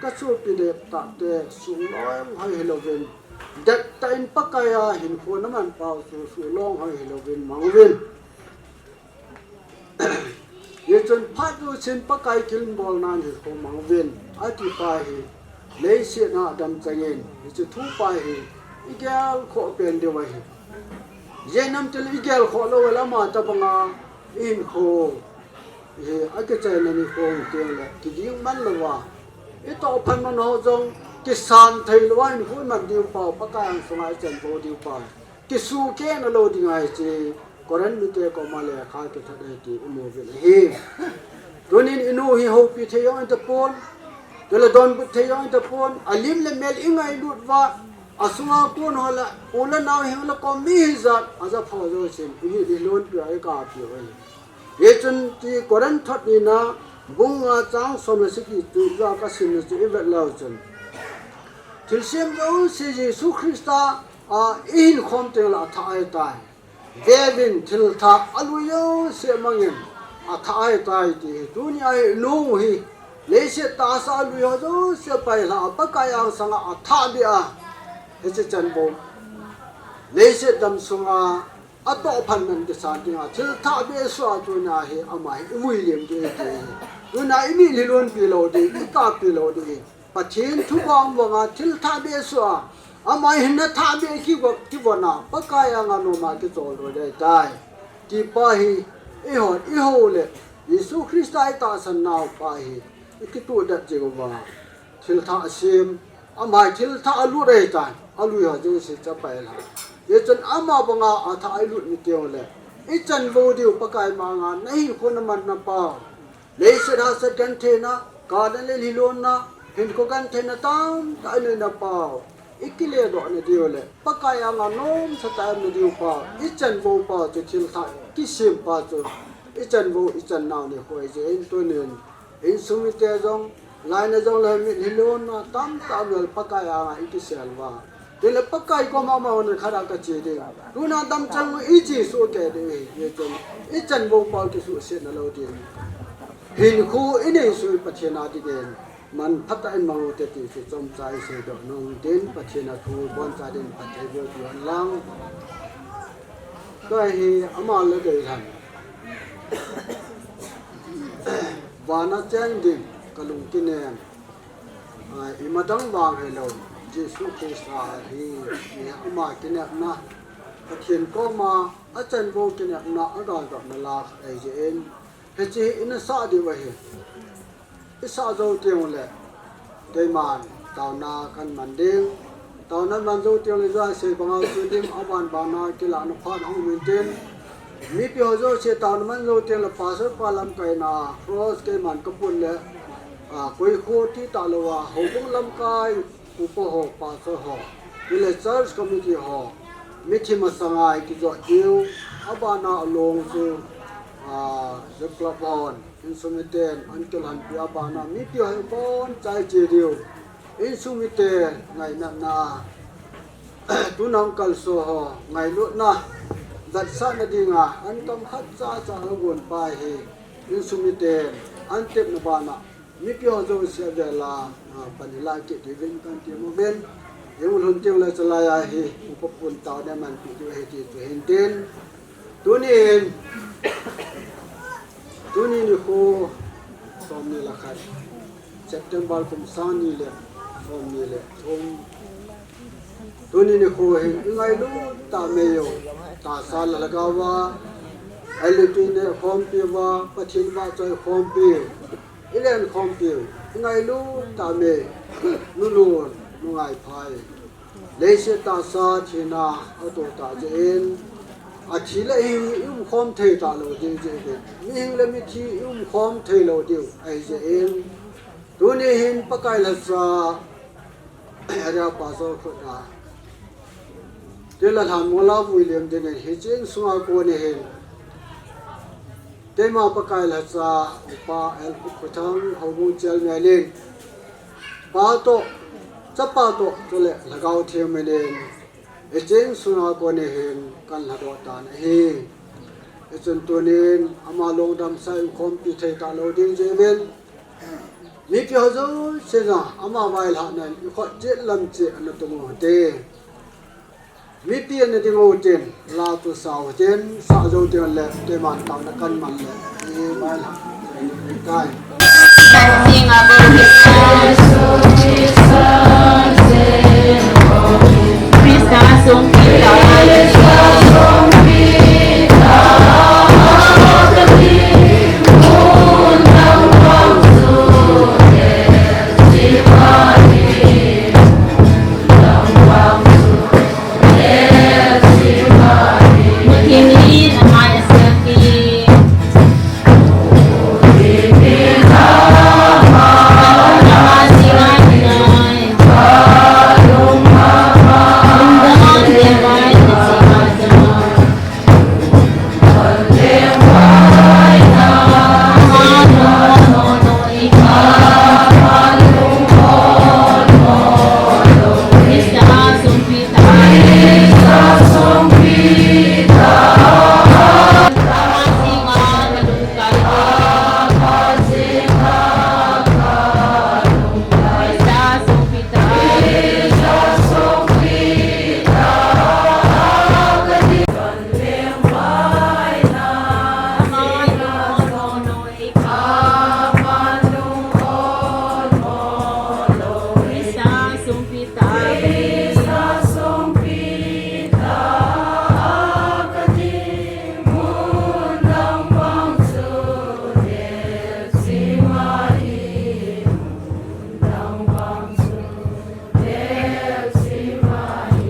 kasopi dettah te, suhlong hoi hilouvin, dettah in Pakai a hinkho naman pau chu suhlong hoi hilouvin mang uvin. Hichun phat jousen Pakai kilbolnan hinkho mang uvin, ati pa hi, leiset a adam changin, hiche thu pa hi, igel khoh pen diu ahi. Ijeh inem itile igel khoh lou le ama tobanga ihinkho hi akichaina nikho teng le kiging man louva, itoh phat man ho jong kisan thei louva hinkho iman diu pau, Pakai angsunga ichan bou diu pau, kisuhkehna lou ding ahi ti Corinth mite koma lekha kithot ahi ti imu uvin ahi. Tunin inu hi houpi thei jong ahitapon, chule donbut thei jong ahitapon, alim le mel ingailut uva, asunga kon ho le, u le nao hing le kom mi hijat, ajapha jousen, imit lhilonpi a ikappiu ahi. Hichun ti Corinth thot nina, bung nga chang som le sagi chu ijat kasimna chu ivet leu chun, thilsem jouse Jesu Christa a ihinkhom teng le athah ahitai. Veuvin, thilthah alui jouse mangin athah ahitai ti hi. Tunia hi inu hi leiset tahsa alui ho jouse pailha a Pakai angsanga athahbeh a, hiche chanbou leiset damsunga atoh phat man kisan dinga thilthahbeh soh a tunia hi ama hi ivui lem ding ahi ti hi. Tunia imit lhilonpi lou ding, ikappi lou ding ahi. Pathen thupha um vanga thilthahbeh soh a, ama hinna thahbeh kivon, kivon a, Pakai anga nom a kichol lou ding ahitai. Ti pa hi, ihon, ihou le, Jesu Christa itahsan nau pa hi, ikituhdet jing uva, thilthah asem, ama thilthah alut ahitai, alui ho jouse chu apailha. Hichun ama banga athah ilut ni teng le, ichan bou diu Pakai manga nahinkho namanna pau, leiset hahsat gentheina, kana le lhilonna, hinkho gentheina tamtah inei na pau, ikiledoh na diu le, Pakai anga nomsa tah a um na diu pau, ichan bou pau chu thilthah kisem pa chu, ichan bou, ichan nau nikho ahijeh in tunin, insung mite jong, laina jong le mitlhi lonna tamtah um le Pakai anga ikisel uva, chule Pakai koma amahon khat a kache ding, tuna damchang u i Jesu keh ding ahi, hichun ichan bou pau kisuhsetna lou ding, hinkho inei sung Pathen a dingin manphatah in mang ute ti chu chomcha iseidoh nom tin, Pathen a thu iboncha dingin phatthei boh diu hen lang. Tua hi ama le deilhen, vana cheng ding kalung kinem, a, imadang vang hilou, Jesu Christa hi, hi ama kinepna, Pathen koma achan bou kinepna, agaldopna la khat ahijeh in, hiche hi ina sah diu ahi. Isah jou teng ule, keiman taona kaman ding. Taona man jou teng ule, ijeh sei banga chu lim aban bana kilahna phat hung um intin, mipi ho jouse taona man jou teng ule, pastor pa lamkaina cross keiman kaput le, a, koi kho ti talou a, houbung lamkai upa ho, pastor ho, village church committee ho, mithi masanga ikijot diu, abana along chu, a, youth club hon, insung miten ahin kilhonpi, abana mipi ho hi aboncha iche diu, insung mite ngainatna, tuna hung kalso ho ngailutna vetsahna dinga ankam khatcha cha agon pa hi, insung miten ahin tepna bana mipi ho jouse avela, a, pan ilah kit diuvin kahin tem uvin. Ihung lhun teng ule chulai a hi upa pun taona manpeh diu ahi ti chu hin tin. Tunin, tuni nikho somni le khat, September kum sangni le somni le thum. Tuni nikho hin ingailut tah mei u, tahsa le lhagao a, ahiloule tuni khompi uva, Pathen vahchoi khompi u, ilen khompi u, ingailut tah mei, nulun, nungaiphai. Leiset tahsa thina atoh tah jeh in, athi le hing i umkhom thei talou ding jeh in, mihing le mithi i umkhom theilou diu ahijeh in, tuni hin Pakai lhacha, area pastor khut a, thilha lhamon la vui lem dingin hiche insunga kon hin, keima Pakai lhacha, Upa L. Khothang, houbung chairman in, Pa toh, Chapa toh, chule Lhagao Theng min in, Hiche insung a kon hin kan lhadoh tan ahi. Hichun tunin ama lungdam sa in khompi thei talou ding jeh uvin, mipi ho jouse jong ama vailhahna in i khut cheh lam cheh ana tung u hite. Mipi ana ding u hitin, la chu sa u hitin, sa jou ding le, tuman tah na kan man le, i vailhah tai.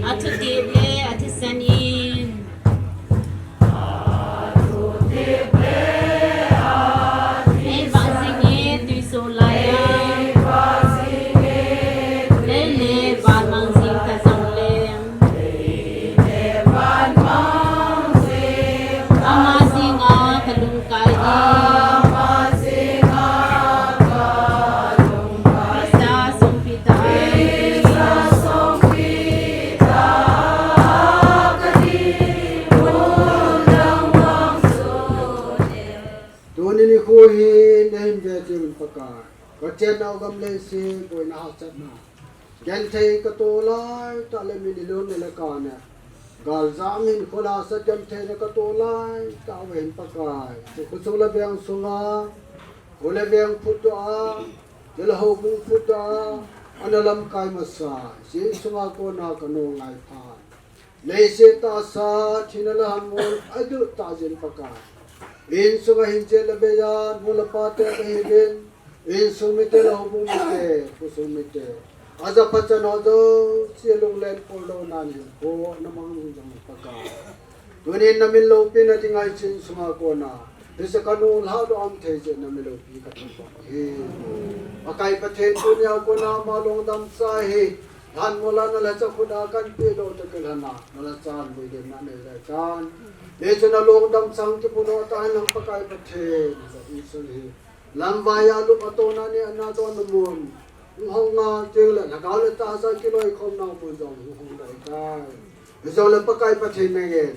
Athu tep le athu san in. Ei vah jing e, tuiso lai a. Lei le van mang jing ta jong leng. Ama jing a ka lungkai ding. Krista songpi ta. Tuni nikho hi nahin ve cheh uvin Pakai. Pathen, nao gam leiset boina hahsatna. Genthei ka toh laitah le min ilhonna le kana. Galjam hin kholhahsat gentheina ka toh laitah uva hin Pakai. Chu khosung le veng sunga, kho le veng phutdoh a, chule houbung phutdoh a, ana lamkai masa, hiche insunga kona ka nunglai phat. Leiset tahsa, thina le lhanmon, aduh tah jin Pakai. Insunga hin chele beiya, nu le pate kahiuvin, insung mite le houbung mite, khosung mite. Ajaphat chan ho jouse lunglen poldouna in, ho namang jong Pakai. Tunin namin loupina dinga hiche insunga kona. Hiche ka nung lhadoh aum thei jeh in namin loupi ka thangvah e. Pakai Pathen tunia kona ama lungdam sa hi. Lhanmol a nalhacha khut a kan pehdoh toh kilhona. Nalhacha a vuilemna nei lai tan. Hiche na lungdam sang kipuidoh tahen lang Pakai Pathen. Hiche insun hi. Lamvai a lup a tona ni ana donna mun. Hung hong a teng le lhagao le tahsa kiloikhomna mun jong hung hong dai tai. Hijongle Pakai Pathen nangin.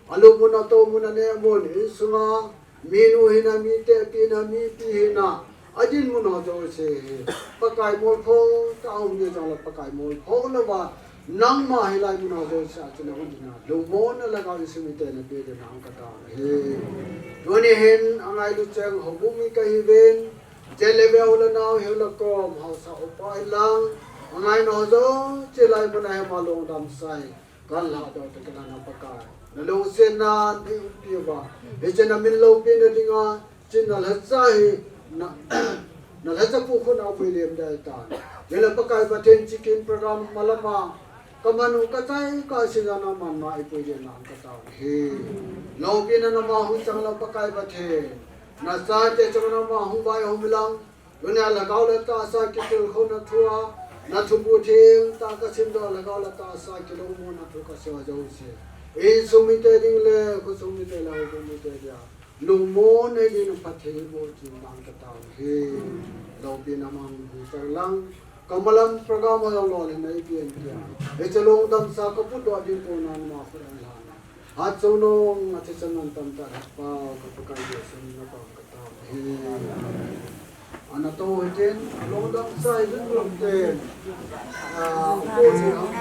Alup mun, ato mun, aneh mun, insunga, minu hina, mi tehpi hina, mipi hina, adin mun ho jouse hi. Pakai molpho tah a um jongle Pakai molpho louva, nangma hilai mun ho jouse a chun nahung ding a, lungmonna lhagao Jesu min in napeh ding in nahung ka tao ahi. Tuni hin angailut cheng houbung mi kahiuvin, chele veu le nao hiu le kom, haosa upa hilang, angaina ho jouse lai mun a hi ama lungdam sa hi. Kan lhadoh toh kilhon a Pakai. Nalungsetna nei umpi uva. Hiche namin loupina dinga, hiche nalhacha hi, na, nalhacha pu khut a vuilem dai tan. Chule Pakai Pathen hiche kin program malama, ka manu ka chai ka sina na man ma ipui ding in nahung ka tao ahi. Loupina nama hung chang lang Pakai Pathen. Nachate chang nama hung vaihom lang. Tunia lhagao le tahsa kitilkhouna thua, na thubu thengtah kasimdoh lhagao le tahsa kilungmonna thu kasei jouse. Insung mite ding le, khosung mite le, houbung mite dia. Lungmon nei ding in Pathen in boh cheh in nahung ka tao ahi. Loupina mang hung chang lang. Kamalam program a lo le nai pian pian. Hiche lungdam sa ka put doh ding pon nangma khut a la. Hat chonung a che chan ngan tam ta pa ka Pakai Jesu na pa ka ta. Ana to hitin lungdam sa hi lungdam ten. Ah, ko ni ang.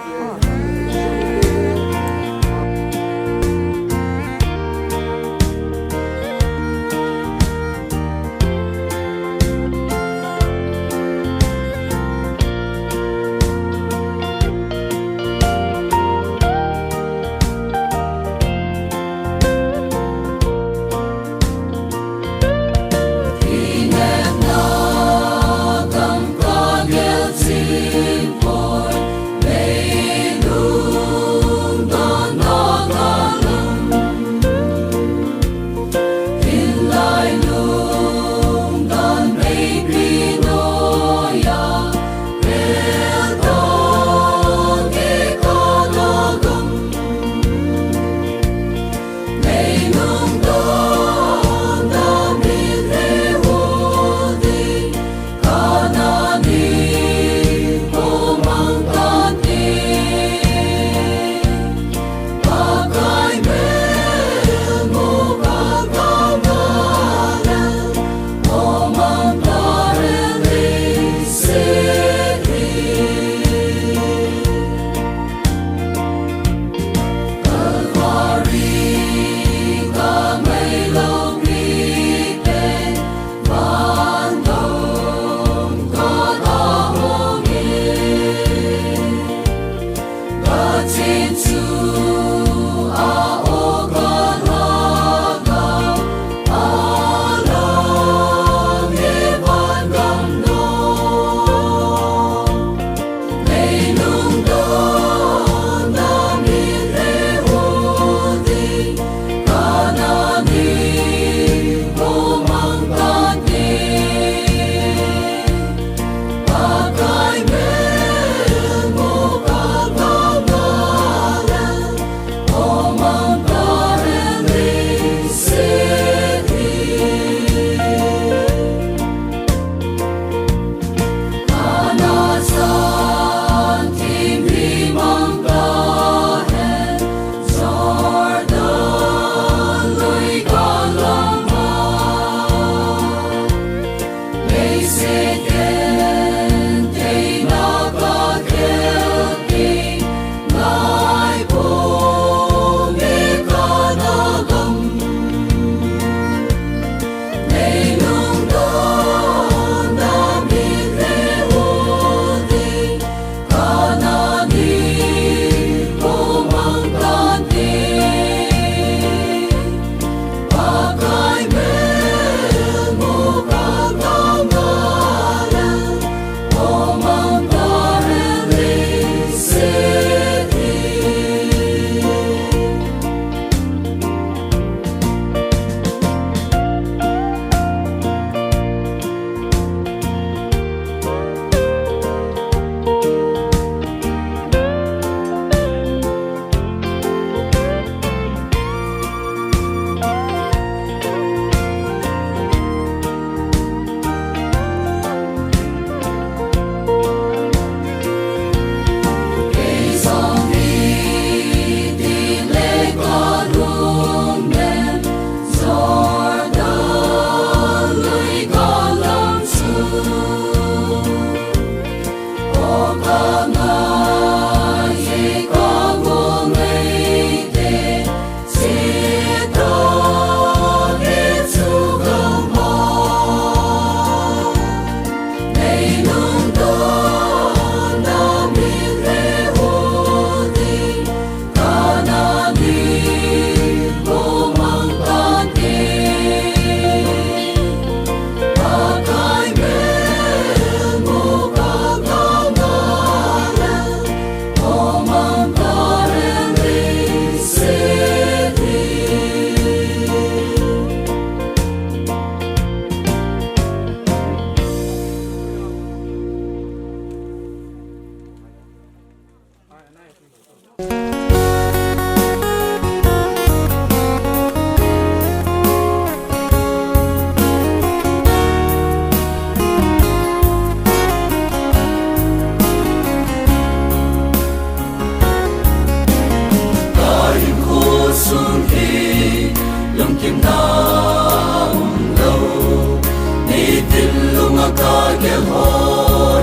Kei ho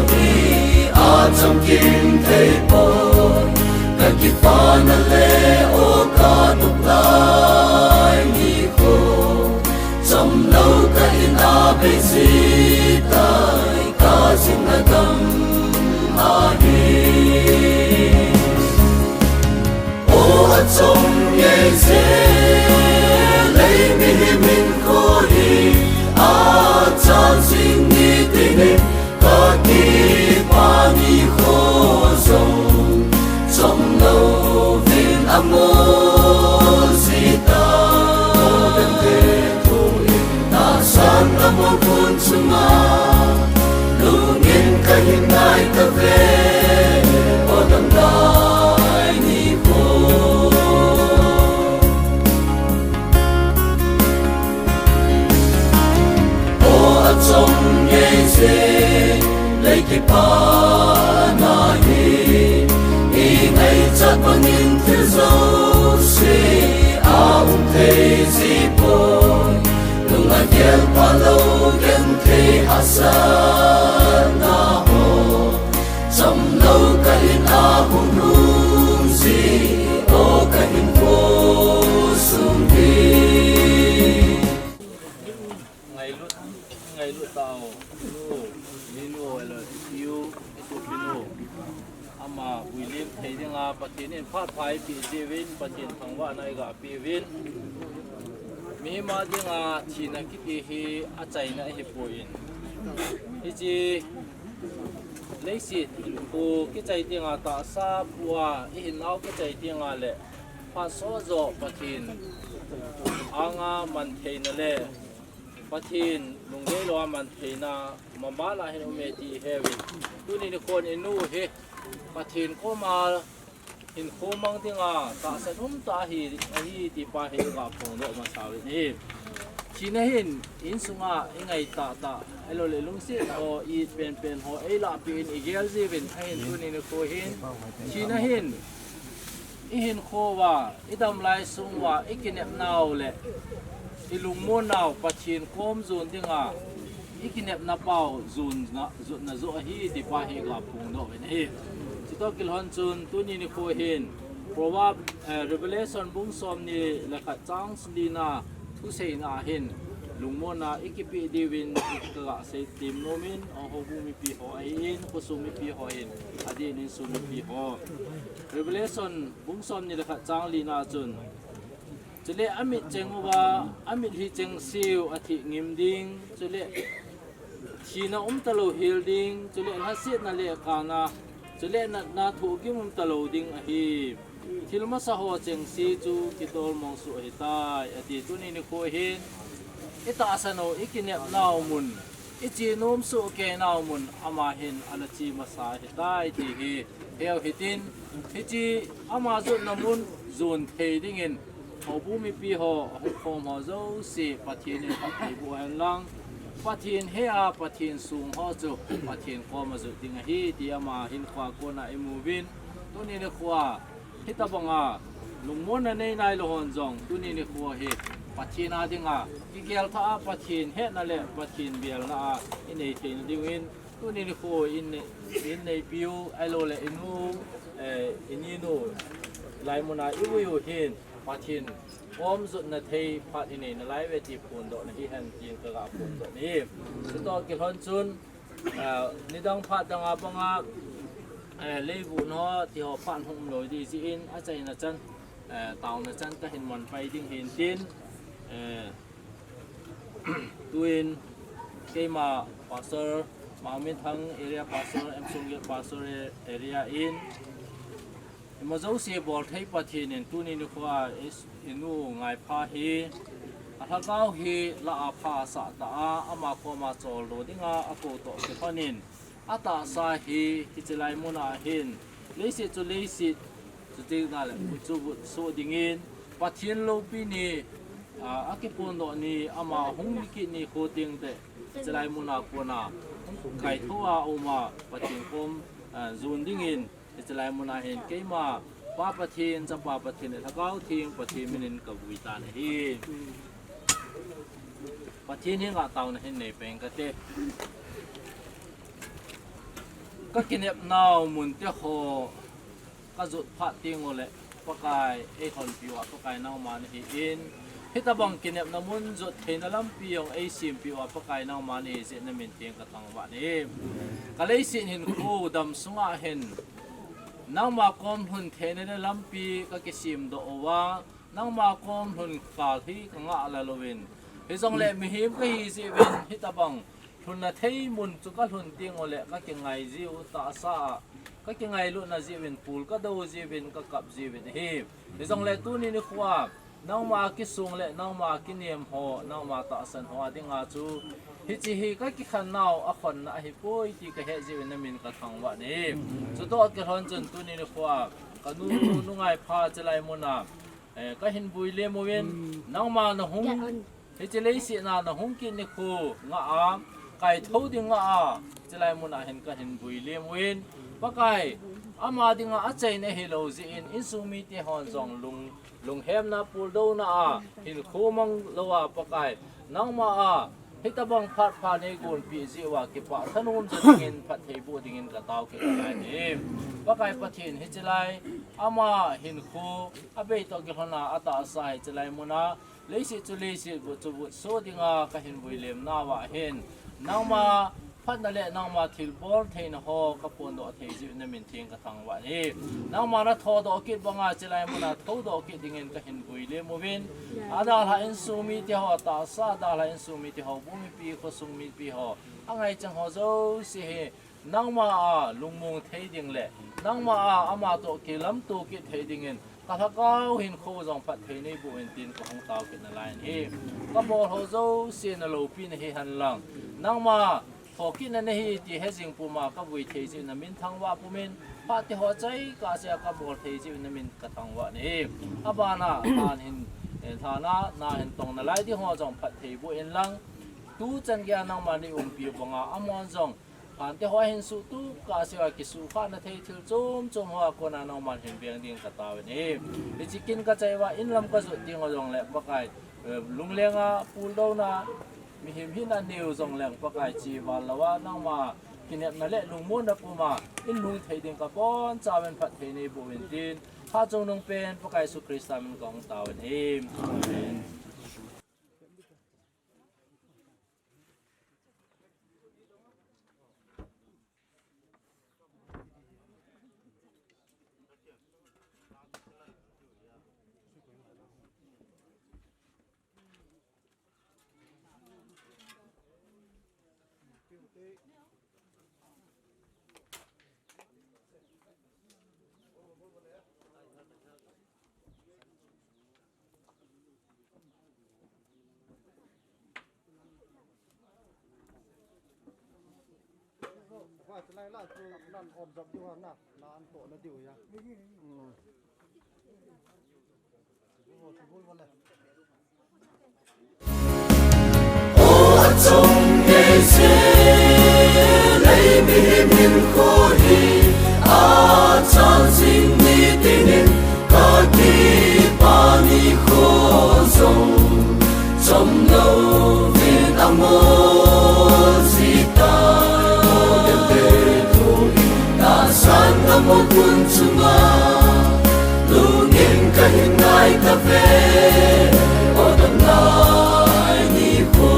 hi a chamkim thei poi, ka kipana le o ka tup lai ni ko. Chomlou ka in a bei ji tai, ka jing na gam ahi. O achom ngei je, lei mihem hinkho hi a chan jing ni tinin, ka kipana ni ko jong chomlouvin a ngol ji ta. O tente thu in tahsan na mo kun chunga, lungin ka hin nai ta ve, o dang lai ni ko. O achom ngei je, lei kipana hi i ngaichat bangin thil jouse a um thei ji poi. Nung a gel phalou genthei hahsatna ho, chomlou ka in a hung hung ji, o ka hinkho sung hi. Ngailut, ngailut tao, nu, minu, elo, ipiu, isopinu. Ama huilim thei dinga Pathen in phat pha eipeh jiuvin, Pathen thangvahna eiga peuvin. Mihem a dinga thina kiti hi achaina ahipoi. Hiche leiset hinkho kichai dinga tahsa pua ihinnau kichai dinga le phat soh joh Pathen anga mantheina le Pathen lunggel louva mantheina mama lah hin aume ti iheuvin. Tuni nikhon inu hi Pathen koma hinkho mang dinga tahsan umtah ahi, ahi ti pa hi iga phongdoh masa uvin ahi. Thina hin insunga ingai tahtah, ahilouleh lungset ho, i-it penpen ho eilahpeh in igel jiuvin ahin, tuni nikho hin thina hin ihinkho uva, idam lai sung uva, ikinepnau le ilungmonnau Pathen kom jon dinga ikinepna pau jonna, jotna joh ahi ti pa hi iga phongdoh uvin ahi. Chutoh kilhon chun tuni nikho hin Proverb, eh, Revelation bung somni le khat chang lina thuseina hin lungmonna ikipeh diuvin kaga seitem nomin, houbung mipi ho ahin, khosung mipi ho ahin, adeh in insung mipi ho. Revelation bung somni le khat chang lina chun, chule amit cheng uva amitlhi chengseu atheh ngim ding, chule thina umtalou hel ding, chule lhasetna le kana, chule natna thohgim umtalou ding ahi. Thil masa ho chengse chu kitolmong soh ahitai, ati. Tuni nikho hin itahsan u, ikinepnau mun, iche nom soh keinau mun, ama hin ana che masa ahitai ti hi heu hitin, hiche ama jotna mun jon thei dingin houbung mipi ho, hungkhom ho jouse Pathen in phatthei boh hen lang, Pathen hea, Pathen song ho chu Pathen koma jot ding ahi ti ama hinkhoa kona imuvin, tuni nikhoa hitobanga lungmonna nei nailou hon jong tuni nikho hi Pathen a dinga kigelthah a, Pathen hetna le Pathen belna a inei theina dingin, tuni nikho in, inneipiu ahilouleh inu, eh, ininu, laimuna ivui u hin Pathen kom jotna thei phat inei nalai uve ti phondohna hihen tin kaga phondoh ahi. Chutoh kilhon chun, eh, nidang phat danga banga, eh, leivuhna tiho phat hung umlou ding jeh in achaina chan, eh, taona chan kahin manpai ding hintin, eh, tuin keima Pastor Mangminthang area Pastor, M. Sunggel Pastor area in ima jouse bolthei Pathen in tuni nikhoa inu Ngaipha hi alhagao hi lah a phasah tah a, ama koma choldo dinga akou toh kilhonin, atahsa hi hiche lai muna hin leiset chu leiset, chuteng le vut chu vut soh dingin, Pathen loupina a, akiphondoh ni, ama hung kit nikho teng teh hiche lai muna kona hung kaithou a uma Pathen kom, a, jon dingin hiche lai muna hin keima Pa Pathen, Chapa Pathen le Lhagao Theng Pathen minin kavui tan ahi. Pathen henga taona hin neipeng kate. Ka kinepnau munte ho ka jot phat teng uleh Pakai eihonpiu a Pakai nangma nahin, hitabang kinepna mun jot theina lampi jong eisem piu a Pakai nangma nahi jeh in namin theng ka thangvah nahi. Ka leiset hinkho dam sunga hin nangma kom lhun theina lampi ka kisemdoh uva, nangma kom lhun kal hi ka ngah lel uvin. Hijongleh mihem kahi jeh uvin hitabang lhunna thei mun chu ka lhun teng uleh ka kingai jiu tahsa a, ka kingailutna jeh uvin pul ka do jiu vin ka kap jiu vin ahi. Hijongleh tuni nikho a nangma kisong le nangma kinem ho, nangma tahsan ho a dinga chu hiche hi ka kikhen nau a khonna ahipoi ti ka het jeh uvin namin ka thangvah nahi. Chutoh kilhon chun tuni nikho a ka nu, nu, nungai pha chelai mun a, eh, ka hin vui lem uvin, nangma nahung, hiche leiset a nahung kit nikho ngah a, kaitho ding ngah a, chelai mun a hin ka hin vui lem uvin. Pakai, ama dinga achaina hilou jeh in, insung mite hon jong lung, lunghemna puldona a hinkho mang lou a Pakai, nangma a hitabang phat pha neigonpeh jeh uva kipah thanom jo dingin phatthei boh dingin ka tao kit nalai nahi. Pakai Pathen hichelai ama hinkho abei toh kilhon a atahsa hichelai mun a leiset chu leiset, vut chu vutso dinga ka hin vui lem nauva hin nangma phatna le nangma thilbol theina ho ka phondoh thei jeh uvin namin theng ka thangvah nahi. Nangma nathodoh kit banga chelai mun a thodoh kit dingin ka hin vui lem uvin. Adalha insung mite ho, tahsa adalha insung mite ho, bu mipi, khosung mipi ho, angaichang ho jouse hi nangma a lungmong thei ding le nangma a ama toh kilamto kit thei dingin ka lhagao hinkho jong phatthei neiboh in tin ka hung tao kit nalai nahi. Ka bol ho jouse naloupina hihen lang, nangma thokitna nahi ti hejing puma ka vui thei jeh uvin namin thangvah pumin, phat te ho chai kahsea ka bol thei jeh uvin namin ka thangvah nahi. Abana, na hin, eh, lhana, na hin tong nalai ding ho jong phatthei boh in lang, tuchan geiya nangman neiumpiu banga amahon jong phat te ho hin suhtup kahsea kisuhkhahna thei thil chom chom hoa kona nangman hin veng ding ka tao in ahi. Hiche kin ka chai uva inlam ka jot teng u jongle Pakai, eh, lunglenga puldona, mihem hina neu jongleng Pakai, cheval louva nangma kinepna le lungmonna puma in lhung thei ding ka bonchauvin phatthei neiboh in tin, hatchungnung pen Pakai Jesu Christa min ka hung tao in ahi. Amen. Wa, chelai la chu nan observe diu ham na, nan tohna diu ham. Hmm. O, achom ngei se, lei mihem hinkho hi, achal jing ni tinin, ka kipah nikho jong, chom louvin amol ji tai. Tahsan amol pun chunga, lungin ka hin ngai tave, o damlai nikho.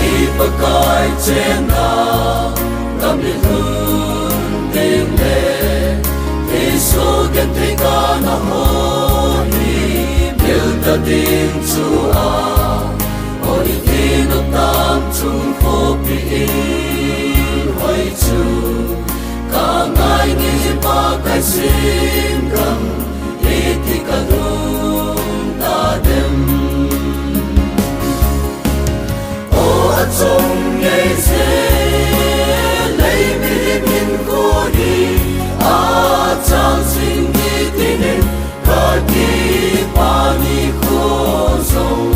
I Pakai chenna, gam i lhun ding le, i soh genthei kana ho hi, bil ta ding chu a, o i thi nop tam chung khopi i hoi chu, ka ngai nge Pakai sin gam, iti ka lhung ta dem. O achom ngei se, lei mihem hinkho hi, achal jing ni tinin, ka kipah nikho jong,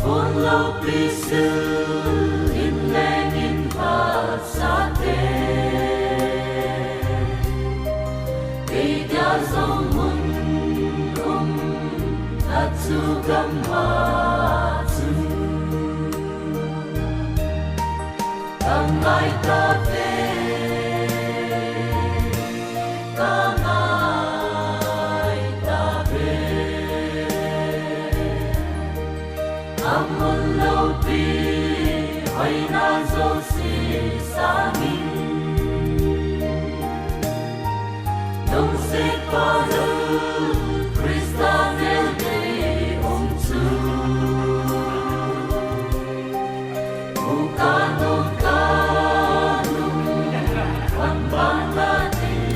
Unlo pisil in leng in pasate, keidia jong mun um, achu gam'a chun kangai tave, kangai tave. Amun loupi hoina jouse sangin, lungsetpa lou Christa neldei um chu, u kanung kanung, van banga ding.